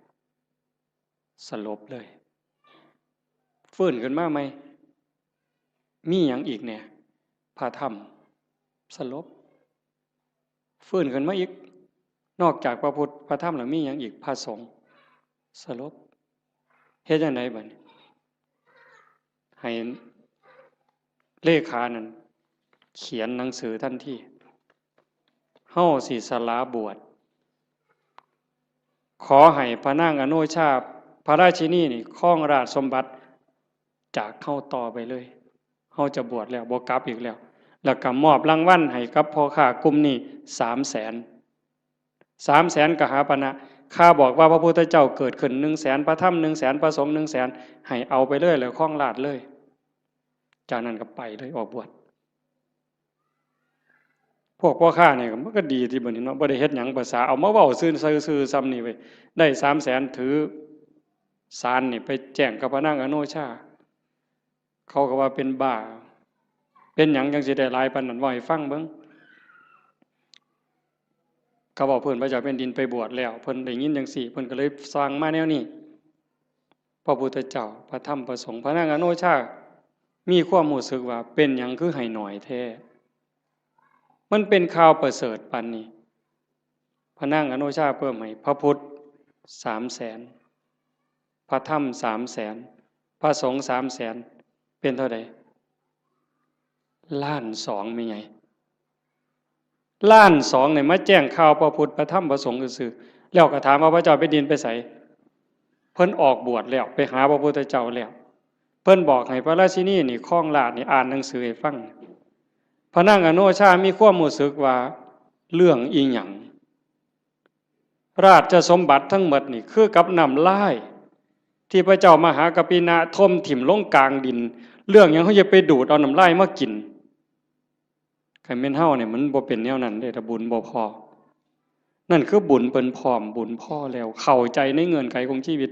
ສະຫຼົບເລີຍ. ຟື້ນຂຶ້ນມາໃໝ່. ມີຫຍັງອີກແດ່? ພະທຳ. ສະຫຼົບ. ຟື້ນຂຶ້ນມາອີກ. ນອກຈາກພະພຸດ ພະທຳແລ້ວມີຫຍັງອີກ? ພະສົງ. ສະຫຼົບ. ເຮັດຈັ່ງໃດບັດນີ້? ໃຫ້ເລຂານັ້ນຂຽນໜັງສືທັນທີ. ເຮົາຊິສະຫຼາບວດ. ຂໍໃຫ້ພະນາງອະໂນຊາ ພະລາຊິນີນີ້ຄອງລາດສົມບັດຈາກເຮົາຕໍ່ໄປເລີຍ. ເຮົາຈະບວດແລ້ວ ບໍ່ກັບອີກແລ້ວ. ແລ້ວກໍມອບລາງວັນໃຫ້ກັບພໍ່ຄ້າກຸ່ມນີ້ສາມແສນ. ສາມແສນກະຫາປະນະ. ຂ້າບອກວ່າພະພຸດທະເຈົ້າເກີດຂຶ້ນໜຶ່ງແສນ, ພະທຳໜຶ່ງແສນ, ພະສົງໜຶ່ງແສນ, ໃຫ້ເອົາໄປເລີຍ ແລ້ວຄອງລາດເລີຍ. ຈາກນັ້ນກໍໄປເລີຍ ອອກບວດ. ພວກພໍ່ຄ້ານີ້ມັນກໍດີຕິບັດນີ້ເນາະ, ບໍ່ໄດ້ເຮັດຫຍັງ ພາສາເອົາມາເວົ້າຊື່ໆ ຊ່ຳນີ້ເວີຍ. ໄດ້ສາມແສນ ຖືສານນີ້ໄປແຈ້ງກັບພະນາງອະໂນຊາ. ເຂົາກໍວ່າເປັນບ້າ, ເປັນຫຍັງຈັ່ງຊິໄດ້ຫຼາຍປານນັ້ນ? ເວົ້າໃຫ້ຟັງເບິ່ງ. ກໍເວົ້າເພິ່ນ ພະເຈົ້າແຜ່ນດິນໄປບວດແລ້ວ ເພິ່ນໄດ້ຍິນຈັ່ງຊີ້ ເພິ່ນກໍເລີຍສັ່ງມາແນວນີ້. ພະພຸດທະເຈົ້າ ພະທຳ ພະສົງ ພະນາງອະໂນຊາມີຄວາມຮູ້ສຶກວ່າ ເປັນຫຍັງຄືໃຫ້ໜ້ອຍແທ້? ມັນເປັນຂ່າວປະເສີດປານນີ້. ພະນາງອະໂນຊາເພີ່ມໃຫ້ ພະພຸດສາມແສນ ພະທຳສາມແສນ ພະສົງສາມແສນ ເປັນເທົ່າໃດ? ລ້ານສອງ ແມ່ໃຫຍ່. ລ້ານສອງນີ້ມາແຈ້ງຂ່າວພະພຸດ ພະທຳ ພະສົງຊື່ໆ ແລ້ວກໍຖາມວ່າ ພະເຈົ້າແຜ່ນດິນໄປໃສ? ເພິ່ນອອກບວດແລ້ວ ໄປຫາພະພຸດທະເຈົ້າແລ້ວ. ເພິ່ນບອກໃຫ້ພະລາຊິນີນີ້ຄອງລາດນີ້ ອ່ານໜັງສືໃຫ້ຟັງ. ພະນາງອະໂນຊາມີຄວາມຮູ້ສຶກວ່າ ເລື່ອງອີ່ຫຍັງ? ລາຊະສົມບັດທັງໝົດນີ້ຄືກັບນ້ຳລາຍ ທີ່ພະເຈົ້າມະຫາກັບປິນະຖົມຖິ້ມລົງກາງດິນ ເລື່ອງຫຍັງເຮົາຈະໄປດູດເອົານ້ຳລາຍມາກິນ? ຄັນແມ່ນເຮົານີ້ມັນບໍ່ເປັນແນວນັ້ນເດ້ ຖ້າບຸນບໍ່ພໍ. ນັ້ນຄືບຸນເພິ່ນພ້ອມ ບຸນພໍແລ້ວ ເຂົ້າໃຈໃນເງື່ອນໄຂຂອງຊີວິດ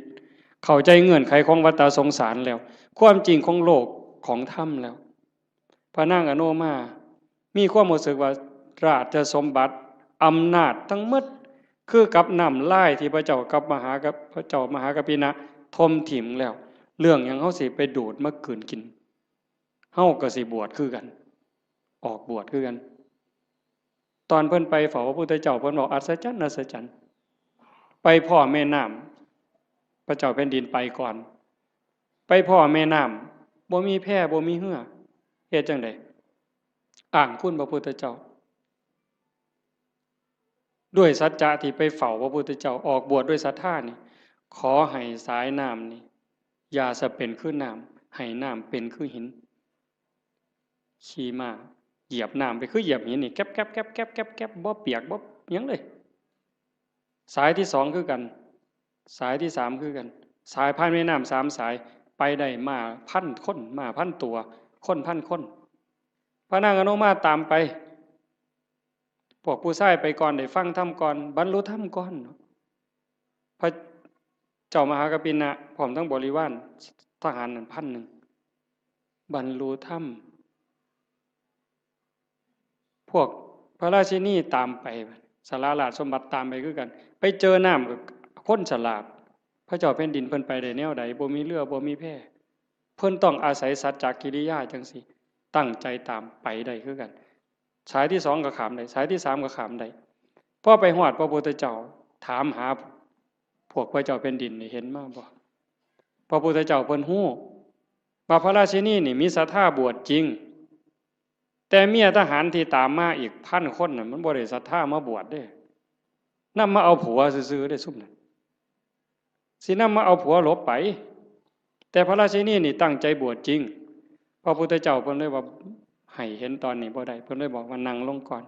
ເຂົ້າໃຈເງື່ອນໄຂຂອງວັດຕະສົງສານແລ້ວ ຄວາມຈິງຂອງໂລກຂອງທຳແລ້ວ. ພະນາງອະໂນມາມີຄວາມຮູ້ສຶກວ່າ ລາຊະສົມບັດ ອຳນາດທັງໝົດ ຄືກັບນ້ຳລາຍທີ່ພະເຈົ້າກັບມະຫາກັບ ພະເຈົ້າມະຫາກັບປິນະຖົມຖິ້ມແລ້ວ ເລື່ອງຫຍັງເຮົາຊິໄປດູດມາກືນກິນ? ເຮົາກໍຊິບວດຄືກັນ ອອກບວດຄືກັນ. ຕອນເພິ່ນໄປເຝົ້າພະພຸດທະເຈົ້າ ເພິ່ນເວົ້າ ອັດສະຈັນ ອັດສະຈັນ ໄປພໍ້ແມ່ນ້ຳ ພະເຈົ້າແຜ່ນດິນໄປກ່ອນ ໄປພໍ້ແມ່ນ້ຳ ບໍ່ມີແພ ບໍ່ມີເຮືອ ເຮັດຈັ່ງໃດ? ອ້າງຄຸນພະພຸດທະເຈົ້າ ດ້ວຍສັດຈະທີ່ໄປເຝົ້າພະພຸດທະເຈົ້າ ອອກບວດດ້ວຍສັດທານີ້ ຂໍໃຫ້ສາຍນ້ຳນີ້ ຢ່າສະເປັນຄືນ້ຳ ໃຫ້ນ້ຳເປັນຄືຫີນ. ຂີ່ມ້າຢຽບນ້ຳໄປຄືຢຽບຫີນນີ້ ແກັບໆໆໆໆ ບໍ່ປຽກບໍ່ຫຍັງເລີຍ. ສາຍທີສອງຄືກັນ ສາຍທີສາມຄືກັນ ສາຍຜ່ານແມ່ນ້ຳສາມສາຍ ໄປໄດ້ມ້າພັນຄົນ ມ້າພັນຕົວ ຄົນພັນຄົນ. ພະນາງອະໂນມາຕາມໄປ ພວກຜູ້ຊາຍໄປກ່ອນ ໄດ້ຟັງທຳກ່ອນ ບັນລຸທຳກ່ອນ. ພະເຈົ້າມະຫາກັບປິນະ ພ້ອມທັງບໍລິວານທະຫານນັ້ນພັນໜຶ່ງ ບັນລຸທຳ. ພວກພະລາຊິນີຕາມໄປ ສະຫຼະລາຊະສົມບັດຕາມໄປຄືກັນ ໄປເຈີນ້ຳ ຄົນສະຫຼາດ ພະເຈົ້າແຜ່ນດິນເພິ່ນໄປໄດ້ແນວໃດ? ບໍ່ມີເຮືອ ບໍ່ມີແພ ເພິ່ນຕ້ອງອາໄສສັດຈະກິລິຍາຈັ່ງຊີ້ ຕັ້ງໃຈຕາມໄປໄດ້ຄືກັນ. ສາຍທີສອງກໍຂ້າມໄດ້ ສາຍທີສາມກໍຂ້າມໄດ້. ພໍໄປຮອດ ພະພຸດທະເຈົ້າຖາມຫາພວກພະເຈົ້າແຜ່ນດິນນີ້ ເຫັນມາບໍ່? ພະພຸດທະເຈົ້າເພິ່ນຮູ້ວ່າພະລາຊິນີນີ້ມີສັດທາບວດຈິງ ແຕ່ເມຍທະຫານທີ່ຕາມມາອີກພັນຄົນນັ້ນ ມັນບໍ່ໄດ້ສັດທາມາບວດເດ້ ນຳມາເອົາຜົວຊື່ໆເດ້ ຊຸມນັ້ນ ຊິນຳມາເອົາຜົວຫຼົບໄປ. ແຕ່ພະລາຊິນີນີ້ຕັ້ງໃຈບວດຈິງ ພະພຸດທະເຈົ້າເພິ່ນເລີຍວ່າ ໃຫ້ເຫັນຕອນນີ້ບໍ່ໄດ້ ເພິ່ນເລີຍບອກວ່າ ນັ່ງລົງກ່ອນ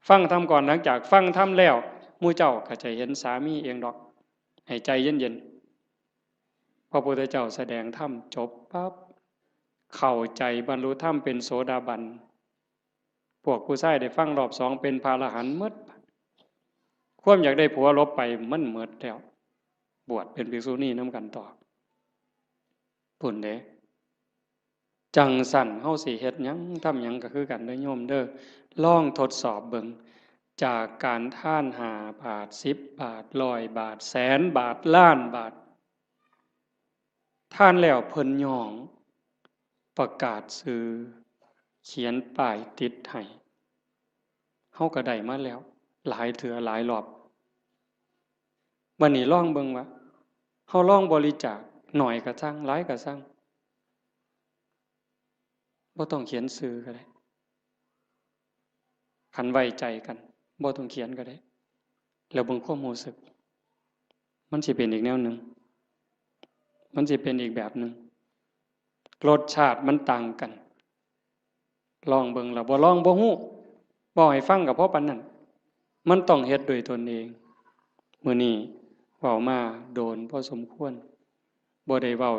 ຟັງທຳກ່ອນ. ຫຼັງຈາກຟັງທຳແລ້ວ ໝູ່ເຈົ້າກໍຈະເຫັນສາມີເອງດອກ ໃຫ້ໃຈເຢັນໆ. ພະພຸດທະເຈົ້າສະແດງທຳຈົບປັບ ເຂົ້າໃຈ ບັນລຸທຳເປັນໂສດາບັນ. ພວກຜູ້ຊາຍໄດ້ຟັງລອບສອງ ເປັນພະອະລະຫັນໝົດ. ຄວາມຢາກໄດ້ຜົວຫຼົບໄປ ມັນໝົດແລ້ວ ບວດເປັນພິກສຸນີນຳກັນຕໍ່ ພຸ້ນເດ້. ຈັ່ງຊັ້ນ ເຮົາຊິເຮັດຫຍັງ ທຳຫຍັງກໍຄືກັນເດີໂຍມເດີ. ລອງທົດສອບເບິ່ງ ຈາກການທານຫ້າບາດ ສິບບາດ ຮ້ອຍບາດ ແສນບາດ ລ້ານບາດ ທານແລ້ວເພິ່ນຍ້ອງ ປະກາດຊື່ ຂຽນປ້າຍຕິດໃຫ້ ເຮົາກໍໄດ້ມາແລ້ວ ຫຼາຍເທື່ອຫຼາຍລອບ. ບັດນີ້ລອງເບິ່ງວ່າ ເຮົາລອງບໍລິຈາກ ໜ້ອຍກໍຊ່າງ ຫຼາຍກໍຊ່າງ ບໍ່ຕ້ອງຂຽນຊື່ກໍໄດ້. ຄັນໄວ້ໃຈກັນ ບໍ່ຕ້ອງຂຽນກໍໄດ້ ແລ້ວເບິ່ງຄວາມຮູ້ສຶກ ມັນຊິເປັນອີກແນວໜຶ່ງ ມັນຊິເປັນອີກແບບໜຶ່ງ ລົດຊາດມັນຕ່າງກັນ. ລອງເບິ່ງ ແລ້ວບໍ່ລອງບໍ່ຮູ້ ເວົ້າໃຫ້ຟັງກໍພໍປານນັ້ນ. ມັນຕ້ອງເຮັດດ້ວຍຕົນເອງ. ມື້ນີ້ເວົ້າມາໂດນພໍສົມຄວນ ບໍ່ໄດ້ເວົ້າ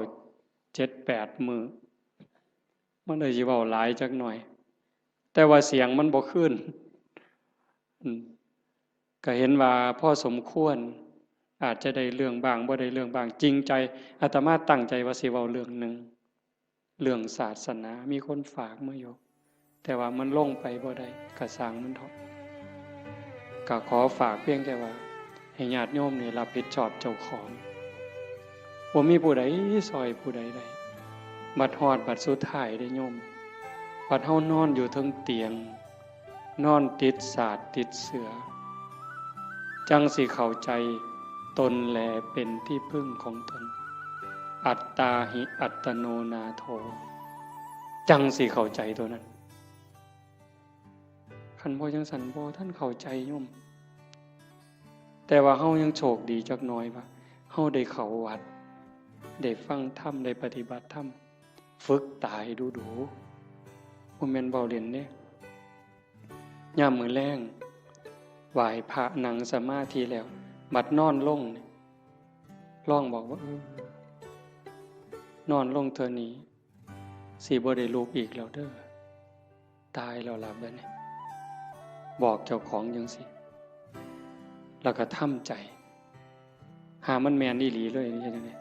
ເຈັດແປດມື້ ມັນເລີຍຊິເວົ້າຫຼາຍຈັກໜ້ອຍ ແຕ່ວ່າສຽງມັນບໍ່ຄືນ ອືມ ກໍເຫັນວ່າພໍສົມຄວນ ອາດຈະໄດ້ເລື່ອງບ້າງ ບໍ່ໄດ້ເລື່ອງບ້າງ. ຈິງໃຈ ອາດຕະມາຕັ້ງໃຈວ່າຊິເວົ້າເລື່ອງໜຶ່ງ ເລື່ອງສາສະໜາ ມີຄົນຝາກມາຢູ່ ແຕ່ວ່າມັນລົງໄປບໍ່ໄດ້ ກໍຊ່າງມັນເຖາະ. ກໍຂໍຝາກພຽງແຕ່ວ່າ ໃຫ້ຍາດໂຍມນີ້ຮັບຜິດຊອບເຈົ້າຂອງ. ບໍ່ມີຜູ້ໃດຊ່ອຍຜູ້ໃດໄດ້. ບັດຮອດບັດສຸດທ້າຍເດ້ໂຍມ, ບັດເຮົານອນຢູ່ເທິງຕຽງ, ນອນຕິດສາດຕິດເສື່ອ, ຈັ່ງຊິເຂົ້າໃຈຕົນແລເປັນທີ່ເພິ່ງຂອງຕົນ. ອັດຕາຫິອັດຕະໂນນາໂຖ. ຈັ່ງຊິເຂົ້າໃຈຕົວນັ້ນ. ຄັນບໍ່ຈັ່ງຊັ້ນ ບໍ່ທັນເຂົ້າໃຈໂຍມ. ແຕ່ວ່າເຮົາຍັງໂຊກດີຈັກໜ້ອຍວ່າ ເຮົາໄດ້ເຂົ້າວັດ, ໄດ້ຟັງທຳ, ໄດ້ປະຕິບັດທຳ, ຝຶກຕາໃຫ້ດູໆ. ບໍ່ແມ່ນເວົ້າເລ່ນເດ້. ຍາມມື້ແລງ ໄຫວ້ພະ, ນັ່ງສະມາທິແລ້ວ, ບັດນອນລົງນີ້ ລອງບອກວ່າ ເອີ ນອນລົງເທື່ອນີ້ ຊິບໍ່ໄດ້ລຸກອີກແລ້ວເດີ້, ຕາຍແລ້ວລະບາດນີ້. ບອກເຈົ້າຂອງຈັ່ງຊີ້ ແລ້ວກໍທຳໃຈ. ຫາມັນແມ່ນອີ່ຫຼີເລີຍ, ເຮັດຈັ່ງໃດ?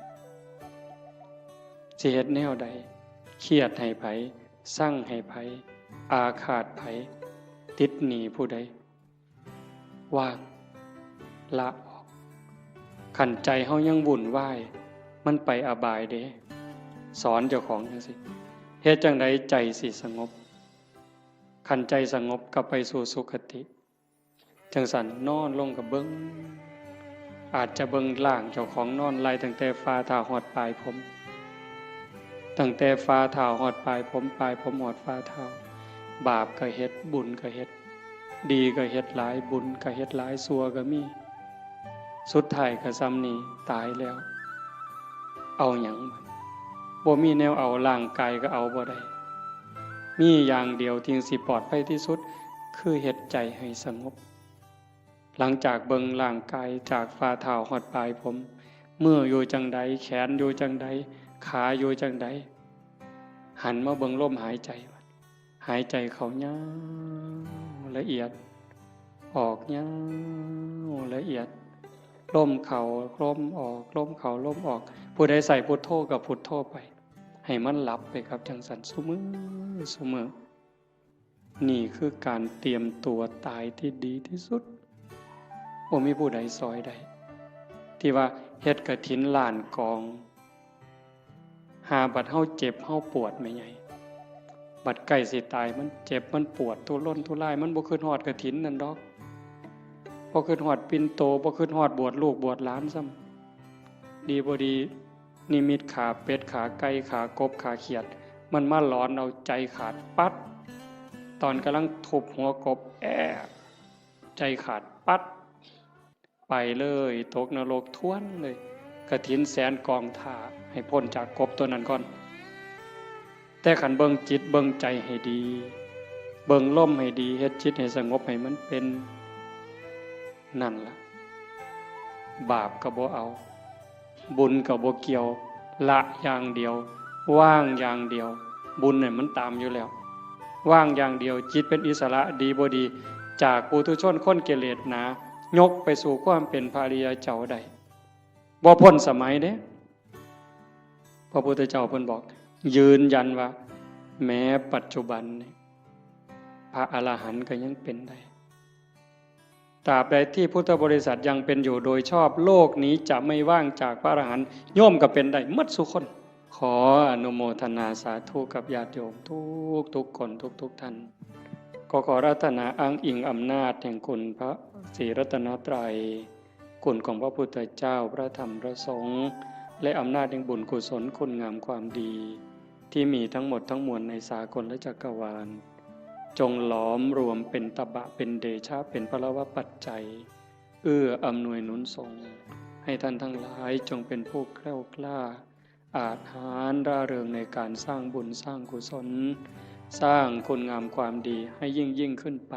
ຊິເຮັດແນວໃດ? ຄຽດໃຫ້ໃຜ? ຊັງໃຫ້ໃຜ? ອາຄາດໃຜ? ຕິດໜີ້ຜູ້ໃດ? ວາງ, ລະອອກ. ຄັນໃຈເຮົາຍັງວຸ່ນວາຍ, ມັນໄປອະບາຍເດ້. ສອນເຈົ້າຂອງຈັ່ງຊີ້. ເຮັດຈັ່ງໃດໃຈຊິສະຫງົບ? ຄັນໃຈສະຫງົບກໍໄປສູ່ສຸຄະຕິ. ຈັ່ງຊັ້ນນອນລົງກໍເບິ່ງ, ອາດຈະເບິ່ງຮ່າງເຈົ້າຂອງນອນໄລ່ຕັ້ງແຕ່ຝ່າເທົ້າຮອດປາຍຜົມ, ຕັ້ງແຕ່ຝ່າເທົ້າຮອດປາຍຜົມ, ປາຍຜົມຮອດຝ່າເທົ້າ. ບາບກໍເຮັດ, ບຸນກໍເຮັດ, ດີກໍເຮັດຫຼາຍ, ບຸນກໍເຮັດຫຼາຍ, ຊົ່ວກໍມີ. ສຸດທ້າຍກໍສ່ຳນີ້, ຕາຍແລ້ວ ເອົາຫຍັງ? ບໍ່ມີແນວເອົາ, ຮ່າງກາຍກໍເອົາບໍ່ໄດ້. ມີຢ່າງດຽວທີ່ຊິປອດໄພທີ່ສຸດ ຄືເຮັດໃຈໃຫ້ສະຫງົບ. ຫຼັງຈາກເບິ່ງຮ່າງກາຍຈາກຝ່າເທົ້າຮອດປາຍຜົມ, ມືຢູ່ຈັ່ງໃດ, ແຂນຢູ່ຈັ່ງໃດ, ຂາຢູ່ຈັ່ງໃດ, ຫັນມາເບິ່ງລົມຫາຍໃຈ. ຫາຍໃຈເຂົ້າຍາວລະອຽດ, ອອກຍາວລະອຽດ, ລົມເຂົ້າລົມອອກ, ລົມເຂົ້າລົມອອກ. ຜູ້ໃດໃຊ້ພຸດໂທກໍພຸດໂທໄປ, ໃຫ້ມັນຫຼັບໄປກັບຈັ່ງຊັ້ນຊຸມື້, ຊຸມື້. ນີ້ຄືການຕຽມຕົວຕາຍທີ່ດີທີ່ສຸດ. ບໍ່ມີຜູ້ໃດຊ່ອຍໄດ້. ທີ່ວ່າເຮັດກະຖິນລ້ານກອງ, ຫາບັດເຮົາເຈັບເຮົາປວດແມ່ໃຫຍ່, ບັດໃກ້ຊິຕາຍ ມັນເຈັບມັນປວດທຸລົນທຸລາຍ, ມັນບໍ່ຄິດຮອດກະຖິນນັ້ນດອກ, ບໍ່ຄິດຮອດປິນໂຕ, ບໍ່ຄິດຮອດບວດລູກບວດຫຼານຊ້ຳ. ດີບໍ່ດີ ນິມິດຂາເປັດ, ຂາໄກ່, ຂາກົບ, ຂາຂຽດ, ມັນມາຫຼອນເອົາໃຈຂາດປັດ. ຕອນກຳລັງທຸບຫົວກົບ ແອບ, ໃຈຂາດປັດ, ໄປເລີຍ, ຕົກນະລົກທວນເລີຍ. ກະຖິນແສນກອງຖ້າໃຫ້ພົ້ນຈາກກົບຕົວນັ້ນກ່ອນ. ແຕ່ຄັນເບິ່ງຈິດເບິ່ງໃຈໃຫ້ດີ, ເບິ່ງລົມໃຫ້ດີ, ເຮັດຈິດໃຫ້ສະຫງົບໃຫ້ມັນເປັນ, ນັ້ນລະ ບາບກໍບໍ່ເອົາ, ບຸນກໍບໍ່ກ່ຽວ, ລະຢ່າງດຽວ, ວາງຢ່າງດຽວ. ບຸນນັ້ນມັນຕາມຢູ່ແລ້ວ, ວາງຢ່າງດຽວ. ຈິດເປັນອິດສະຫຼະ, ດີບໍ່ດີ, ຈາກປຸຖຸຊົນຄົນກິເລດໜາ, ຍົກໄປສູ່ຄວາມເປັນພະອະລິຍະເຈົ້າໄດ້, ບໍ່ພົ້ນສະໄໝເດ້. ພະພຸດທະເຈົ້າເພິ່ນບອກ, ຢືນຢັນວ່າ ແມ້ປັດຈຸບັນນີ້ ພະອະລະຫັນກໍຍັງເປັນໄດ້. ຕາບໃດທີ່ພຸດທະບໍລິສັດຍັງເປັນຢູ່ໂດຍຊອບ, ໂລກນີ້ຈະໄມ່ວ່າງຈາກພະອະລະຫັນ. ໂຍມກໍເປັນໄດ້ໝົດສູ່ຄົນ. ຂໍອະນຸໂມທະນາສາທຸກັບຍາດໂຍມທຸກໆຄົນ, ທຸກໆທ່ານ. ກໍຂໍອາລາທະນາອ້າງອີງອຳນາດແຫ່ງຄຸນພະສີລັດຕະນະໄຕ, ຄຸນຂອງພະພຸດທະເຈົ້າ, ພະທຳ, ພະສົງ, ແລະ ອຳນາດແຫ່ງບຸນກຸສົນ, ຄຸນງາມຄວາມດີ ທີ່ມີທັງໝົດທັງມວນໃນສາກົນລະຈັກກະວານ, ຈົ່ງຫຼອມລວມເປັນຕະບະ, ເປັນເດຊະ, ເປັນພະລະວະປັດໄຈ, ເອື້ອອຳນວຍໜູນສົ່ງ ໃຫ້ທ່ານທັງຫຼາຍຈົ່ງເປັນຜູ້ແຄ້ວກລ້າ, ອາດຫານ, ຮ່າເຣິງໃນການສ້າງບຸນ, ສ້າງກຸສົນ, ສ້າງຄຸນງາມຄວາມດີໃຫ້ຍິ່ງໆຂຶ້ນໄປ.